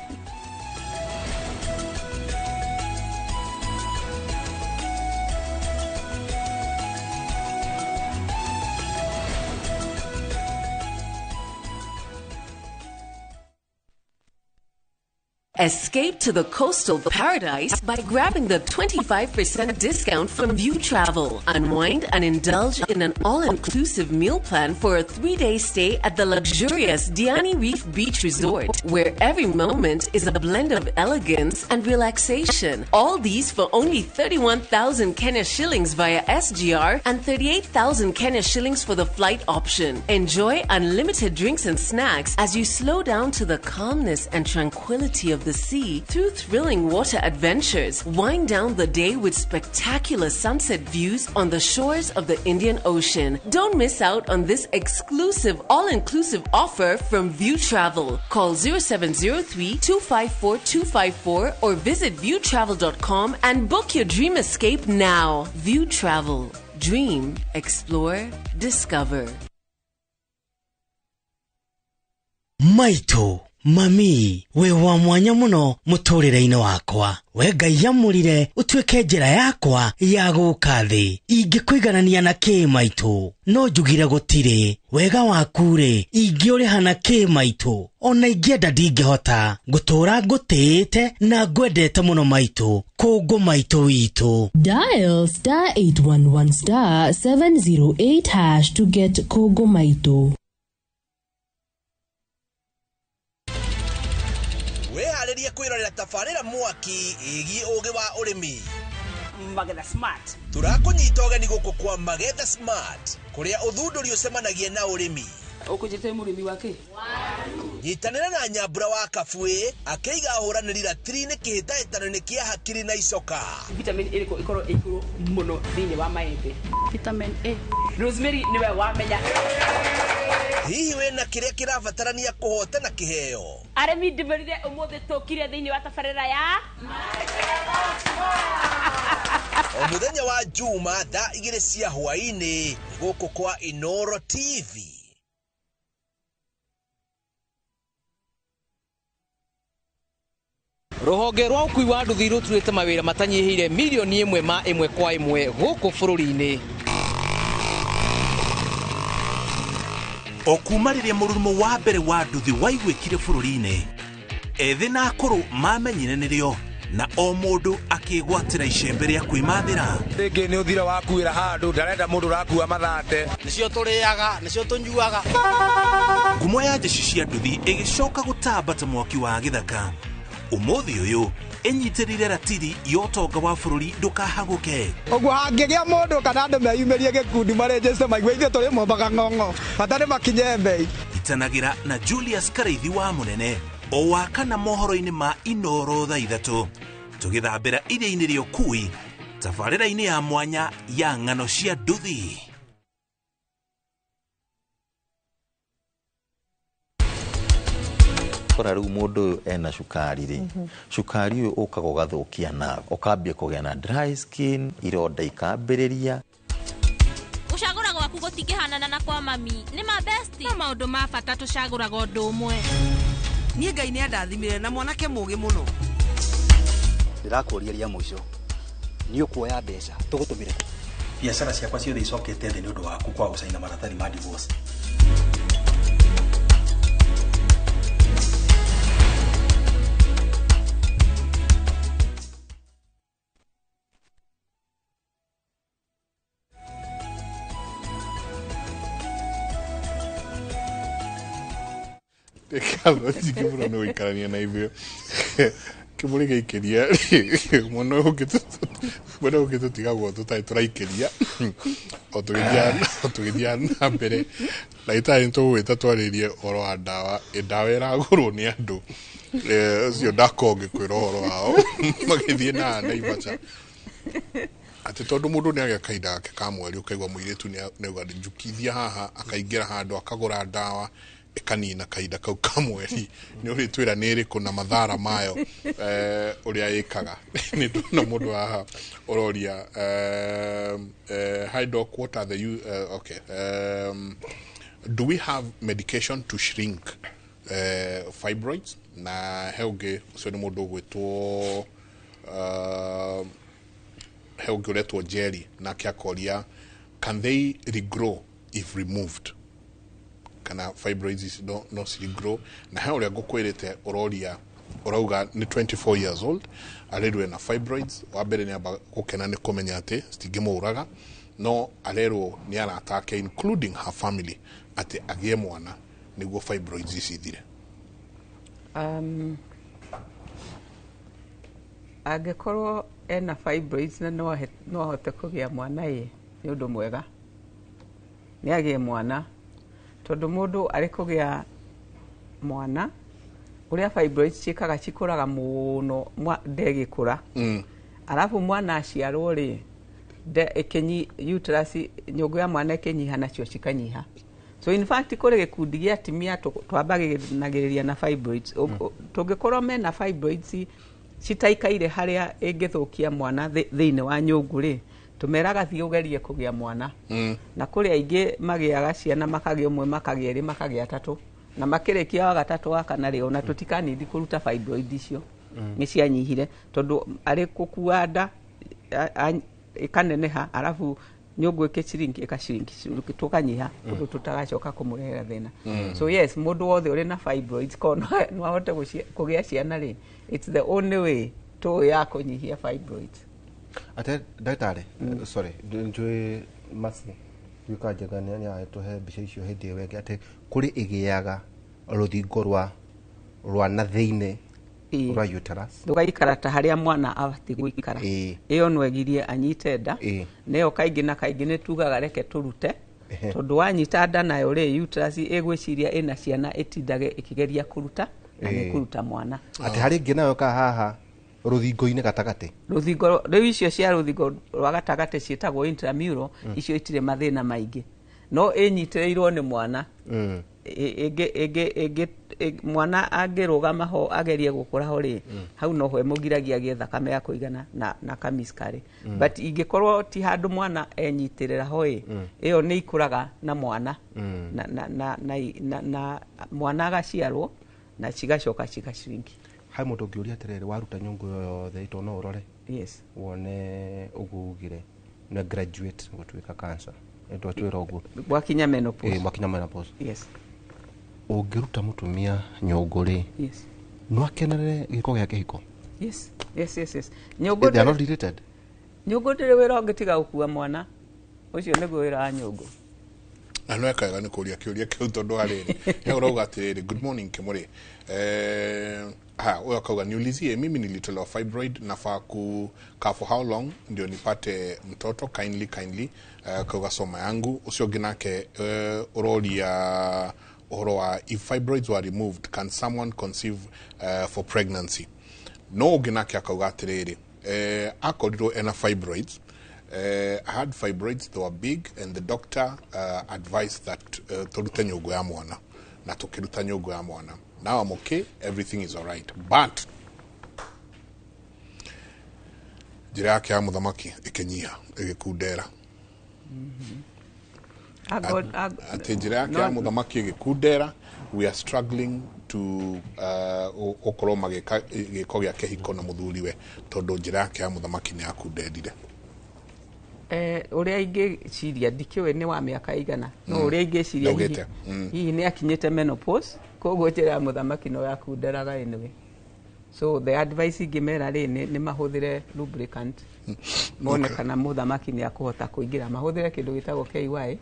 Speaker 13: Escape to the coastal paradise by grabbing the 25% discount from View Travel. Unwind and indulge in an all-inclusive meal plan for a 3-day stay at the luxurious Diani Reef Beach Resort, where every moment is a blend of elegance and relaxation. All these for only 31,000 Kenya shillings via SGR and 38,000 Kenya shillings for the flight option. Enjoy unlimited drinks and snacks as you slow down to the calmness and tranquility of the sea through thrilling water adventures. Wind down the day with spectacular sunset views on the shores of the Indian Ocean. Don't miss out on this exclusive all-inclusive offer from View Travel. Call 0703 254 254 or visit viewtravel.com and book your dream escape now. View Travel. Dream, explore, discover.
Speaker 9: Maito, mami, we wa mwanya muno muturire-inĩ wakwa. We Ngai amũrire ũtuĩke njĩra yakwa ya gũka thĩ. Ingĩkũiganania na kĩ maitũ? No njugire gũtirĩ. Wega waku rĩ, ingĩũrĩha na kĩ maitũ? Ona ingĩenda ndingĩhota. Ngũtũra ngũtĩĩte na ngwendete mũno maitũ. Kũngũ maitũ witũ.
Speaker 5: Dial star 811 star 708 hash to get Kogo Maito.
Speaker 16: Wĩharĩrie kwĩrorera tabarĩra mwaki ĩgiĩ ũgĩ wa ũrĩmi.
Speaker 17: Magetha Smart.
Speaker 16: Tũrakũnyita ũgeni gũkũ kwa Magetha Smart, kũrĩa ũthundũri ũcemanagia na ũrĩmi.
Speaker 17: Ũkũnjĩte mũrĩmi wa kĩ?
Speaker 16: Nyitanĩra na Nyambura wa Kabuĩ akĩiga ahũranĩri ratiri-inĩ kĩhĩtahĩtano-inĩ kĩa hakiri na icoka.
Speaker 17: Vitamin ĩrĩkũ ĩkorwo ĩ igũrũ mũno thĩinĩ wa maembe? Vitamin A. Rosemary nĩwe wamenya.
Speaker 16: Hihi wĩna kĩrĩa kĩrabatarania kũhotana kĩheo?
Speaker 17: Arĩmi ndĩmerire ũmũthĩ tũkire thĩinĩ wa tabarĩra ya
Speaker 16: O mũthenya wa Juma thaa 2 cia hwaĩ-inĩ gũkũ kwa Inoro TV.
Speaker 18: Rũhonge rwa ũkui wa nduthi rũturĩte mawĩra matanyihĩire milioni 1 ma 1 kwa 1 gũkũ bũrũri-inĩ.
Speaker 16: O kuma rĩrĩa mũrurumo wa mbere wa nduthi waiguĩkire bũrũri-inĩ, ethĩ na akũrũ mamenyire nĩrĩo na o mũndũ akĩgwatĩra icembe rĩa kwĩmathĩra.
Speaker 19: Rĩngĩ nĩ ũthira wakuĩra handũ ndarenda mũndũ ũrakua mathate.
Speaker 20: Nĩcio tũrĩaga, nĩcio tũnyuaga.
Speaker 16: Ngumo ya njeci cia nduthi ĩgĩcoka gũtamba ta mwaki wa gĩthaka. Ũmũthĩ ũyũ ĩnyitĩrĩire ratiri ya ũtonga wa bũrũri ndũkahagũke.
Speaker 21: Ũguo hangĩgĩa mũndũ kana andũ meyumĩrie gĩkundi marĩnjĩte maigue ithuĩ tũrĩ mombaga ng'ong'o bata nĩ makinye mbei.
Speaker 16: Itanagĩra na Julius Karaithi wa Mũnene o wa kana mohoro-inĩ ma Inoro thaa 3 tũgĩthambĩra iria-inĩ rĩa ũkui tabarĩra-inĩ ya mwanya ya ng'ano cia nduthi.
Speaker 15: Kora rĩu mũndũ ũyũ ena cukari rĩ, cukari ũyũ ũkaga ũgathũkia nerve, ũkambia kũgĩa na dry skin, ironda ikambĩrĩria.
Speaker 22: Gũcagũra gwaku gũtingĩhanana na kwa mami. Nĩ ma besti.
Speaker 11: No maũndũ ma bata tũcagũraga ũndũ ũmwe.
Speaker 23: Niĩ Ngai nĩ andathimire na mwanake mũũgĩ mũno.
Speaker 24: Ndĩrakũũria rĩa mũico.
Speaker 6: Nĩ ũkuoya mbeca tũgũtũmĩre kũ?
Speaker 16: Biacara ciakwa ciothe icokete thĩ nĩ ũndũ waku kwa gũcaina maratathi ma divorce.
Speaker 1: Ngatho nyingĩ mũno nĩ gũikarania na ithuĩ. Kĩmũrĩ gĩikĩria mwena ũyũ ũngĩ tũtigagwo tũtarĩ tũraikĩria o tũgĩthiaga na mbere. Ndagĩtarĩ nĩ tũgũgwĩta twarĩrie ũhoro wa ndawa, ndawa ĩragũrwo nĩ andũ ũcio ndakorwo ngĩkwĩra ũhoro wao magĩthiĩ na Naivasha atĩ tondũ mũndũ nĩ agĩa kahinda gake ka mweri ũkaigua mũirĩtu nĩ auga njukithia haha akaingĩra handũ akagũra ndawa ĩkanina kahinda kau ka mweri. Nĩ ũrĩtwĩra nĩ ĩrĩkũ na mathara mayo, ũrĩa ĩkaga. Nĩ ndona mũndũ haha ũroria, "Hi doc, what are the okay, do we have medication to shrink fibroids?" Na he ũngĩ ũcio nĩ mũndũ ũgwĩtwo, he ũngĩ ũretwo Jerry, nake akoria, "Can they regrow if removed?" Kana fibroids ici no ciregrow? Na he ũrĩa ngũkwĩrĩte ũroria, ũrauga nĩ 24 years old, arerwo ena fibroids. Wa mbere nĩ amba gũkena nĩ kũmenya atĩ citingĩmũraga, no arerwo nĩ arata ake, including her family, atĩ agĩe mwana nĩguo fibroids ici ithire.
Speaker 4: Angĩkorwo ena fibroids na no ahote kũgĩa mwana ĩ, nĩ ũndũ mwega nĩ agĩe mwana, tondũ mũndũ arĩ kũgĩa mwana ũrĩa fibroids ciĩkaga cikũraga mũno ndegĩkũra. Arabu mwana aciarwo rĩ, ĩkĩnyi uterus, nyũngũ ya mwana ĩkĩnyiha, nacio cikanyiha. So in fact kũrĩ gĩkundi gĩa atumia twambagĩrĩria na fibroids. Tũngĩkorwo mena fibroids citaikaire harĩa ĩngĩthũkia mwana thĩinĩ wa nyũngũ rĩ, tũmeraga thiĩ ũgerie kũgĩa mwana. Na kũrĩ aingĩ magĩaga ciana, makagĩa ũmwe, makagĩa erĩ, makagĩa atatũ, na makĩrĩkia wa gatatũ, wa kana rĩ, ona tũtikanindi kũruta fibroid icio. Nĩ cianyihire tondũ arĩ kũkua nda ĩkaneneha, arabu nyũngũ ĩkĩshrink, ĩkashrink, tũkanyiha ũndũ tũtagacoka kũmũrehera thĩna. So yes, mũndũ wothe ũrĩ na fibroids, korwo no ahote kũgĩa ciana rĩ, it's the only way tũĩ ya kũnyihia fibroids.
Speaker 2: Ate ndagĩtarĩ, sorry, njũĩ masi tuĩka njega nĩ agĩtũhe mbica icio hĩndĩ ĩyo ĩngĩ, atĩ kũrĩ ĩgĩaga rũthingo rwa na thĩinĩ rwa uterus.
Speaker 4: Rũgaikara ta harĩa mwana abatiĩ gũikara. Ĩyo no ĩgirie anyite nda. Nĩyo kaingĩ na kaingĩ nĩ tugaga reke tũrute, tondũ wanyita nda nayo rĩ, uterus ĩgwĩciria ĩna ciana, ĩtindage ĩkĩgeria kũruta na nĩ kũruta mwana.
Speaker 2: Atĩ harĩ ĩngĩ nayo ka haha rũthingo-inĩ gatagatĩ.
Speaker 4: Rũthingo rĩu, icio cia rũthingo rwa gatagatĩ ciĩtagwo intramural. Icio itirĩ mathĩna maingĩ, no ĩnyitĩrĩirwo nĩ mwana. Ĩngĩ mwana angĩrũgama ho agerie gũkũra ho rĩ, hau noho ĩmũgiragia agĩe thakame ya kũigana na kamiscarry. But ingĩkorwo ti handũ mwana enyitĩrĩra ho ĩ, ĩyo nĩ ikũraga na mwana na mwana agaciarwo na cigacoka cigashrinki.
Speaker 2: Harĩ mũndũ ũngĩũria atĩrĩrĩ, waruta nyũngũ ĩyo yothe ito no ũrore
Speaker 4: Yes.
Speaker 2: wone ũguo ugire nĩ graduate gũtuĩka cancer, nĩtwatwĩra ũguo.
Speaker 4: Gwakinya menopause.
Speaker 2: Ĩ, mwakinya menopause.
Speaker 4: Yes.
Speaker 2: Ũngĩruta mũtumia nyũngũ rĩ, no akenerere gĩko gĩa kĩhiko?
Speaker 4: Yes, nyũngũ
Speaker 2: They are not related.
Speaker 4: Nyũngũ ndĩrĩ wĩra ũngĩ tiga gũkua mwana. Ũcio nĩguo wĩra wa nyũngũ.
Speaker 1: Na no ekaga nĩ kũria kĩũria kĩu tondũ harĩrĩ he ũrauga atĩrĩrĩ, "Good morning Kĩmũrĩ." Ha huyo akauga, "Niulizie, mimi nilitolewa fibroid, nafaa kukaa for how long ndio nipate mtoto? Kindly, kindly." Akauga soma yangu. Ũcio ũngĩ nake ũroria ũhoro wa, "If fibroids were removed, can someone conceive for pregnancy?" No ũngĩ nake akauga atĩrĩrĩ, akorirwo ena fibroids, "I had fibroids, they were big, and the doctor advised that turute nyũngũ ya mwana na tukiruta nyũngũ ya mwana. Now I'm okay, everything is alright, but njĩra yake ya mũthamaki ĩkĩnyiha, ĩgĩkundera." Atĩ njĩra yake ya mũthamaki ĩgĩkundera, we are struggling to gũkorwo magĩka gĩko gĩa kĩhiko na mũthuriwe tondũ njĩra yake ya mũthamaki nĩ yakunderire.
Speaker 4: Ũrĩa ingĩciria, ndikĩũĩ nĩ wa mĩaka igana, no ũrĩa ingĩciria,
Speaker 1: Ndaugĩte.
Speaker 4: Hihi nĩ akinyĩte menopause, koguo njĩra ya mũthamaki no yakunderaga anyway. So the advice ingĩmera rĩ, nĩ mahũthĩre lubricant, mone kana mũthamaki nĩ akũhota kũingĩra, mahũthĩre kĩndũ gĩtagwo KY,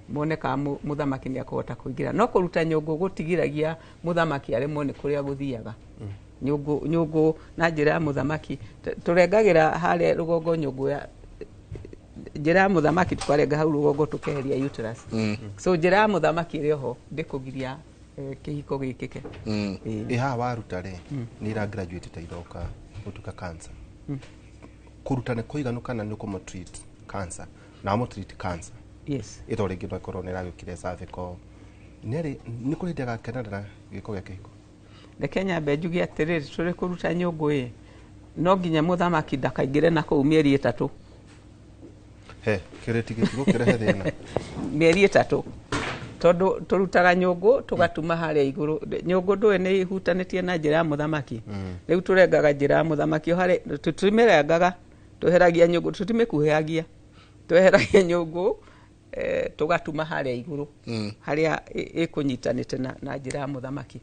Speaker 4: mone kana mũthamaki nĩ akũhota kũingĩra. No kũruta nyũngũ gũtigiragia mũthamaki aremwo nĩ kũrĩa gũthiaga. Nyũngũ na njĩra ya mũthamaki, tũrengagĩra harĩa rũgongo nyũngũ ya njĩra ya mũthamaki, tũkarenga hau rũgongo tũkeheria uterus. So njĩra ya mũthamaki ĩrĩ oho, ndĩkũgiria kĩhiko gĩkĩke.
Speaker 2: Ĩ haha waruta rĩ, nĩ ira graduate ta iroka gũtuĩka cancer? Kũruta nĩ kũiganu kana nĩ ũkũmũ treat cancer na wamũ treat cancer?
Speaker 4: Yes.
Speaker 2: Ĩto rĩngĩ no ĩkorwo nĩ ĩragĩũkire cervical, nĩ nĩ kũrĩ hĩndĩ agakenerera gĩko gĩa kĩhiko?
Speaker 4: Reke nyambe njuge atĩrĩrĩ, tũrĩ kũruta nyũngũ ĩ, no nginya mũthamaki ndakaingĩre na kũu mĩeri 3.
Speaker 2: He kĩrĩti gĩtigũkĩrehe thĩna?
Speaker 4: Mĩeri 3, tondũ tũrutaga nyũngũ tũgatuma harĩa igũrũ. Nyũngũ ndũĩ nĩ ihutanĩtie na njĩra ya mũthamaki. Rĩu tũrengaga njĩra ya mũthamaki o harĩ, tũtimĩrengaga, tweheragia nyũngũ, tũtimĩkuhĩhagia, tweheragia nyũngũ, tũgatuma harĩa igũrũ harĩa ĩkũnyitanĩte na njĩra ya mũthamaki,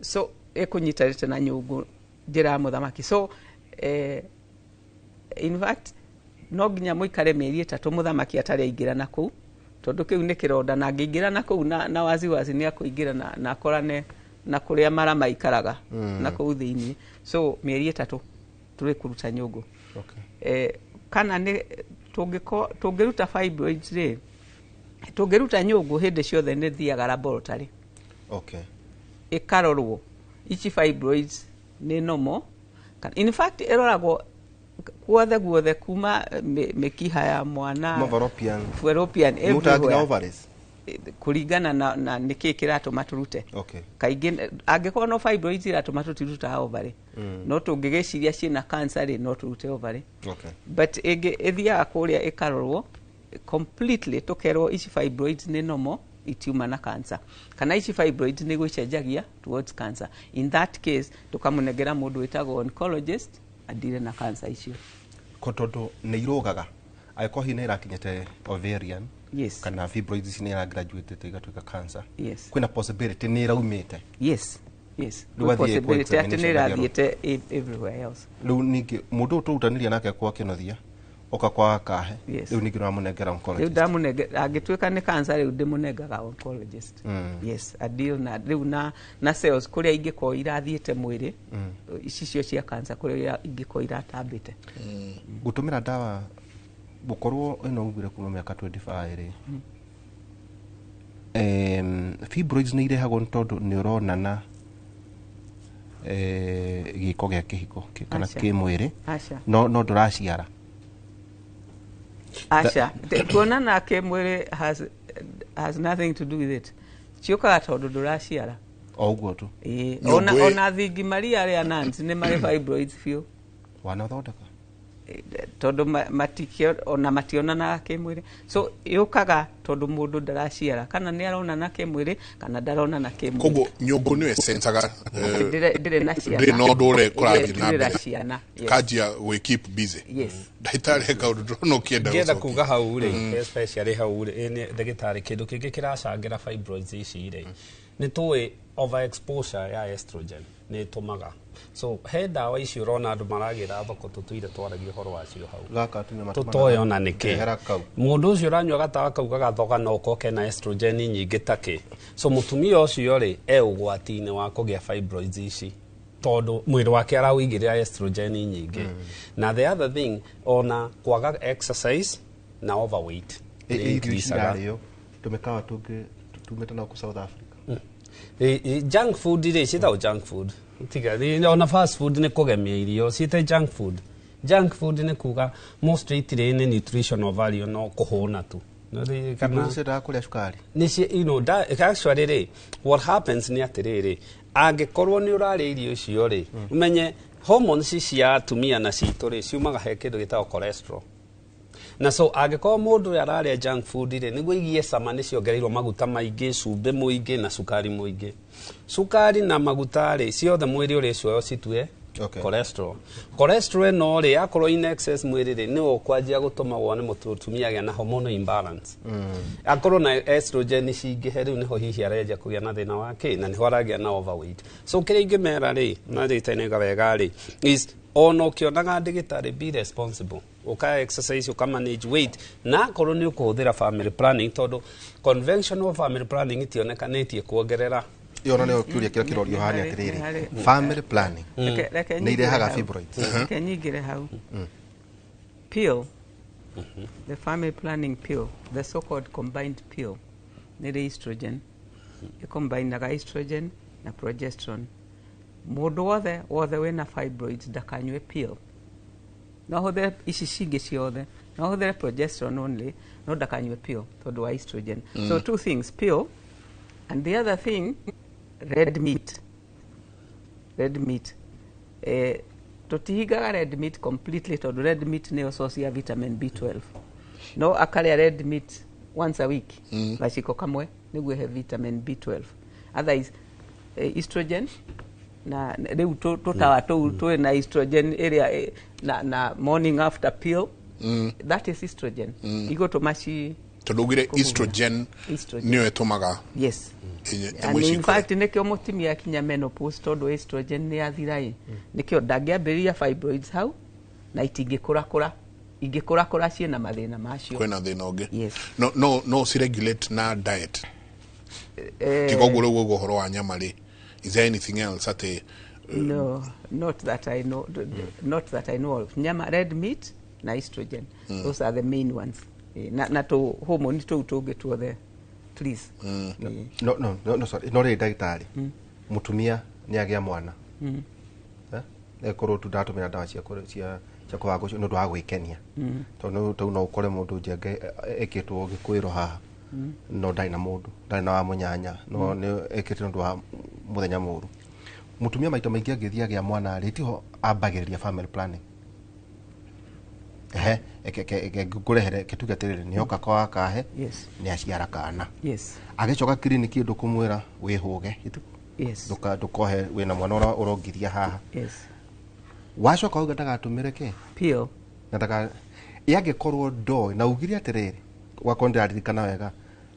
Speaker 4: so ĩkũnyitanĩte na nyũngũ njĩra ya mũthamaki. So in fact no nginya mũikare mĩeri 3 mũthamaki atarĩ aingĩra na kũu, tondũ kĩu nĩ kĩronda, na angĩingĩra na kũu na waziwazi nĩ akũingĩra na akorane na kũrĩa mara maikaraga na kũu thĩiniĩ. So mĩeri 3 tũrĩ kũruta nyũngũ. Kana nĩ tũngĩruta fibroids rĩ, tũngĩruta nyũngũ hĩndĩ ciothe nĩ thiaga laboratory ĩkarorwo ici fibroids nĩ normal. In fact ĩroragwo guothe guothe, kuma mĩkiha ya mwana,
Speaker 2: Kuma fallopian.
Speaker 4: Fallopian,
Speaker 2: Nĩ ũrutaga nginya
Speaker 4: everywhere.
Speaker 2: ovaries?
Speaker 4: Kũringana na nĩkĩ kĩratũma tũrute. Kaingĩ angĩkorwo no fibroids iratũma, tũtirutaga ovary. No tũngĩgĩciria ciĩna cancer rĩ, no tũrute ovary. But ĩngĩ ĩthiaga kũrĩa ĩkarorwo completely, tũkerwo ici fibroids nĩ normal, itiuma na cancer, kana ici fibroids nĩ gwĩcenjagia towards cancer. In that case tũkamũnengera mũndũ wĩtagwo oncologist adire na cancer icio.
Speaker 2: Ko tondũ nĩ irũgaga, angĩkorwo hihi nĩ ĩrakinyĩte ovarian kana fibroids ici nĩ iragraduate igatuĩka cancer, kwĩna possibility nĩ ĩraumĩte?
Speaker 4: Yes.
Speaker 2: Rĩu
Speaker 4: Kwĩ
Speaker 2: athiĩ
Speaker 4: possibility atĩ nĩ
Speaker 2: examination.
Speaker 4: ĩrathiĩte everywhere else.
Speaker 2: Rĩu ningĩ mũndũ ũyũ tũrutanĩria nake kwa kĩnothia oka kwa kahe, rĩu ningĩ nĩwamũnengera
Speaker 4: Rĩu
Speaker 2: oncologist?
Speaker 4: ndamũnenge, angĩtuĩka nĩ cancer, rĩu ndĩmũnengaga oncologist. Yes, adeal na rĩu na cells kũrĩa ingĩkorwo irathiĩte mwĩrĩ, ici cio cia cancer, kũrĩa ingĩkorwo iratambĩte.
Speaker 2: Gũtũmĩra ndawa, gũkorwo ĩno ugire kuma mĩaka 25 rĩ, fibroids nĩ irehagwo nĩ tondũ nĩ ũronana gĩko gĩa kĩhiko kana
Speaker 4: Aca.
Speaker 2: kĩmwĩrĩ,
Speaker 4: Aca.
Speaker 2: no ndũraciara?
Speaker 4: Aca. Kuonana kĩmwĩrĩ has nothing to do with it. Ciũkaga tondũ ndũraciara.
Speaker 2: O ũguo tu?
Speaker 4: Ĩĩ.
Speaker 1: Nyũngũ
Speaker 4: Ona thingi maria arĩa nuns nĩ marĩ fibroids biũ.
Speaker 2: Wanathondeka?
Speaker 4: Tondũ ona mationanaga kĩmwĩrĩ. So yũkaga tondũ mũndũ ndaraciara, kana nĩ aronana kĩmwĩrĩ kana ndaronana kĩmwĩrĩ.
Speaker 1: Koguo nyũngũ nĩyo ĩsensaga
Speaker 4: Ndĩrĩ na ciana.
Speaker 1: Ndĩrĩ na ũndũ ũrĩa kũrathiĩ na
Speaker 4: Ndĩrĩ na
Speaker 1: mbere.
Speaker 4: ciana, yes.
Speaker 1: Kanjia gwĩ keep busy.
Speaker 4: Yes.
Speaker 1: Ndagĩtarĩ, kaũndũ ndĩrona ũkĩenda
Speaker 3: Ngĩenda
Speaker 1: gũcokia.
Speaker 3: kuga hau rĩ, especially hau rĩ, nĩ ndagĩtarĩ, kĩndũ kĩngĩ kĩracangĩra fibroids ici rĩ, nĩ tũĩ overexposure ya estrogen nĩ ĩtũmaga. So he ndawa ici ũrona andũ maragĩra thoko, tũtũire twaragia ũhoro wacio hau,
Speaker 2: Gaka atumia
Speaker 3: tũtoĩ ona nĩkĩ.
Speaker 2: Rehera kau.
Speaker 3: Mũndũ ũcio ũranyua gatawa kau gagathoga no ũkorwo kena estrogen nyingĩ takĩ. So mũtumia ũcio rĩ, e ũgwati-inĩ wa kũgĩa fibroids ici tondũ mwĩrĩ wake araũigĩrĩra estrogen nyingĩ. Na the other thing, ona kwaga exercise na overweight nĩ
Speaker 2: Irio ici
Speaker 3: increaseaga.
Speaker 2: irarĩo, tũmĩkawa tũngĩ tumĩte na gũkũ South Africa.
Speaker 3: Junk food rĩ, ciĩtagwo junk food, tiga ona fast food nĩ kũgemia irio, ciĩte junk food. Junk food nĩ kuga mostly itirĩ nĩ nutritional value, no kũhũna tu. No rĩ, kana
Speaker 2: Fibroids ciendaga kũrĩa cukari?
Speaker 3: Nĩ actually rĩ, what happens nĩ atĩrĩrĩ, angĩkorwo nĩ ũrarĩa irio icio rĩ, ũmenye hormones cia atumia na citũ rĩ, ciumaga he kĩndũ gĩtagwo cholesterol. Na so angĩkorwo mũndũ ũrĩa ararĩa junk food rĩ, nĩguo igie cama nĩ ciongereirwo maguta maingĩ, cumbĩ mũingĩ na cukari mũingĩ. Cukari na maguta rĩ, ciothe mwĩrĩ ũrĩcioya citue cholesterol. Cholesterol ĩno rĩ, yakorwo in excess mwĩrĩ rĩ, nĩyo ũkwanjia gũtũma wone mũtumia agĩa na hormonal imbalance. Akorwo na estrogen cingĩhe, rĩu nĩho hihi arenjia kũgĩa na thĩna wa kĩ, na nĩho aragĩa na overweight. So kĩrĩa ingĩmera rĩ, na rĩtenega wega rĩ, is ona ũkĩonaga ndagĩtarĩ, be responsible, ũka exercise, ũka manage weight, na akorwo nĩ ũkũhũthĩra family planning, tondũ conventional family planning itionekanĩtie kuongerera.
Speaker 2: Ĩyo ona nĩyo kĩũria kĩrĩa kĩrorio haha, nĩ atĩrĩrĩ, family planning
Speaker 4: Reke
Speaker 2: nĩ
Speaker 4: nyingĩre
Speaker 2: irehaga
Speaker 4: hau.
Speaker 2: fibroids?
Speaker 4: Reke nyingĩre hau. Pill, the family planning pill, the so called combined pill, nĩ rĩ estrogen, ĩkombainaga estrogen na progesterone. Mũndũ wothe wothe wĩna fibroids ndakanyue pill. No ahũthĩre ici cingĩ ciothe, no ahũthĩre progesterone only, no ndakanyue pill tondũ wa estrogen. So two things, pill and the other thing, red meat. Red meat, tũtihingaga red meat completely, tondũ red meat nĩyo source ya vitamin B12, no akarĩa red meat once a week, gaciko kamwe, nĩguo ĩhe vitamin B12. Otherwise, estrogen na rĩu tũtawa tũu twĩ na estrogen ĩrĩa na morning after pill, that is estrogen, igũtũma ci
Speaker 1: Tondũ ugire
Speaker 4: kũhuhia.
Speaker 1: Estrogen
Speaker 4: Estrogen.
Speaker 1: nĩyo ĩtũmaga
Speaker 4: Yes.
Speaker 1: nyamũ
Speaker 4: And
Speaker 1: ici
Speaker 4: in
Speaker 1: ikũre.
Speaker 4: fact, nĩkĩo mũtumia akinya menopause, tondũ estrogen nĩ yathira ĩ, nĩkĩo ndangĩambĩrĩria fibroids hau, na itingĩkũrakũra, ingĩkũrakũra ciĩna mathĩna macio.
Speaker 1: Kwĩna thĩna ũngĩ.
Speaker 4: Yes.
Speaker 1: No ciregulate na diet? Tiga ũguo rĩu ũguo ũhoro wa nyama rĩ, is there anything else atĩ?
Speaker 4: No, not that I know, not that I know of. Nyama, red meat na estrogen, those are the main ones. Na tũ hormone tũu tũngĩ tuothe, please.
Speaker 2: No, sorry, no rĩrĩ, ndagĩtarĩ, mũtumia nĩ agĩa mwana. Ĩkorwo tu ndatũmĩra ndawa cia kũbanga ũcio nĩ ũndũ wa gwĩkenia, tondũ tau no ũkore mũndũ njenge ĩkĩtwo gĩkwĩro haha, no ndarĩ na mũndũ, ndarĩ na wa mũnyanya, no nĩ ĩkĩte nĩ ũndũ wa mũthenya mũru. Mũtumia maita maingĩ angĩthiĩ agĩa mwana rĩ, tiho ambagĩrĩria family planning. Ehe, ngũrehere kĩtuge atĩrĩrĩ, nĩoka kwa kahe, nĩ aciara kana, agĩcoka kiriniki ndũkũmwĩra wĩhũge.
Speaker 4: Yes.
Speaker 2: Ndũkohe wĩna mwana ũrongiria haha. Wacoka wauga ndagatũmĩre kĩ?
Speaker 4: Pill.
Speaker 2: Na ndaka ĩ angĩkorwo ndoĩ na ugire atĩrĩrĩ, wakorwo ndĩraririkana wega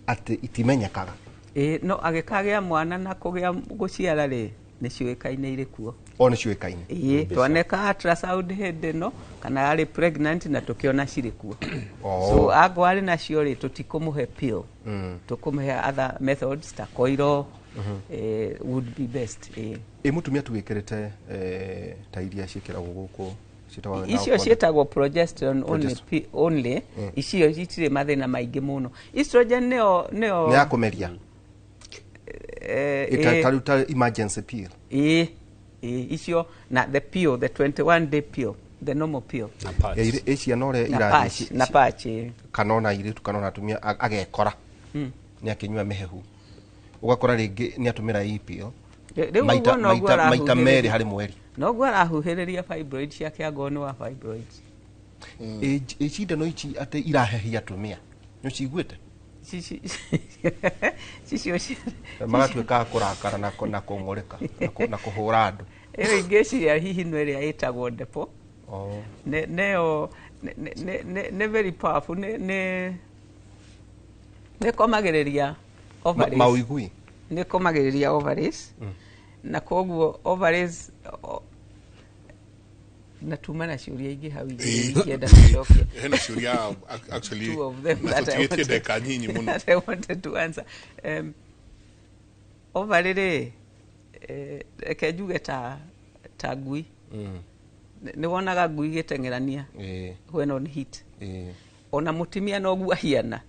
Speaker 2: atĩ itimenyekaga.
Speaker 4: Ĩ, no agĩkagĩa mwana na kũgĩa gũciara rĩ, nĩ ciũĩkaine irĩ kuo.
Speaker 2: O nĩ ciũĩkaine?
Speaker 4: Ĩ, twaneka ultrasound hĩndĩ ĩno kana arĩ pregnant na tũkĩona cirĩ kuo.
Speaker 2: Oh.
Speaker 4: So angorwo arĩ nacio rĩ, tũtikũmũhe pill, tũkũmũhe other methods ta coil, would be best.
Speaker 2: Ĩ mũtumia tu wĩkĩrĩte ta iria ciĩkĩragwo gũkũ ciĩtagwo
Speaker 4: Icio ciĩtagwo progesterone only, only. Icio itirĩ mathĩna maingĩ mũno. Estrogen nĩyo
Speaker 2: Nĩ ya kũmeria? Ta rĩu ta emergency pill?
Speaker 4: Ĩ, icio na the pill, the 21 day pill, the normal pill.
Speaker 2: Ĩ ciana ũrĩa
Speaker 4: Na
Speaker 2: irathiĩ
Speaker 4: patch, na patch, ĩ.
Speaker 2: Kana ona airĩtu kana ona atumia agekora nĩ akĩnyua mĩhehu, ũgakora rĩngĩ nĩ atũmĩra e pill
Speaker 4: Rĩu
Speaker 2: maita
Speaker 4: ũguo noguo
Speaker 2: maita
Speaker 4: arahuhĩrĩria.
Speaker 2: merĩ harĩ mweri.
Speaker 4: Noguo arahuhĩrĩria fibroid ciake, angorwo nĩ wa fibroids.
Speaker 2: Ĩ cindano ici atĩ irahehia atumia, nĩ ũciguĩte?
Speaker 4: Cicio
Speaker 2: Magatuĩka a kũrakara na kũng'ũrĩka na kũhũra andũ.
Speaker 4: Ĩyo ingĩciria hihi no ĩrĩa ĩtagwo depo.
Speaker 2: Oh.
Speaker 4: Nĩyo nĩ very powerful, nĩ komagĩrĩria ovaries.
Speaker 2: Maũigui.
Speaker 4: Nĩ komagĩrĩria ovaries, na koguo ovaries na tuma na ciũria ingĩ hau igĩrĩ ingĩenda gũcokia.
Speaker 1: Hena ciũria actually
Speaker 4: Two of them
Speaker 1: na
Speaker 4: that I
Speaker 1: tũtigĩtie
Speaker 4: wanted,
Speaker 1: ndagĩka nyinyi mũno.
Speaker 4: that I wanted to answer. Ovary rĩ, reke njuge ta ngui. Nĩ wonaga ngui igĩteng'erania when on heat? Ona mũtumia noguo ahiana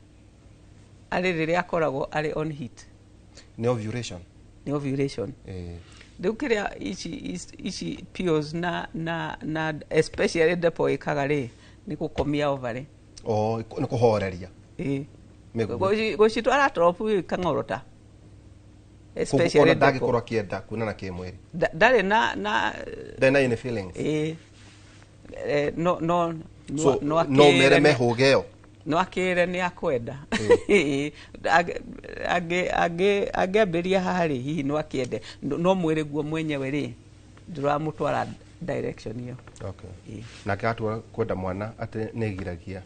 Speaker 4: arĩ rĩrĩa akoragwo arĩ on heat.
Speaker 2: Nĩ ovulation.
Speaker 4: Nĩ ovulation. Rĩu kĩrĩa ici pills na especially depo ĩkaga rĩ, nĩ gũkomia ovary.
Speaker 2: Oh, nĩ kũhoreria.
Speaker 4: Ĩ.
Speaker 2: Mĩguĩ.
Speaker 4: Gũcitwara torobu ikang'orota.
Speaker 2: Koguo
Speaker 4: Especially
Speaker 2: ona
Speaker 4: depo.
Speaker 2: ndangĩkorwo akĩenda kuonana kĩmwĩrĩ,
Speaker 4: Ndarĩ na
Speaker 2: ndarĩ na any feelings.
Speaker 4: Ĩ. No
Speaker 2: So no mere mehũge ĩyo
Speaker 4: no akĩre nĩ akwenda angĩambĩria haha rĩ hihi no akĩende no mwĩrĩ guo mwenyewe rĩ ndũramũtwara direction ĩyo.
Speaker 2: Okay. Nake atua kwenda mwana atĩ nĩ ĩgiragia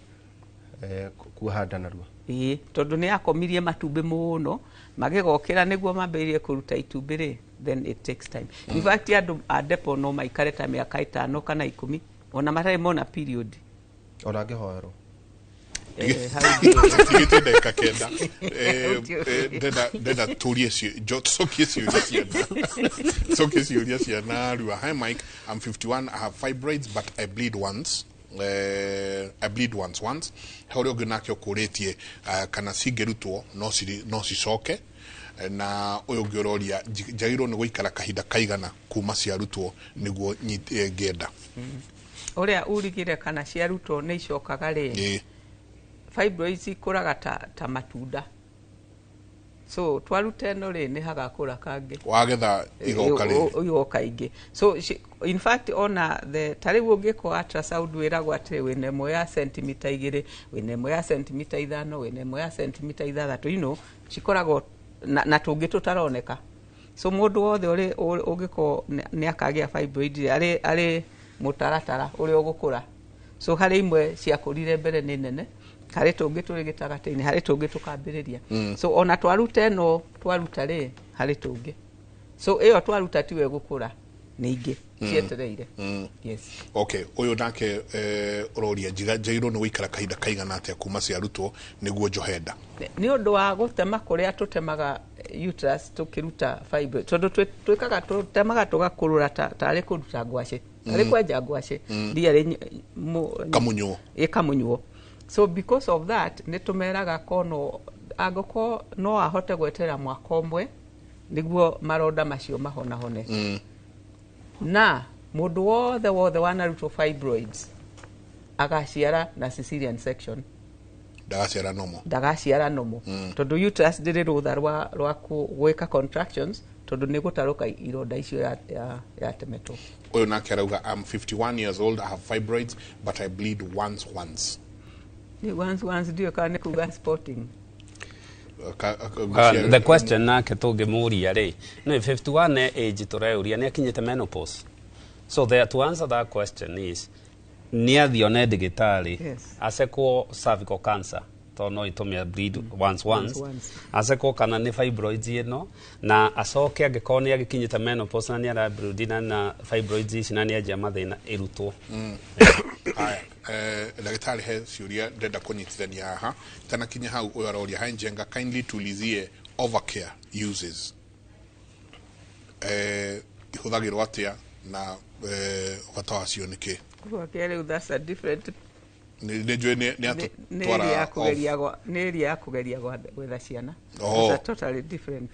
Speaker 2: kuoha nda narua.
Speaker 4: Ĩĩ, tondũ nĩ akomirie matumbĩ mũno magĩgokĩra nĩguo mambĩrĩrie kũruta itumbĩ rĩ, then it takes time. In fact andũ a depo no maikare ta mĩaka 5 kana 10 ona matarĩ mona period.
Speaker 2: Ona angĩhoerwo.
Speaker 1: Tigĩte ndagĩka 9. Ndenda tũrie tũcokie ciũria ciana. Tũcokie ciũria ciana rua. Hi Mike, I'm 51, I have fibroids but I bleed once. I bleed once. He ũrĩa ũngĩ nake ũkũrĩtie kana cingĩrutwo no cicoke, na ũyũ ũngĩ ũroria njagĩrĩirwo nĩ gũikara kahinda kaigana kuma ciarutwo nĩguo ngĩenda.
Speaker 4: Ũrĩa urigire kana ciarutwo nĩ icokaga rĩ, fibroids ikũraga ta matunda, so twaruta ĩno rĩ nĩ hagakũra kangĩ,
Speaker 1: wagetha igoka rĩ
Speaker 4: igoka ingĩ. So in fact ona the ta rĩu ũngĩkwo ultrasound wĩragwo atĩrĩ wĩna ĩmwe ya sentimita 2, wĩna ĩmwe ya sentimita 5, wĩna ĩmwe ya sentimita 6, you know, cikoragwo na tũngĩ tũtaroneka. So mũndũ wothe ũrĩ ũngĩkorwo nĩ akagĩa fibroid arĩ mũtaratara ũrĩa ũgũkũra. So harĩ imwe ciakũrire mbere nĩ nene, harĩ tũngĩ tũrĩ gĩtagatĩ-inĩ, harĩ tũngĩ tũkambĩrĩria. So ona twaruta ĩno twaruta rĩ, harĩ tũngĩ. So ĩyo twaruta tiwe gũkũra, nĩ ingĩ cietereire. Yes.
Speaker 1: Okay, ũyũ nake ũroria njagĩrĩirwo nĩ gũikara kahinda kaigana atĩa kuma ciarutwo nĩguo njohe nda?
Speaker 4: Nĩ ũndũ wa gũtema kũrĩa tũtemaga uterus tũkĩruta fibroid, tondũ twĩkaga tũtemaga tũgakũrũra tarĩ kũruta ngwacĩ, tarĩ kwenja ngwacĩ, ria rĩ
Speaker 1: kamunywo,
Speaker 4: ĩkamunywo. So because of that nĩ tũmeraga kono angĩkorwo no ahote gweterera mwaka ũmwe nĩguo maronda macio mahonahone. Na mũndũ wothe wanarutwo fibroids agaciara na cesarean section,
Speaker 1: ndagaciara nomo,
Speaker 4: ndagaciara nomo. Tondũ uterus ndĩrĩ rũtha rwa gwĩka contractions, tondũ nĩ gũtarũka ironda icio yatemetwo.
Speaker 1: Ũyũ nake arauga I'm 51 years old, I have fibroids but I bleed once.
Speaker 4: Ni once ndiyo kana kuga sporting.
Speaker 3: The question nake tũngĩmũria rĩ, no 51 age tũreuria nĩ akinyĩte menopause. So there to answer that question is nĩ athiĩ one ndagĩtarĩ acekwo cervical cancer tondũ no ĩtũme bleed once acekwo kana nĩ fibroids ĩno, na acoke angĩkorwo nĩ agĩkinyĩte menopause na nĩ arableed na fibroids ici na nĩ anjia mathĩna ĩrutwo.
Speaker 1: Haya, ndagĩtarĩ he ciũria ndenda kũnyitithania haha tanakinya hau. Ũyũ aroria hi Njenga, kindly tulizie overcare uses, ihũthagĩrwo atĩa na bata wacio nĩ kĩ?
Speaker 4: Overcare rĩu that's a different
Speaker 1: nĩ njũĩ nĩ atũtwara
Speaker 4: nĩ area ya kũgeria gwetha ciana. That's a totally different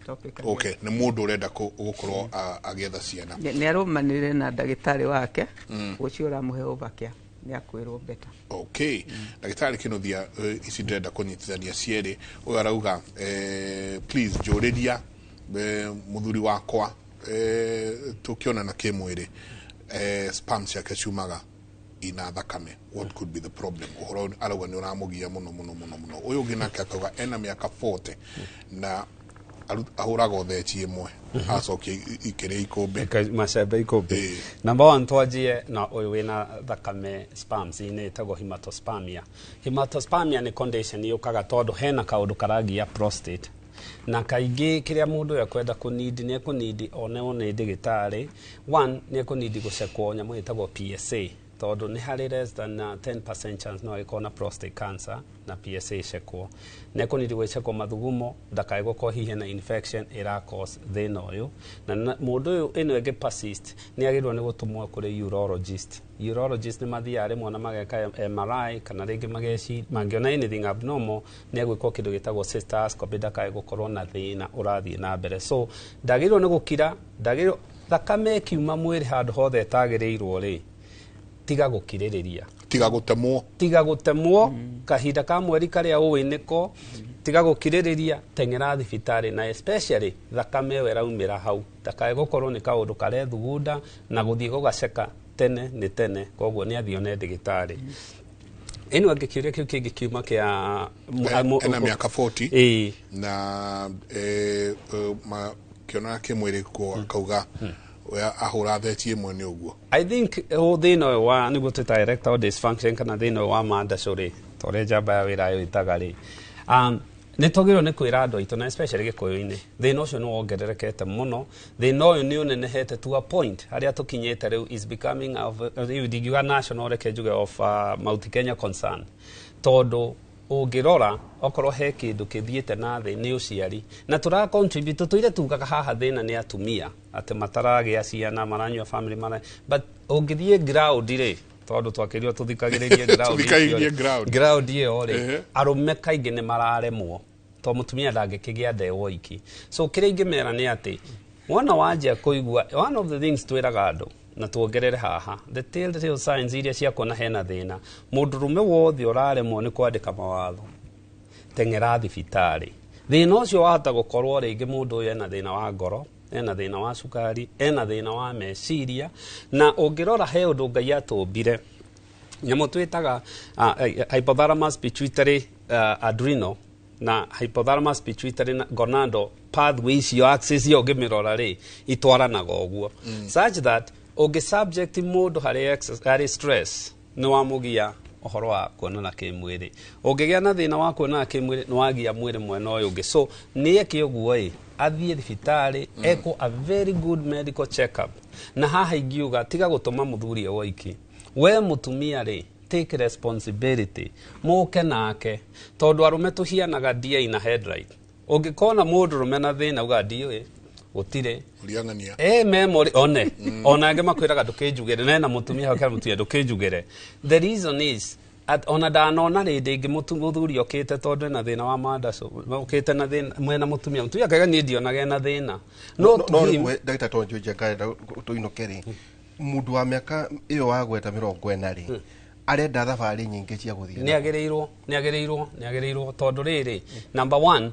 Speaker 4: topic.
Speaker 1: Okay, nĩ mũndũ ũrenda gũkorwo agĩetha ciana,
Speaker 4: nĩ arũmanĩrĩre na ndagĩtarĩ wake ũcio ũramũhe overcare nĩ akwĩrwo better.
Speaker 1: Okay, ndagĩtarĩ Kĩnuthia, ici ndĩrenda kũnyitithania cierĩ. Ũyũ arauga please njũrĩria mũthuri wakwa tũkĩonana kĩmwĩrĩ sperm ciake ciumaga ina thakame, what could be the problem? Ũhoro arauga nĩ ũramũgia mũno mũno mũno mũno. Ũyũ ũngĩ nake akauga ena mĩaka 40 na ahũraga ũtheci ĩmwe acokia ikĩrĩ ikũmbĩ
Speaker 3: macembe ikũmbĩ. Number 1 twanjie na ũyũ wĩna thakame sperms-inĩ ĩtagwo hematospermia. Hematospermia nĩ condition yũkaga tondũ hena kaũndũ karagia prostate, na kaingĩ kĩrĩa mũndũ ũyũ ekwenda kũnidi nĩ ekũnidi oneo nĩ ndagĩtarĩ. 1 nĩ ekũnidi gũcekwo nyamũ ĩtagwo PSA, tondũ nĩ harĩ less than 10% chance no agĩkorwo na prostate cancer na PSA ĩcekwo. Nĩ ekũnidi gwĩcekwo mathugumo ndakae gũkorwo hihi na infection ĩra cause thĩna ũyũ, na mũndũ ũyũ ĩno ĩngĩ persist nĩ agĩrĩirwo nĩ gũtũmwo kũrĩ urologist. Urologist nĩ mathiaga rĩmwe na mageka MRI kana rĩngĩ mageci mangĩona anything abnormal nĩ egwĩkwo kĩndũ gĩtagwo cystoscopy ndakae gũkorwo na thĩna ũrathiĩ na mbere. So ndagĩrĩirwo nĩ gũkira, ndagĩrĩirwo thakame ĩkiuma mwĩrĩ handũ hothe ĩtagĩrĩirwo rĩ, tiga gũkirĩrĩria, tiga gũtemwo kahinda ka mweri karĩa ũĩ nĩko, tiga gũkirĩrĩria, teng'era thibitarĩ, na especially thakame ĩyo ĩraumĩra hau ndakae gũkorwo nĩ kaũndũ karethugunda na gũthiĩ gũgaceka Tene nĩ tene, koguo nĩ athiĩ one ndagĩtarĩ. Ĩno angĩ kĩũria kĩu kĩngĩ kiuma kĩa
Speaker 1: Ena mĩaka 40.
Speaker 3: Ĩĩ.
Speaker 1: Na kĩonana kĩmwĩrĩ kuo akauga we ahũra theci ĩmwe nĩ ũguo.
Speaker 3: I think thĩna ũyũ wa nĩguo twĩtaga erectile dysfunction kana thĩna ũyũ wa mandacũ rĩ, ta ũrĩa njamba ya wĩra ĩyo ĩtaga rĩ, nĩ twagĩrĩirwo nĩ kwĩra andũ aitũ, na especially gĩkũyũ-inĩ, thĩna ũcio nĩ wongererekete mũno. Thĩna ũyũ nĩ ũnenehete to a point harĩa tũkinyĩte rĩu is becoming of, rĩu ndingiuga national, reke njuge of Mount Kenya concern, tondũ ũngĩrora okorwo he kĩndũ kĩthiĩte na thĩ nĩ ũciari, na tũra contribute tũtũire tugaga haha thĩna nĩ atumia atĩ mataragĩa ciana, maranyua family mara, but ũngĩthiĩ ground rĩ, tondũ twakĩrirwo tũthikagĩrĩrie ground
Speaker 1: Tũthikagĩrĩrie
Speaker 3: icio rĩ,
Speaker 1: ground.
Speaker 3: Ground ĩyo rĩ, arũme kaingĩ nĩ mararemwo to mũtumia ndangĩkĩgĩa nda woiki. So kĩrĩa ingĩmera nĩ atĩ wona wanjia kũigua, one of the things twĩraga andũ na tuongerere haha, the telltale signs iria cia kuona hena thĩna, mũndũrũme wothe ũraremwo nĩ kwandĩka mawatho, teng'era thibitarĩ. Thĩna ũcio wahota gũkorwo rĩngĩ mũndũ ũyũ ena thĩna wa ngoro, ena thĩna wa cukari, ena thĩna wa meciria. Na ũngĩrora he ũndũ Ngai atũmbire, nyamũ twĩtaga hypothalamus pituitary adrenal na hypothalamus pituitary na gonadal pathway icio, axis iyo ũngĩmĩrora rĩ, itwaranaga ũguo, such that ũngĩ subject mũndũ harĩ harĩ stress, nĩ wamũgia ũhoro wa kuonana kĩmwĩrĩ. Ũngĩgĩa na thĩna wa kuonana kĩmwĩrĩ, nĩ wagia mwĩrĩ mwena ũyũ ũngĩ. So nĩ eke ũguo ĩ, athiĩ thibitarĩ, ekwo a very good medical check up. Na haha ingiuga tiga gũtũma mũthuri e woiki. We mũtumia rĩ, take responsibility, mũke nake, tondũ arũme tũhianaga ndia ina headlight. Ũngĩkona mũndũrũme na thĩna, uga ndiũĩ gũtirĩ
Speaker 1: Ũriang'ania.
Speaker 3: Memory one ona angĩ makwĩraga ndũkĩnjugĩre nena mũtumia hau, kera mũtumia ndũkĩnjugĩre. The reason is ona ndanona rĩndĩ ĩngĩ mũthuri okĩte tondũ ena thĩna wa mandacũ, okĩte na thĩna mwena mũtumia, mũtumia akauga niĩ ndionaga ena thĩna, no
Speaker 2: no
Speaker 3: to
Speaker 2: no
Speaker 3: him,
Speaker 2: rĩmwe ndagĩtarĩ tondũ njũĩ njenga tũinũke rĩ, mũndũ wa mĩaka ĩyo wagweta 40 rĩ, arenda thabarĩ nyingĩ cia gũthiĩ.
Speaker 3: Nĩ agĩrĩirwo tondũ rĩrĩ, number one,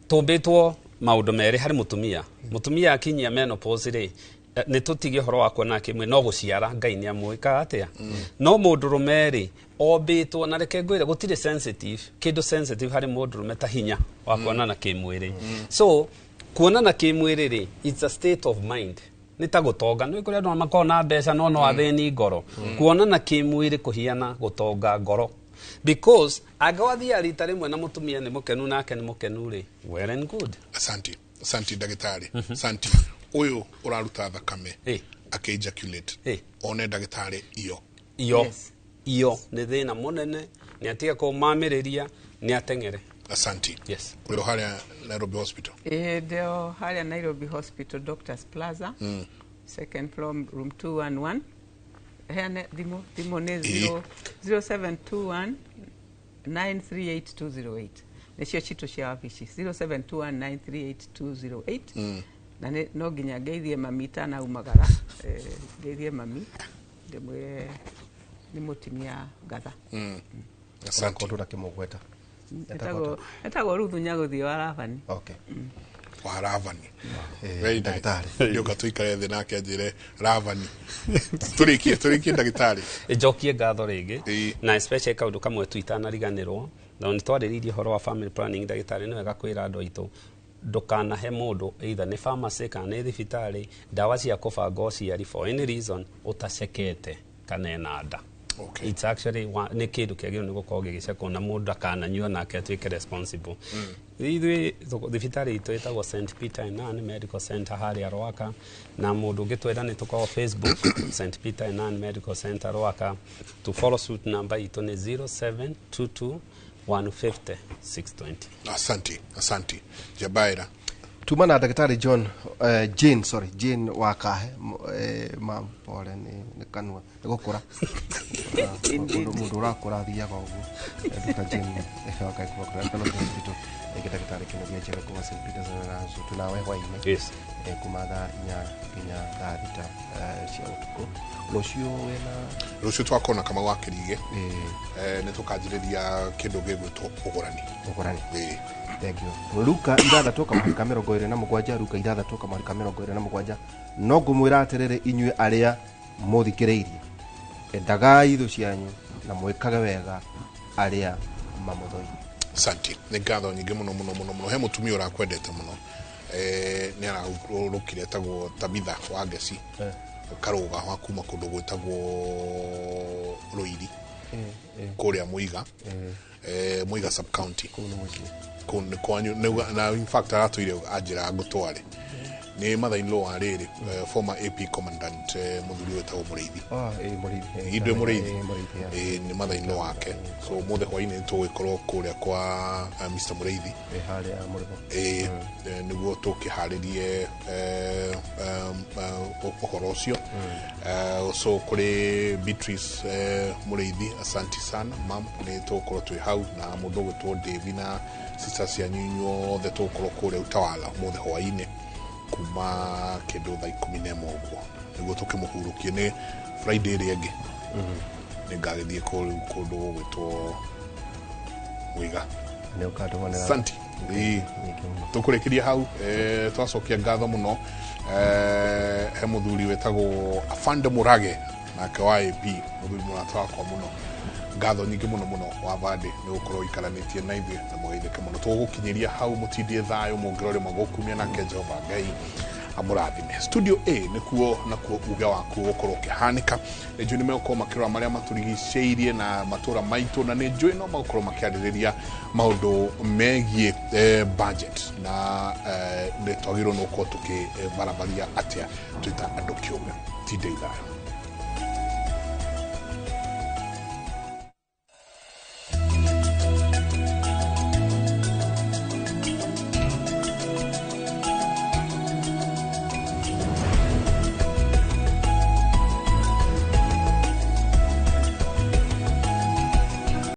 Speaker 3: tũmbĩtwo maũndũ merĩ harĩ mũtumia. Mũtumia akinyia menopause rĩ, nĩ tũtige ũhoro wa kuona kĩmwe no gũciara Ngai nĩ amwĩkaga atĩa. No mũndũrũme rĩ, ombĩtwo na reke ngwĩre gũtirĩ sensitive, kĩndũ sensitive harĩ mũndũrũme ta hinya wa kuonana kĩmwĩrĩ. So kuonana kĩmwĩrĩ rĩ, it's a state of mind, nĩ ta gũtonga. Nĩ kũrĩ andũ makoragwo na mbeca no athĩni ngoro. Kuonana kĩmwĩrĩ kũhiana gũtonga ngoro, because angĩwathiĩ rita rĩmwe na mũtumia nĩ mũkenu nake nĩ mũkenu rĩ, well and good.
Speaker 1: Asanti, asanti ndagĩtarĩ, asanti. Ũyũ ũraruta thakame akĩ ejaculate, one ndagĩtarĩ iyo.
Speaker 3: Iyo iyo nĩ thĩna mũnene, nĩ atige kũmamĩrĩria, nĩ ateng'ere.
Speaker 1: Asanti.
Speaker 3: Yes.
Speaker 1: Ũrĩ o harĩa Nairobi Hospital?
Speaker 4: Ĩĩ, ndĩo harĩa Nairobi Hospital, Doctors Plaza, second floor, room 211. Heane thimũ. Thimũ nĩ 0721 938208. Nĩcio citũ cia wabici, 0721 938208. Na no nginya ngeithie mami itanaumagara, ngeithie mami ndĩmwĩre nĩ mũtimia ngatha.
Speaker 1: Asante.
Speaker 2: Ndå nakĩmũgweta.
Speaker 4: Etagwo Ruthu Nyagũthiĩ wa Rabani.
Speaker 2: Okay.
Speaker 1: Wa Ravani. Very nice. Nĩũka tũikare thĩ nake anjĩre Ravani. Tũrĩkie ndagĩtarĩ.
Speaker 3: Njokie ngatho rĩngĩ, na especially kaũndũ kamwe tu itanariganĩrwo, na nĩ twarĩrĩirie ũhoro wa family planning. Ndagĩtarĩ, nĩ wega kwĩra andũ aitũ ndũkanahe mũndũ either nĩ pharmacy kana nĩ thibitarĩ ndawa cia kũbanga ũciari for any reason ũtacekete kana ena nda.
Speaker 1: Okay.
Speaker 3: It's actually nĩ kĩndũ kĩagĩrĩirwo nĩ gũkorwo gĩgĩcekwo na mũndũ akananyua nake atuĩke responsible. Ithuĩ thibitarĩ itũ ĩtagwo St Peter and Ann Medical Center harĩa Rwaka, na mũndũ ũngĩtwenda nĩ tũkoragwo Facebook, St Peter and Ann Medical Center Rwaka. To follow suit, namba itũ nĩ 0722 150 620.
Speaker 1: Asanti, asanti. Jabaira.
Speaker 2: Tuma na ndagĩtarĩ John, Jane, sorry, Jane wa Kahe, ma pole nĩ kanua nĩ gũkũra. Mũndũ ũrakũra athiaga ũguo. Dr. Jane wa Kahe kuma kũrĩa Fellowship Hospital, ĩngĩ ndagĩtarĩ Kĩnuthia Njega kuma St Peters na Zutu nawe hwaĩ-inĩ.
Speaker 3: Yes.
Speaker 2: Kuma thaa 4 nginya thaa 6 cia ũtukũ. Rũciũ wĩna
Speaker 1: Rũciũ twakona Kamau wa Kĩrigĩ. Nĩ tũkanjĩrĩria kĩndũ gĩgwĩtwo ũgũrani.
Speaker 2: Ũgũrani. Thank you. Luka 6 kamũhari ka 27, Luka 6 kamũhari ka 27. No ngũmwĩra atĩrĩrĩ inyuĩ arĩa mũthikĩrĩirie. Endagai thũ cianyu na mwĩkage wega arĩa mamũthũire.
Speaker 1: Asante. Nĩ ngatho nyingĩ mũno mũno mũno mũno. He mũtumia ũrakwendete mũno, nĩ ararũkire, etagwo Tabitha wa Ngeci Karũga wa kuma kũndũ gwĩtagwo Rũiri kũrĩa Mũiga, Mũiga sub county, kũu nĩ kwanyu. Na in fact aratũire anjĩra ngũtware nĩ mother-in-law wa rĩrĩ, former AP commandant, mũthuri wĩtagwo Mũrĩithi.
Speaker 2: Ah, ĩ Mũrĩithi.
Speaker 1: Indwe Mũrĩithi.
Speaker 2: Ĩ, Mũrĩithi, yeah.
Speaker 1: Ĩ, nĩ mother-in-law wake, so ũmũthĩ hwainĩ nĩ tũgũgĩkorwo kũrĩa kwa Mr. Mũrĩithi.
Speaker 2: Ĩ, harĩa mũrĩmo.
Speaker 1: Ĩ, nĩguo tũkĩharĩrie ũhoro ũcio. So kũrĩ Beatrice Mũrĩithi, asanti sana mam, nĩ tũgũkorwo twĩ hau na mũndũ ũgwĩtwo Davy na sisters cianyu inyuothe, tũgũkorwo kũrĩa Utawala ũmũthĩ hwainĩ kuma kĩndũ thaa 11 ũguo, nĩguo tũkĩmũhurũkie. Nĩ Friday ĩrĩa ĩngĩ nĩ ngagĩthiĩ kũndũ gũgwĩtwo Mũiga.
Speaker 2: Nĩ ũkatũhonera.
Speaker 1: Asante. Ĩĩ. Tũkũrĩkĩria hau, twacokia ngatho mũno, he mũthuri wĩtagwo Afande Mũrage nake wa AP, mũthuri mũrata wakwa mũno. Ngatho nyingĩ mũno mũno wa Vande nĩ gũkorwo ikaranĩtie na ithuĩ na mũgeithĩke mũno. Tũgũgũkinyĩria hau, mũtindie thayũ, mũngĩrore magũkumia, nake Jehova Ngai amũrathime. Studio A nĩkuo nakuo uge waku ũgũkorwo ũkĩhanĩka. Nĩ njũĩ nĩ megũkorwo makĩrora marĩa matũrigicĩirie na matũra maitũ, na nĩ njũĩ no magũkorwo makĩarĩrĩria maũndũ megiĩ budget na nĩ twagĩrĩirwo nĩ gũkorwo tũkĩbarabaria atĩa twĩ ta andũ kĩũmbe. Tinde thayũ.